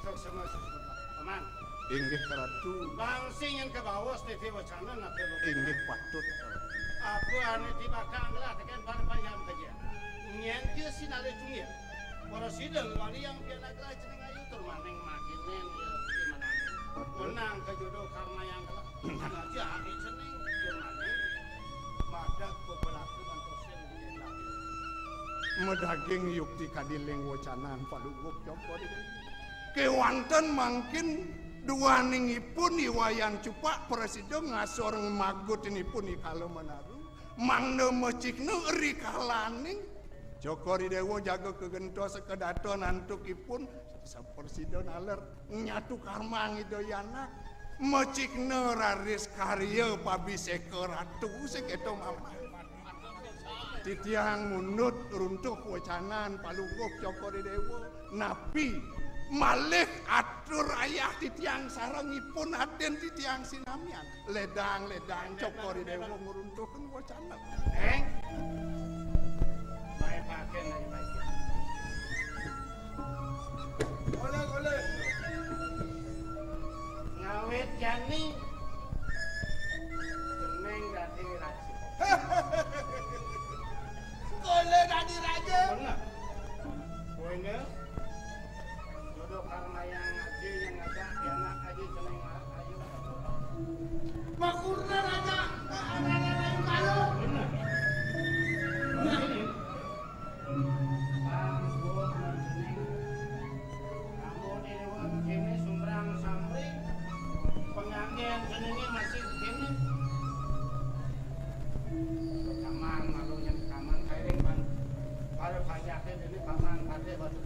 Sok sama, sok sama. Paman. Inggih, Ratu. Bangsi nyén kabaos titi wacana napi lu? Inggih, patut. Apa ané ti bakal ngelah tekén para payam kaja? Nyén ké sinalih tunggil. Para sida ngwaliang pianak gelah cening ayu tur maning makinén ya imanane. Menang ka jodoh karma yang gelah. Aja ati cening tur maning. Madak bebelaku ngantosin di laku. Medaging yukti kadiling wacanan Palungguh Cokor. Kéwanten mangkin duaningipun I Wayan Cupak prasida ngasor ngemagutinipun I Kala Menaru, mangda mecikna rikalaning Cokor I Déwa jaga kagentos kedaton antukipun saprasida naler nyatu karmang Ida Yanak, mecikna raris karya pabiseka ratu sing kéto mamah. Titiang mundut runtuh wacanan Palungguh Cokor I Déwa. Napi malih atur ayah titiang sareng ipun adin titiang sinamian. Ledang, ledang, Cokor I Déwa ngruntuhang wacana. Éng? Baé paken lagi baé. Oleh, oleh. Ngawit jani jeneng dadi raja. Kala dadi raja. Bener. Kowe jodoh karma yang aja yang ngajak anak aja jeneng ayu. Makurna raja, anak-anak ayu kala. Bener. Nah, ini. Bang, gua mau jeneng. Kamu di luar sini sumbrang samri. Pengantin jenengnya masih begini. Kaman, malunya kaman, kairing, Bang. Kalau banyaknya ini kaman, ada, Bang.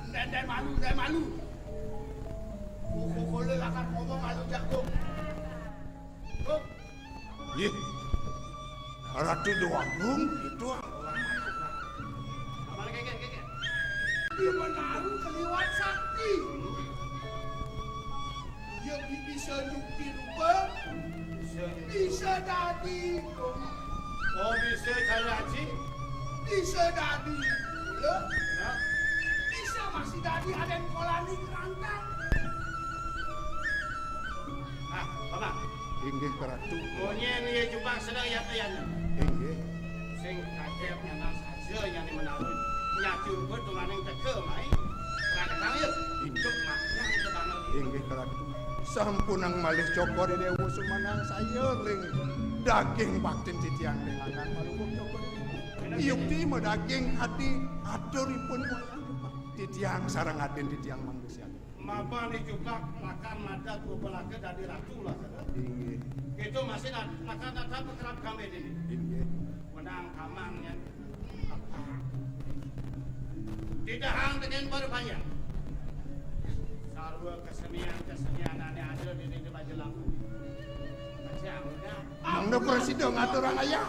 Ndai, ndai malu, ndai malu. Kuku kulit akan ngomong malu jagung. Tuh. Yih. Ratu Déwagung itu. Aman, keke, keke. Di Menaru keliwat sakti. Iya, bi-, bisa nyukti rupa. Bisa nyukti. Bisa dadi. Oh, bisa cara aji. Bisa dadi. Kula. Ya. Bisa masih dadi aden kolani kerantang. Ah, Paman. Inggih, Ratu. Monyén iya jubah sedaya kayana. Inggih. Sing kagét nyana saja nyani menawi. Nyacur betunaning teka mai. Raketang ya. Inggih. Cuk maknang kebanget. Inggih, Ratu. Sampunang malih Cokor I Déwa sumanang saya ring daging baktin titiang ring anak Palungguh Cokor I Déwa. Yukti madaging adi aturipun wayah. Titiang sareng adin titiang mangda siaga. Mapan dicuplak lakar madag bebelaka dadi ratu lah, saudara. Inggih. Itu masih nak, lakar natap kerap kami ini. Inggih. Menang kamangnya. Didahang dengan berbanyak. Sarwa Kesenian-kesenian ané ada di, di Majelang. Kacang, udah. Mangda prasida ngaturang ayah.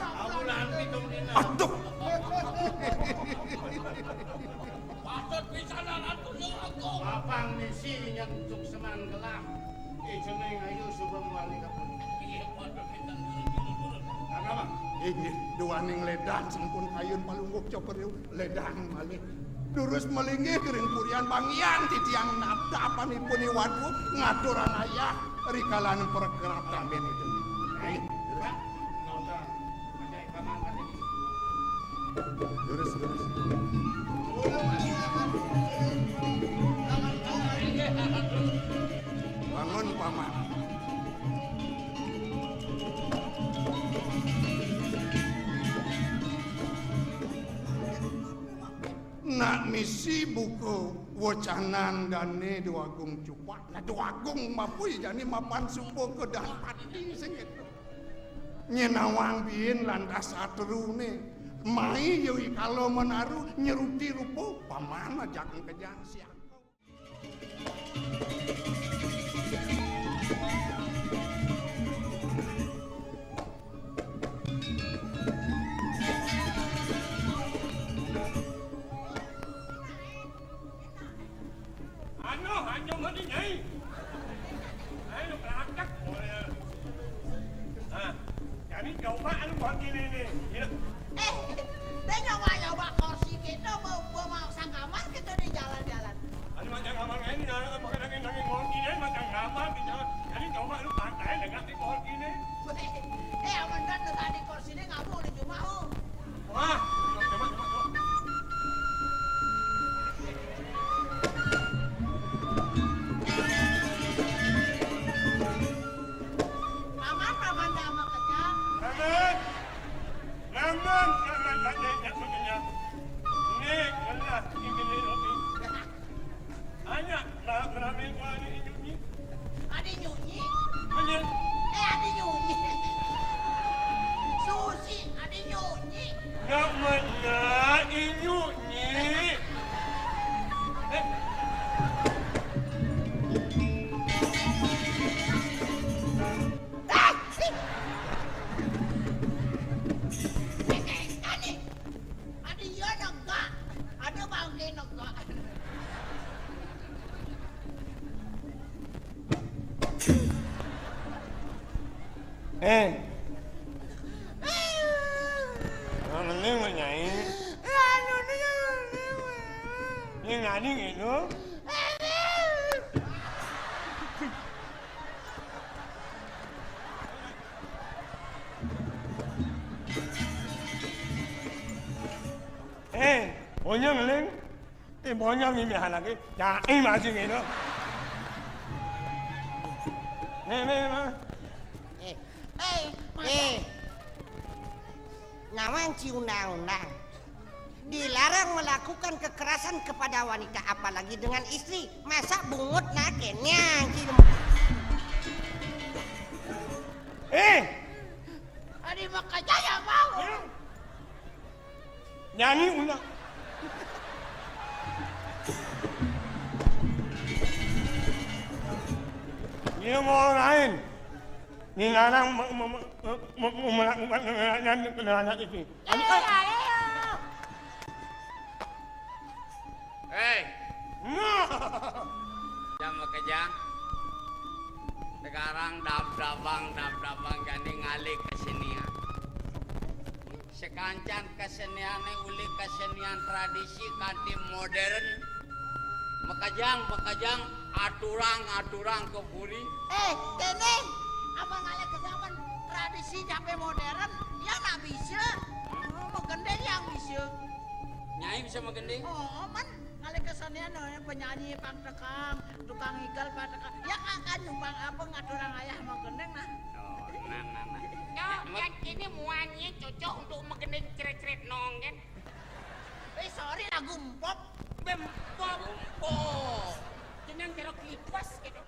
Aduh. Patut pisanan atur ya aku. Apang misi nyén sukseman gelah. Eh, jeneng ayu suba mawali ka pun. Iya, patut pisanan. Apa, Bang? Inggih, duaning lédan sampun kayun Palungguh Cokor Iwung. Lédan malih. Durus malinggih ring purian Bang Hyang, titiang nabdapanipun i waduk ngaturang ayah rikalaning prakerab tambén itu. Durus, durus. Bangun, Paman. Nak misi buka wecanan dané Déwa Agung Cupak. Nah, Déwa Agung mapui jani mapan suba kedah pati sing kéto. Nyén nawang buin lantas satruné. Mai ya i kala manaru nyeruti rupa Paman ajak makejang siang. Anu, anjung hati, Nyai. Ayo, kelakak. Ah, kami coba anu buat ini nih. Ini. Eh, dia nyoba-nyoba kursi kita mau, mau, mau sangkaman kita di jalan-jalan. Anu macam kamar ini, nah, makan daging, daging pohon ini, macam kamar di jalan. Jadi coba lu pantai dengan di pohon ini. Eh, aman kan tuh tadi kursi ini nggak mau di rumah, oh. Wah, coba, coba, coba. Paman, paman, dah mau kerja. Paman. Mamang, mamang, mamang, mamang. Ni, ngelah, ni, ni, ni, ni. Anak, ma-, maraming ko, adi nyunyi. Adi nyunyi? Bener. Eh, adi nyunyi. Susi, adi nyunyi. Nak mana inyunyi? Eh. Ah! Adi iya negak. Ada bangke negak. Eh. Nah, mending mah, Nyai. Anu, anu, anu, anu. Ini nani gitu? Eh, bonyong, Ling. Eh, bonyong ini anak ini. Cai masih gitu. Nih, nih, mah. Eh, eh, eh. Nawang ci undang-undang. Dilarang melakukan kekerasan kepada wanita, apalagi dengan istri. Masa bungut na kéné, ci. Eh! Adi makajaya mau. Nyanyi undang. Dia mau lain. Ni lanang me-, me-, me-, me-, melakukan kekerasan kepada anak itu. Ayo, ayo. Hei. Nah. Jam makejang. Sekarang dab-dabang, dab-dabang jani ngalih kesenian. Sakancan keseniané uli kesenian tradisi kanti modern. Makejang, makejang, aturang, aturang ka puri. Eh, kéné, abang ngalih kesenian tradisi jape modern, ya nak bisa. Oh, magending yang bisa. Nyai bisa magending? Oh, man, ngalih kesenian, oh, ya, penyanyi, pang tekang, tukang igel, pang tekang. Ya, kan, kan nyumbang apa ngaturang ayah magending, nah. Oh, nah, nah, nah. Nah, yang ini muanya cocok untuk magending cret-cret nong, kan? Eh, sorry, lagu empop. Bempop. Empop. Jeneng karo kipas gitu.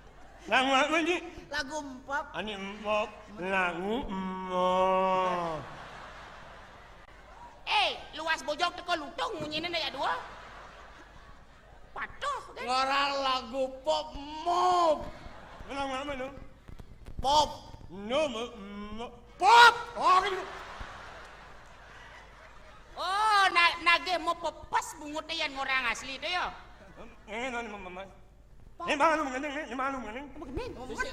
Lagu apa, Ji? Lagu empop. Ani empop, lagu empop. Eh, luas bojog teko lutung munyiné ya dua. Aduh, kan? Ngarang lagu pop mop. Ngarang apa tu? Pop. No, mo-, mo-, pop. Oh, gitu. Oh, na-, nagih mau pepes bungut yan orang asli tu ya. Eh, no, no, no, no. Ini malu mengenai, ini malu mengenai. Apa gini? Sisi,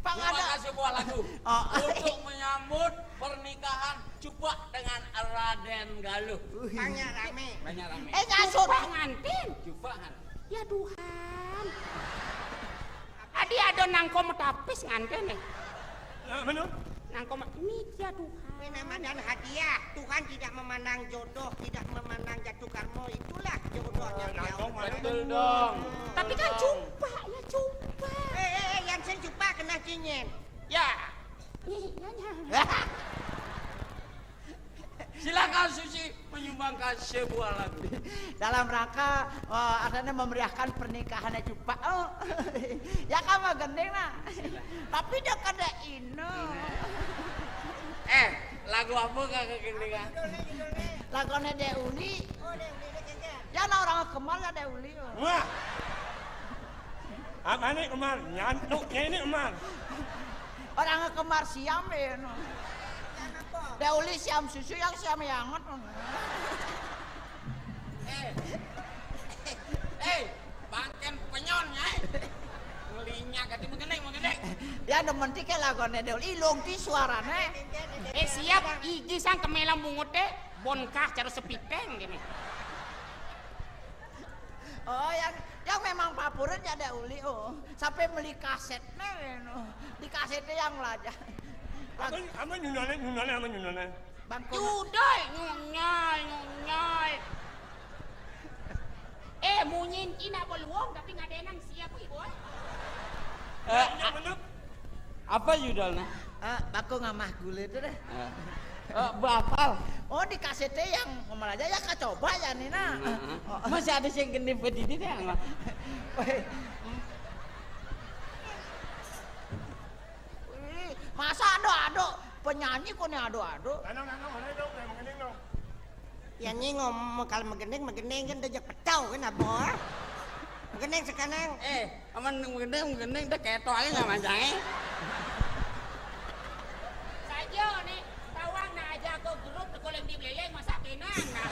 Pak, terima ada kasih buah lagu. Oh. Untuk menyambut pernikahan Cupak dengan Raden Galuh. Banyak rame. Banyak rame. Eh, ngasut. Cupak ngantin. Cupak kan. Ya Tuhan. Adi ada nangko metapis ngantin nih. Eh, mana? Nangko me-, ini ya Tuhan. Ini nama dan hadiah. Tuhan tidak memandang jodoh, tidak memandang jatuh karma. Itulah jodohnya. Oh, beliau. Nangko mana? Betul dong. Tapi kan cupak, ya cupak. Eh, eh, eh, yang saya cupak kena cinyet. Ya. Iya, iya. Silakan Susi menyumbangkan sebuah lagu. Dalam rangka, eh, artinya memeriahkan pernikahannya Cupak. Oh. Ya kan mah gending nah. Tapi dia kada ino. Eh, lagu apa kagak gending ah? Lagunya Dek Uli. Ya nah orang Kemar lah Dek Uli. Oh. Wah. Apa nih Kemar? Nyantuknya ini Kemar. Orang Kemar siam ya no. Dek Uli siam susu yang siam yang anget. Eh. Eh, bangken penyon ya. Ngelinya kati mengenai mengenai. Ya demen ti ke lagunya Dek Uli, ilung ti suaranya. Eh siap, igi sang kemela mungut deh, bonkah cara sepiteng gini. Oh, yang, yang memang favorit ya Dek Uli, oh. Sampai beli kasetnya, no. Di kasetnya yang lajah. Apa, apa nyundalnya, nyundalnya, apa nyundalnya? Bang Kono. Judul, nyundal, nyundal. Eh, munyin Cina beluong, tapi nggak ada yang siap, ibu. Eh, yang bener. Apa judulnya? Eh, Bangkung Amah Gula itu deh. Eh. Eh, batal. Oh, di kasetnya yang ngomong aja ya kacoba ya Nina. Heeh. Oh. Masih ada yang gede pedidi deh. Weh. Wih, masa ada-ada penyanyi kok nih ada-ada? Lanang, lanang, mana dong? Yang mengening dong. Ya, nyi ngomong kalau megending, megending kan dejek pecau kan, Abah? Megending sekarang. Eh, aman megending, megending deh keto aja nggak mancangnya. Saja nih, tawang nak aja aku grup kalau yang dibeleleng masa kenang nah.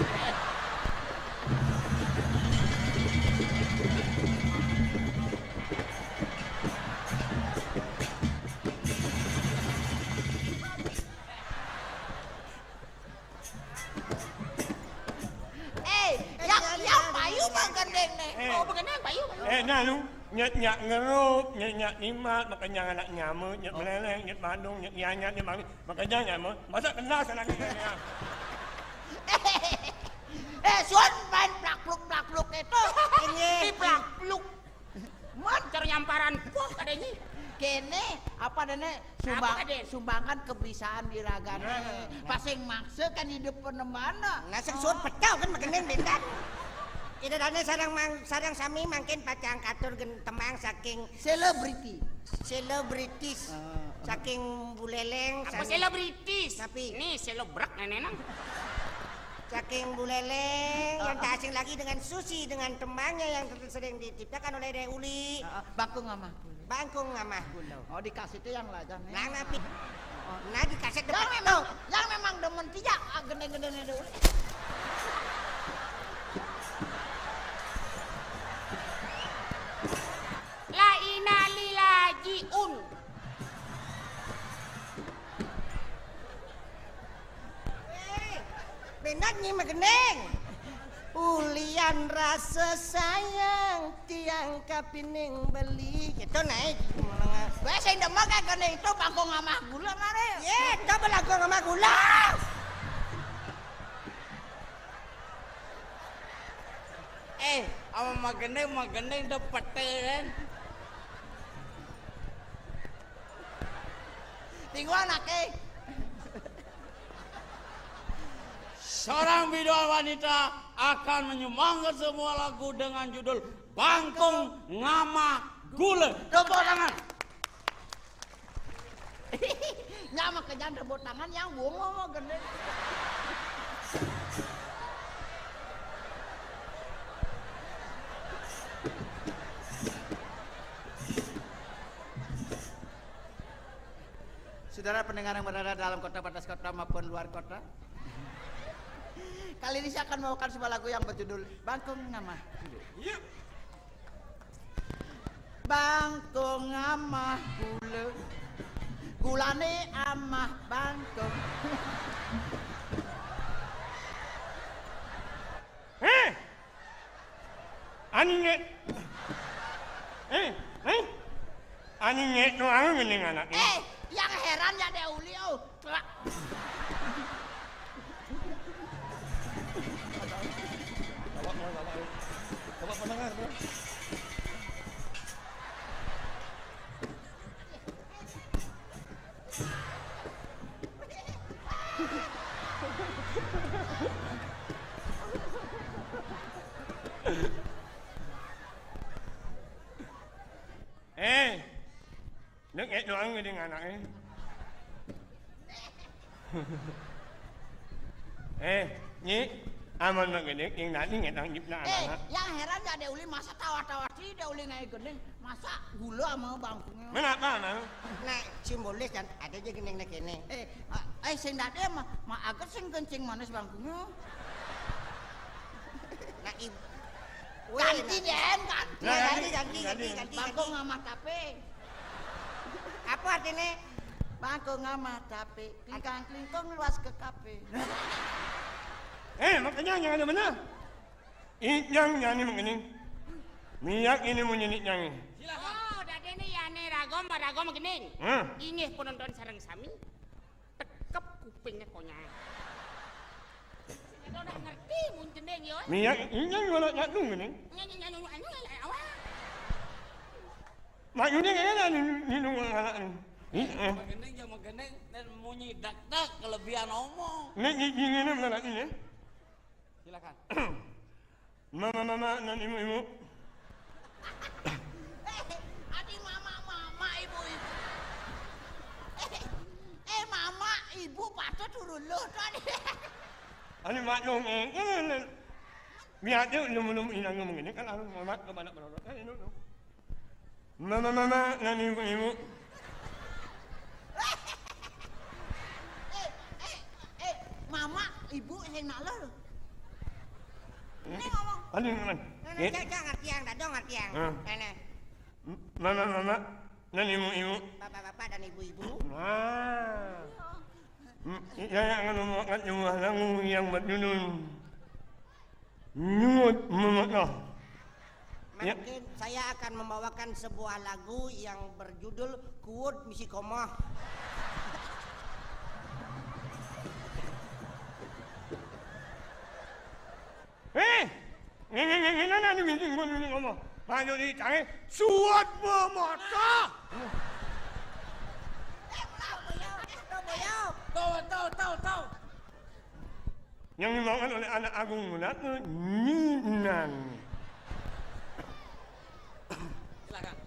Eh, yang, yang payu mah gending nih. Eh. Oh, begenang payu, payu. Eh, nah lu, nyet nyak ngerup, nyet nyak nimat, makanya anak nyamuk, nyet meleleh, nyet bandung, nyet nyanyat, nyet mami, makanya nyamuk. Masa kena sana kena ya. Eh, Sun main plak-pluk, plak-pluk itu. Ini. Di plak-pluk. Man, cara nyamparan, wah, kadanya. Kene, apa dene? Sumbang, apa, Dek? Sumbangkan kebisaan di ragane. Nah, nah. Pasing maksa kan hidup penemana. Nah, sing suut pecah kan makin bendan. Ida dane sarang mang, sarang sami mangkin pacang katur gen-, tembang saking selebriti. Selebritis. Ah. Saking Buleleng, apa sang-, selebritis? Tapi ini selebrek nenek nang. Saking Buleleng, yang tak asing lagi dengan Susi, dengan tembangnya yang sering diciptakan oleh Dek Uli. Heeh, Bangkung Amah Gula. Bangkung Amah Gula. Oh, dikasih itu yang lajang, nih. Nah, napi. Oh. Nah, dikasih yang depan memang, itu. Yang memang demen tidak, ah, gendeng-gendengnya Dek Uli. La inalilajiun. Bendat nyi magending. Ulian rasa sayang tiang kapining beli. Gitu naik. Weh, sing demen kayak gini itu Bangkung Amah Gula mare. Ye, coba lagu Amah Gula. Eh, ama magending, magending udah pete kan. Tinggal anaknya. Seorang biduan wanita akan menyumbangkan sebuah lagu dengan judul Bangkung Ngamah Gula. Tepuk tangan. Nyama kenyang tepuk tangan yang bungo mau gede. Saudara pendengar yang berada dalam kota, batas kota maupun luar kota, kali ini saya akan membawakan sebuah lagu yang berjudul Bangkung Ngamah Gula. Iya. Bangkung ngamah gula, gulane amah bangkung. Heh! Ani nge-, eh, eh? Ani nge-, no anu ngening anake. Eh, yang heran ya Dek Uli, oh. Telak. Bapak, bapak, bapak. Bapak, bapak, bapak. Eh, nek ngek doang ngening anake. Eh, Nyi, amun nek ngene, ing nani ngetang nyipna eh, anak. Yang heran ya Dek Uli, masa tawa-tawa si Dek Uli naik gede, masa gula sama bangkungnya. Menapa, Mang? Nek simbolis kan ada aja gini nek kene. Eh, ah, eh, sing dade mah, mah agak sing kencing manis bangkungnya. Nah, ibu. Ganti, nah. Den, ganti. Nah, ganti, ganti, ganti, ganti, ganti, ganti. Bangkung sama tape. Apa artinya? Bangkung sama tape, klingkang klingkong luas ke kafe. Eh, makanya jangan benar. Ijang nyani mengening. Minyak ini munyi nyanyi. Oh, dadi ini ya ne ragom, ragom gening. Hah? Inggih penonton sareng sami. Tekep kupingnya konyang. Kita udah ngerti mun gending yo. Minyak ini mana nyatu gening. Nyanyi nyanyi anu ya awak. Mak ini kayaknya di, di nunggu anak ini. Iya. Magending ya magending dan munyi dak-dak kelebihan omong. Ini ini ini mana ini? Silakan. Mama-mama dan ibu-ibu. Eh, adi mama-mama, ibu-ibu. Eh, eh, mama, ibu patut dulu loh tadi. Ani mak dong, eh, eh, eh. Biar dia belum belum hilang ngomong ini kan harus mama ke mana mana. Eh, ini loh. Mama-mama dan ibu-ibu. Eh, eh, eh, mama, ibu, sing nak lo. Ini ngomong. Aduh, ngomong. Nah, nah, eh. Cak, cak, ngerti yang, dadong ngerti yang. Ah. Nah, nah. M-, mama-mama dan ibu-ibu. Bapak-bapak dan ibu-ibu. Nah. M-, ya, yang ngomong kan jumlah langu yang berjudul. Nyuwut memetah. Ya. Mungkin saya akan membawakan sebuah lagu yang berjudul Kuwut Misi Komoh. Eh, ngene ngene ngene anu misi kuwut misi komoh. Maju di tangi suwut memetah. Tahu, tahu, tahu, tahu. Yang dimakan oleh anak agung muda tu Ninan. Silakan.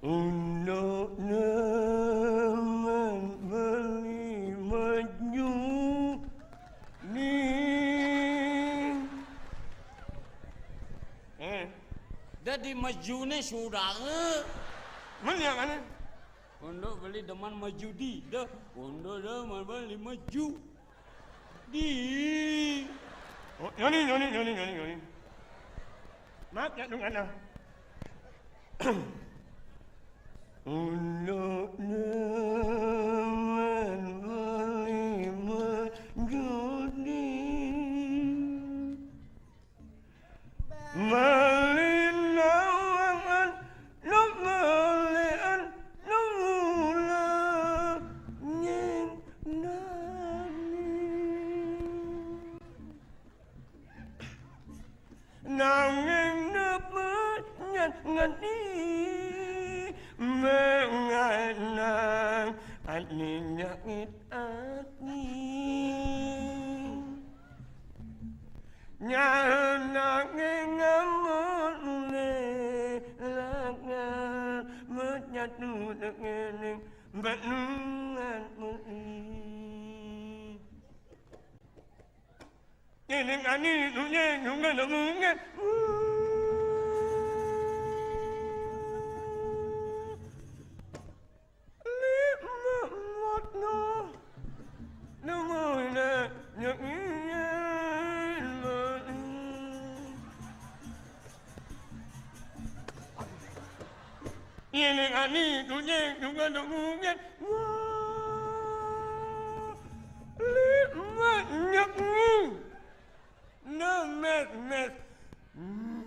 Untuk nemen beli maju ni. Eh. Dadi maju ni sudah. Mana yang mana? Untuk beli demen maju di. Dah, untuk demen beli maju. Di. Oh, nyoni, nyoni, nyoni, nyoni, nyoni. Maaf ya, Tung Ana. Untuk nemen beli maju di. Malinawangan, lumalian, lumula, nying nani. Nanging dapat nyat ngati, mengaitnang ati nyakit ati. Nyahanake ngamune lakar menyatu tekening benungan muni. Nyening ani nunye nungan nungan. Lima Ini ani tunyeng juga dongungin. Wah, lima nyakni. Nemes mes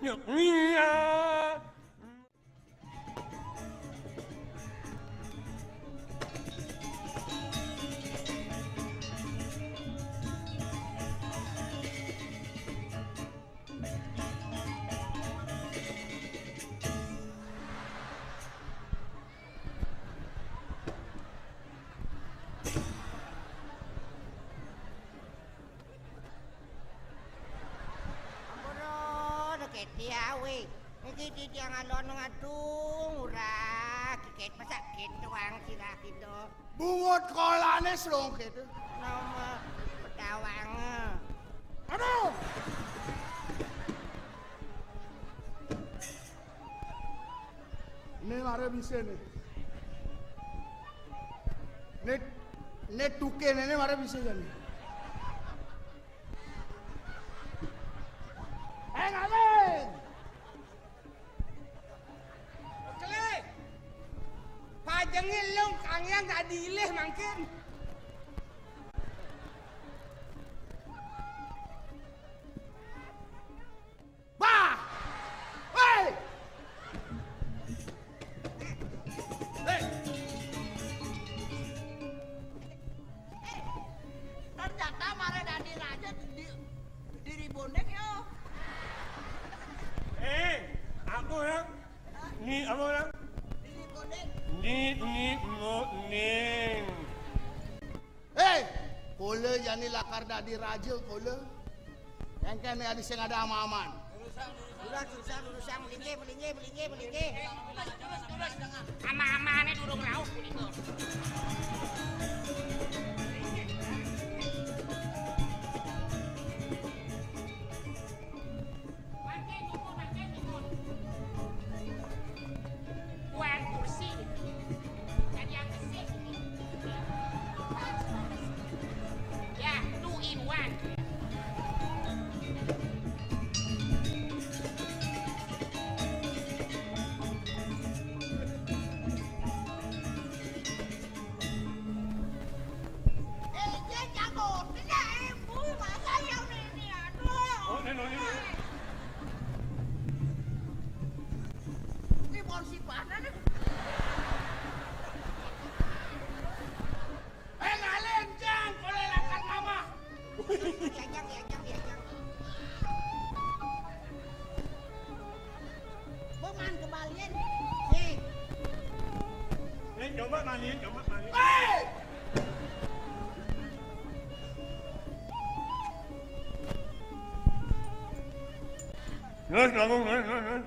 nyakni ya. Ampun, keti awe. Niki titiang alon ngadung, ora kiket masak gitu ang sirah gitu. Bungut kolane slong gitu. Nama pedawang. Aduh. Ini mare bisa nih. Ini, ini tuke ini mare bisa jadi. Eh, ngaling. Kele. Pajenge lung kangyang dadi ilih mangkin. Bah! Hei! Hei! Ternyata mare dadi raja di, diri bondeng yo. Eh, apa orang? Ni apa orang? Diri bondeng. Ni ni mo ning. Hei, kola jani lakar dadi raja kola. Yang kene adi sing ada amaman. Lurus, lurus, lurus, lurus, melinggih, melinggih, melinggih, melinggih. Ama-amane durung rauh punika. Mangke nyuwun, mangke nyuwun. Tuan kursi. Jadi yang kesik ini. Ya, two in one. Eh, dia jago. Tidak, eh, bu, masa yang ini, aduh. Oh, ini, ini, ini. Ini porsi mana nih? Eh, ngalen, Jang, kalau lakan mama. Diajak, diajak, diajak. Peman kembalian. Nih. Nih, coba manin, coba manin. Hei! Terus, ngomong, terus, terus, terus.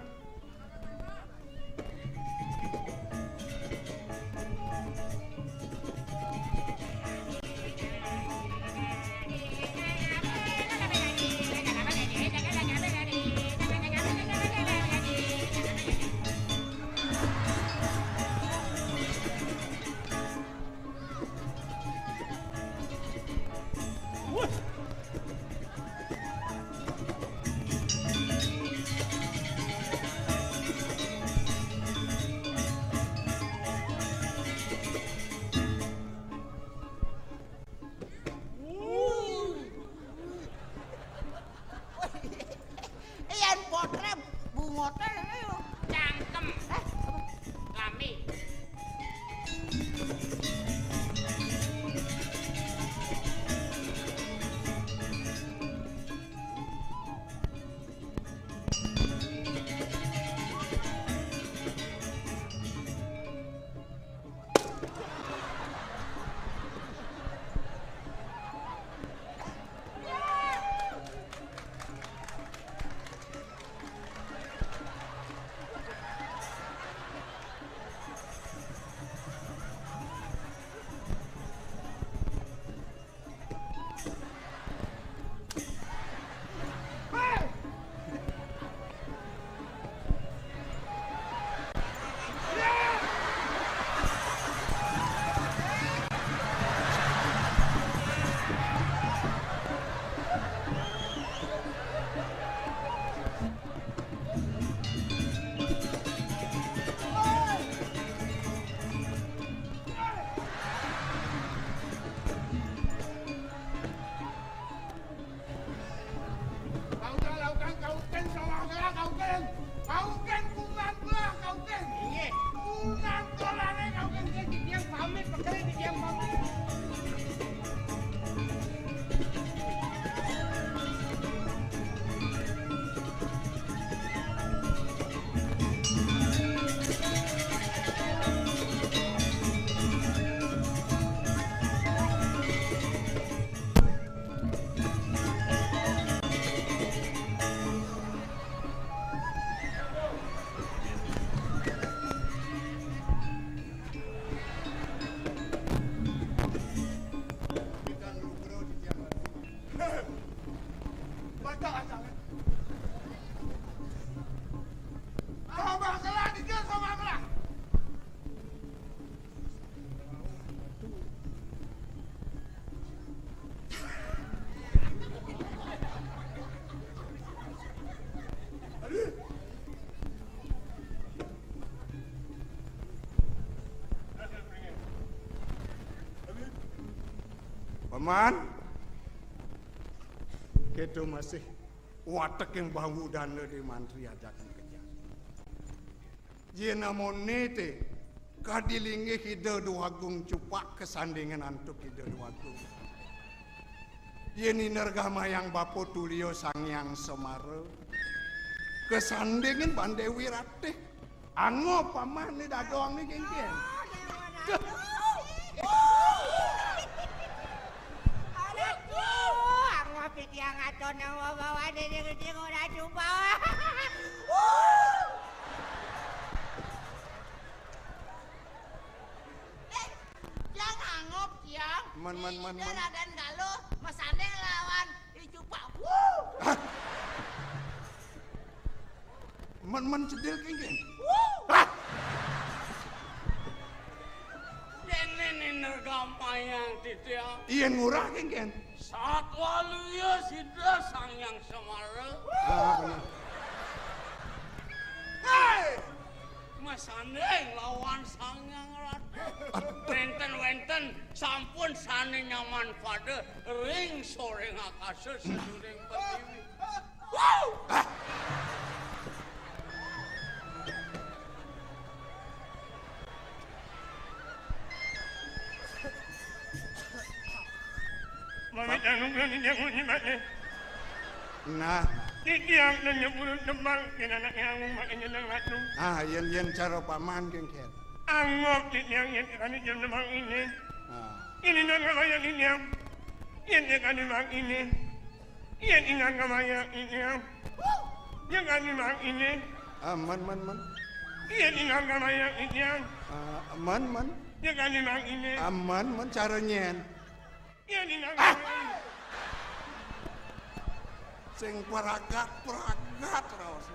Man, kéto masih wateking bawudana di mantri ajakan kejar. Yén amoné té kadi linggih Ida Déwagung Cupak kasandingin antuk Ida Déwagung. Yén inergamayang bapa tulia Sang Hyang Semara, kasandingin ban Déwi Ratih. Angob pamané dadongné kénkén. Aduh, angob titiang aton nang babawané ning ning ora coba. Eh, tiang angob, tiang. Men, men, men, Ida men. Raden Galuh masanding lawan I Cupak. Wuh! Hah? Men, men cedil kénkén. Wuh! Hah? Déné inergamayang titiang. Yén ngurah kénkén. Satwaluya sida Sang Hyang Semara. Ah, bener. Héi! Masanding lawan Sang Hyang Ratu. Aduh. Wénten-wénten sampun sané nyaman pada ring soring akasa seduring pertiwi. Wuh! Ah! Mami dangu berani dangu ni mane. Nah. Titiang dan nyebulun tembang, yen anak yang mati nyenang ratu. Ah, yen, yen cara paman kénkén. Anggap titiang yen kani jam tembang ini. Ah. Ini nang kabayang titiang. Yen kani bang ini. Yen inang kabayang titiang. Yen kani bang ini. Ah, man, man, man. Yen inang kabayang titiang. Ah, man, man. Yen kani bang ini. Ah, man, man cara nyén. Yen inang kabayang. Sing pragat-pragat raos.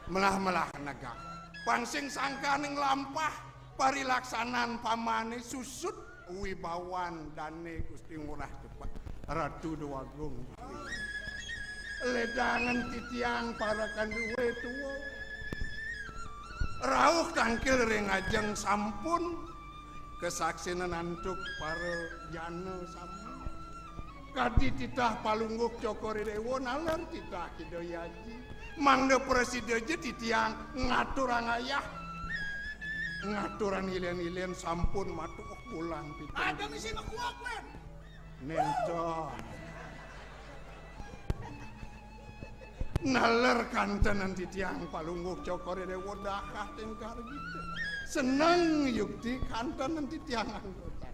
Melah-melah negak. Pang sing sangkaning lampah parilaksanan pamané susut wibawan dané Gusti Ngurah Cupak Ratu Déwagung. Ledangan titiang para kanduwé tuwa. Rauh tangkil ring ajeng sampun kasaksinan antuk para jana sami. Kadi titah Palungguh Cokor I Déwa naler titah Ida Hyang Aji. Mangda prasida ja titiang ngaturang ayah. Ngaturang ilén-ilén sampun matuh bulan pitung. Ada misi mekuak, men. Nénten. Naler kantenan titiang Palungguh Cokor I Déwa dakah tingkar gitu. Seneng yukti kantenan titiang anggota.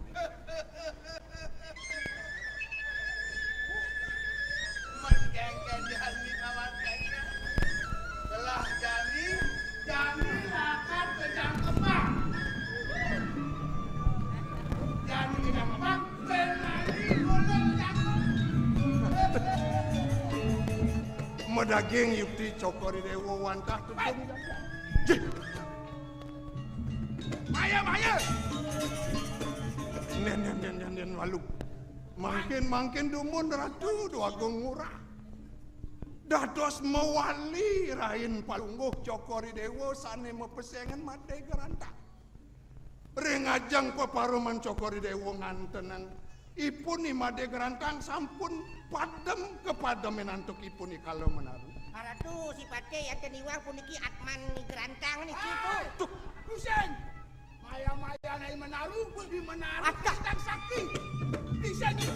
Mengkengken jani kawan kengken. Telah jani, jani lakar ke Jangkepang. Jani ke Jangkepang, ben mani ulun jangkep. Madaging yukti Cokor I Déwa wantah tedung jagat. Jih. Maya, maya. Nén, nén, nén, nén, nén, walu. Mangkin, mangkin dumun Ratu Déwagung Ngurah. Dados mawali rain Palungguh Cokor I Déwa sané mapesengan Madé Grantang. Ring ajeng pepareman Cokor I Déwa ngantenang ipun I Madé Grantang sampun padem kapademin antuk ipun I Kala Menaru. Ratu, sipaté énten iwang puniki atman I Grantang niki, Bu. Duh, pusing. Maya-maya nai menaru, di menaru. Adah. Tang sakti. Bisa gitu.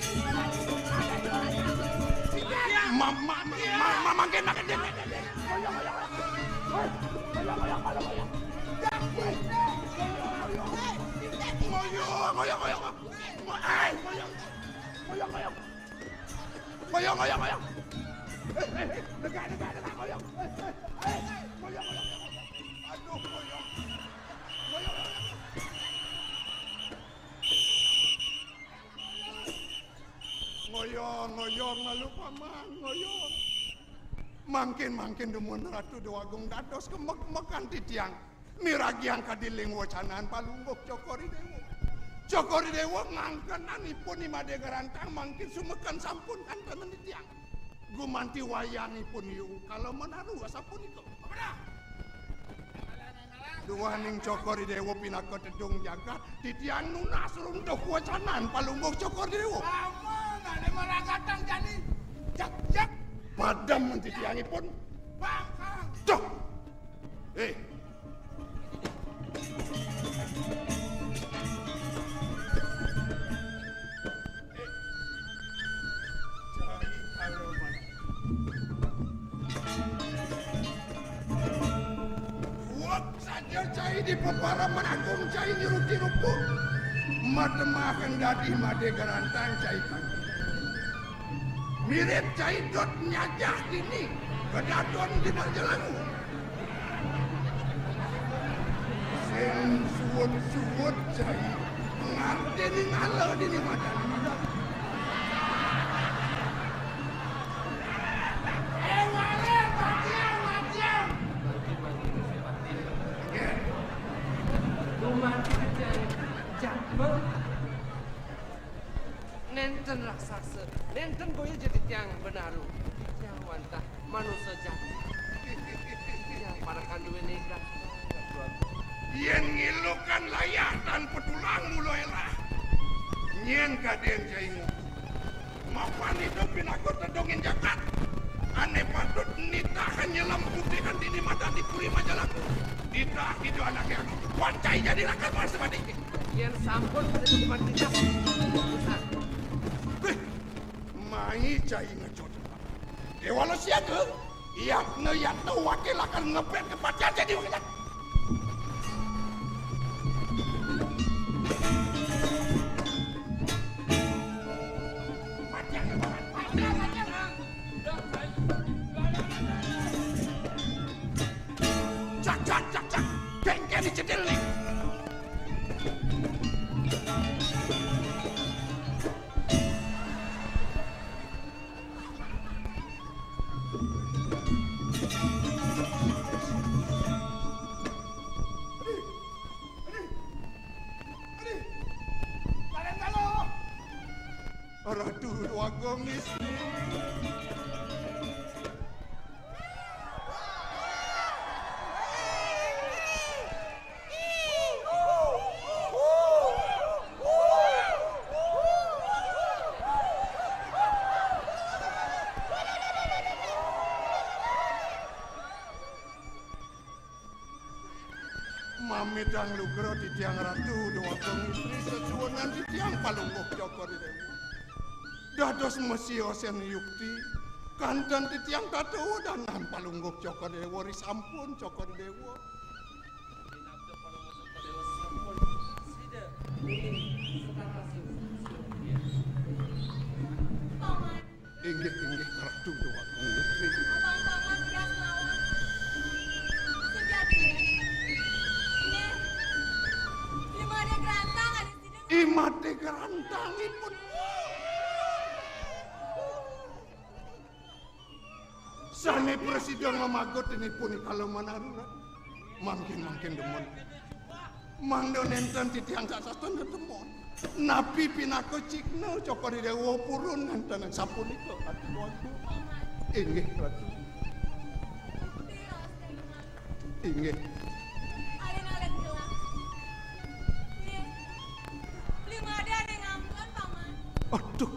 Ma, ma, ma, ma, ma, mangkin, mangkin. Ngoyong, ngoyong, ngoyong. Ngoyong, ngoyong, ngoyong. Ngoyong, ngoyong, ngoyong. Eh, eh, eh, degak, degak, degak, ngoyong. Eh, eh, eh, ngoyong, ngoyong, ngoyong. Aduh, ngoyong. Ngoyong, ngoyong. Ngoyong, ngoyong, lalu paman, ngoyong. Mangkin, mangkin dumun Ratu Déwagung dados kemek-kemekan titiang. Miragiang kadi ling wacanan Palungguh Cokor I Déwa. Cokor I Déwa ngangkenan ipun I Madé Grantang mangkin sumeken sampun kantenan titiang. Gumanti wayang ipun Yu Kala Menaru sapunika. Duaning Cokor I Déwa pinaka tedung jagat, titiang nunas runtuh wacanan Palungguh Cokor I Déwa. Ane maragatang jani. Jak, jak. Padem men titiangipun. Bang, bang. Duh. Eh. Eh. Cai kaloman. Wek saja cai di pepareman agung cai nyeruti rupa. Mademaken dadi made garantang cai kang. Mirip cai dot nyajah dini, kedadon di Majalangu. Sing suwut-suwut cai ngarteni ngala dini madan. Eh, wale, matiang, matiang. Nggih. Dumateng cai jadma. Nenten raksasa, nenten boya ja titiang benaru. Titiang wantah manusa jati. Titiang parekan duwene gatra. Yen ngilukan layah tan petulang mula elah. Nyen kaden jai nguku. Mapan idup pinaka tedungin jagat. Ane patut nitah nyelem putihan dini madan di Puri Majalengka. Nitah kija anake anu. Wancai jadi rakan masa mati. Yen sampun pada tempat kita, urusan. Wih, mai cai ngecut. Dewala siaga, yatna yatna wakil akan ngepet kepatihan jadi wakil. Cak, cak, cak, cak. Bengke dicetil nih. Ratu Agung Istri. Mamitang lugra titiang Ratu Dewata Istri sesuunan titiang Palungguh Cokor I Dewa. Dados masiosen yukti, kanten titiang tata udanan Palungguh Cokor I Dewa risampun Cokor I Dewa. Inggih, inggih, Ratu Dewata Istri. Abang Paman tias mawon. Sujati. Inggih. Lima ada gerantang ada sidang. Imate gerantangipun. Sane prasida ngamagot inipun I Kala Manaru. Mangkin, mangkin demen. Mangda nenten titiang sak sasten demen. Napi pinaka cihna Cokor I Dewa purun nenten sapunika, Ratu Dewata. Inggih, Ratu. Inggih. Alin-alin gelah. Nggih. Beli made ane ngampun, Paman. Aduh.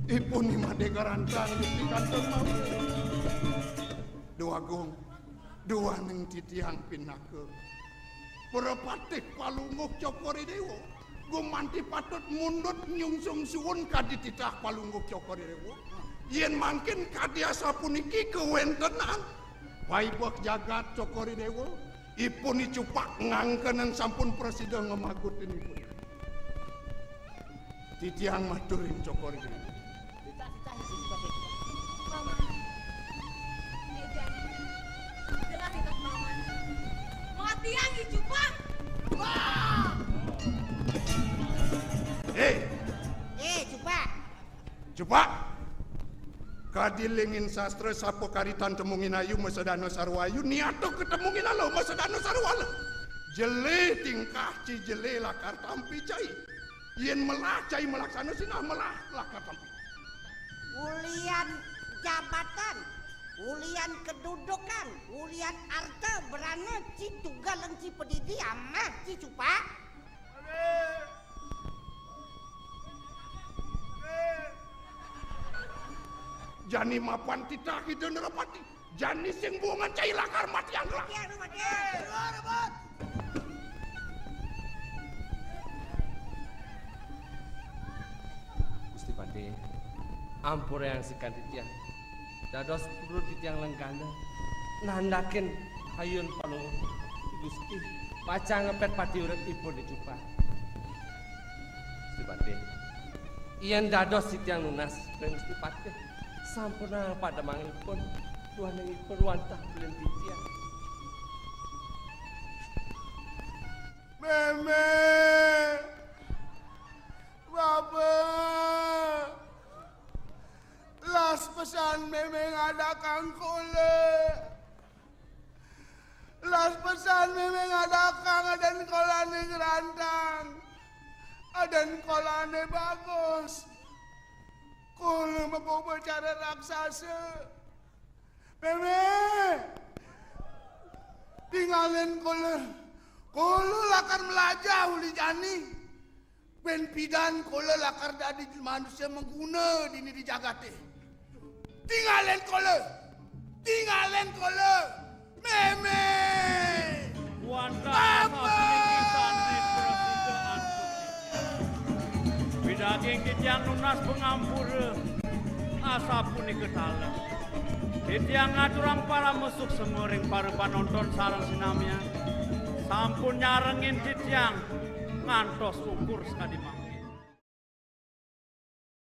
Ipun ni made garantang yukti kantun mawon. Dewa Agung, duaning titiang pinaka Prapatih Palungguh Cokor I Dewa, gumanti patut mundut nyungsung suun kadi titah Palungguh Cokor I Dewa. Yen mangkin kadi asapuniki kawentenan paibeh jagat Cokor I Dewa, ipun I Cupak ngangkenen sampun prasida ngamagut inipun. Titiang matur ring Cokor I Dewa. Paman. Nek jani jelas itu Paman. Matiang I Cupak. Wah! Hei! Eh, Cupak. Cupak. Kadi lingin sastra sapa karitan temungin ayu masedana sarwa ayu, niata ketemungin ala masedana sarwa ala. Jele tingkah ci jele lakar tampi cai. Yen melah cai melaksana sinah melah lakar tampi. Ulian jabatan, ulian kedudukan, ulian arta berana ci tugal ci pedidi amah ci Cupak. Jani mapan titah Ida Nerapati. Jani sing buungan cai lakar matiang gelah. Gusti Patih, ampurayang sikan titiang. Dados purun titiang lenggana nandakin ayun Palungguh. Gusti pacang ngepet pati uripipun di jubah. Gusti Patih, yen dados titiang nunas ring Gusti Patih, sampunang pademangipun, duaningipun wantah bilin titiang. Mémé. Bapa. Las pesan mémé ngadakang kola. Las pesan mémé ngadakang adan kolané ngrantang. Adan kolané bagus. Kola magoba cara raksasa. Mémé. Tingalin kola. Kola lakar melajah uli jani. Bén pidan kola lakar dadi manusia maguna dini di jagaté. Tingalin kola. Tingalin kola. Mémé. Wantah asapunika santri prasida antuk. Widaging titiang nunas pangampura, asapunika taler. Titiang ngaturang parama suksma ring para panonton sareng sinamian. Sampun nyarengin titiang ngantos ukur sakadi mangkin.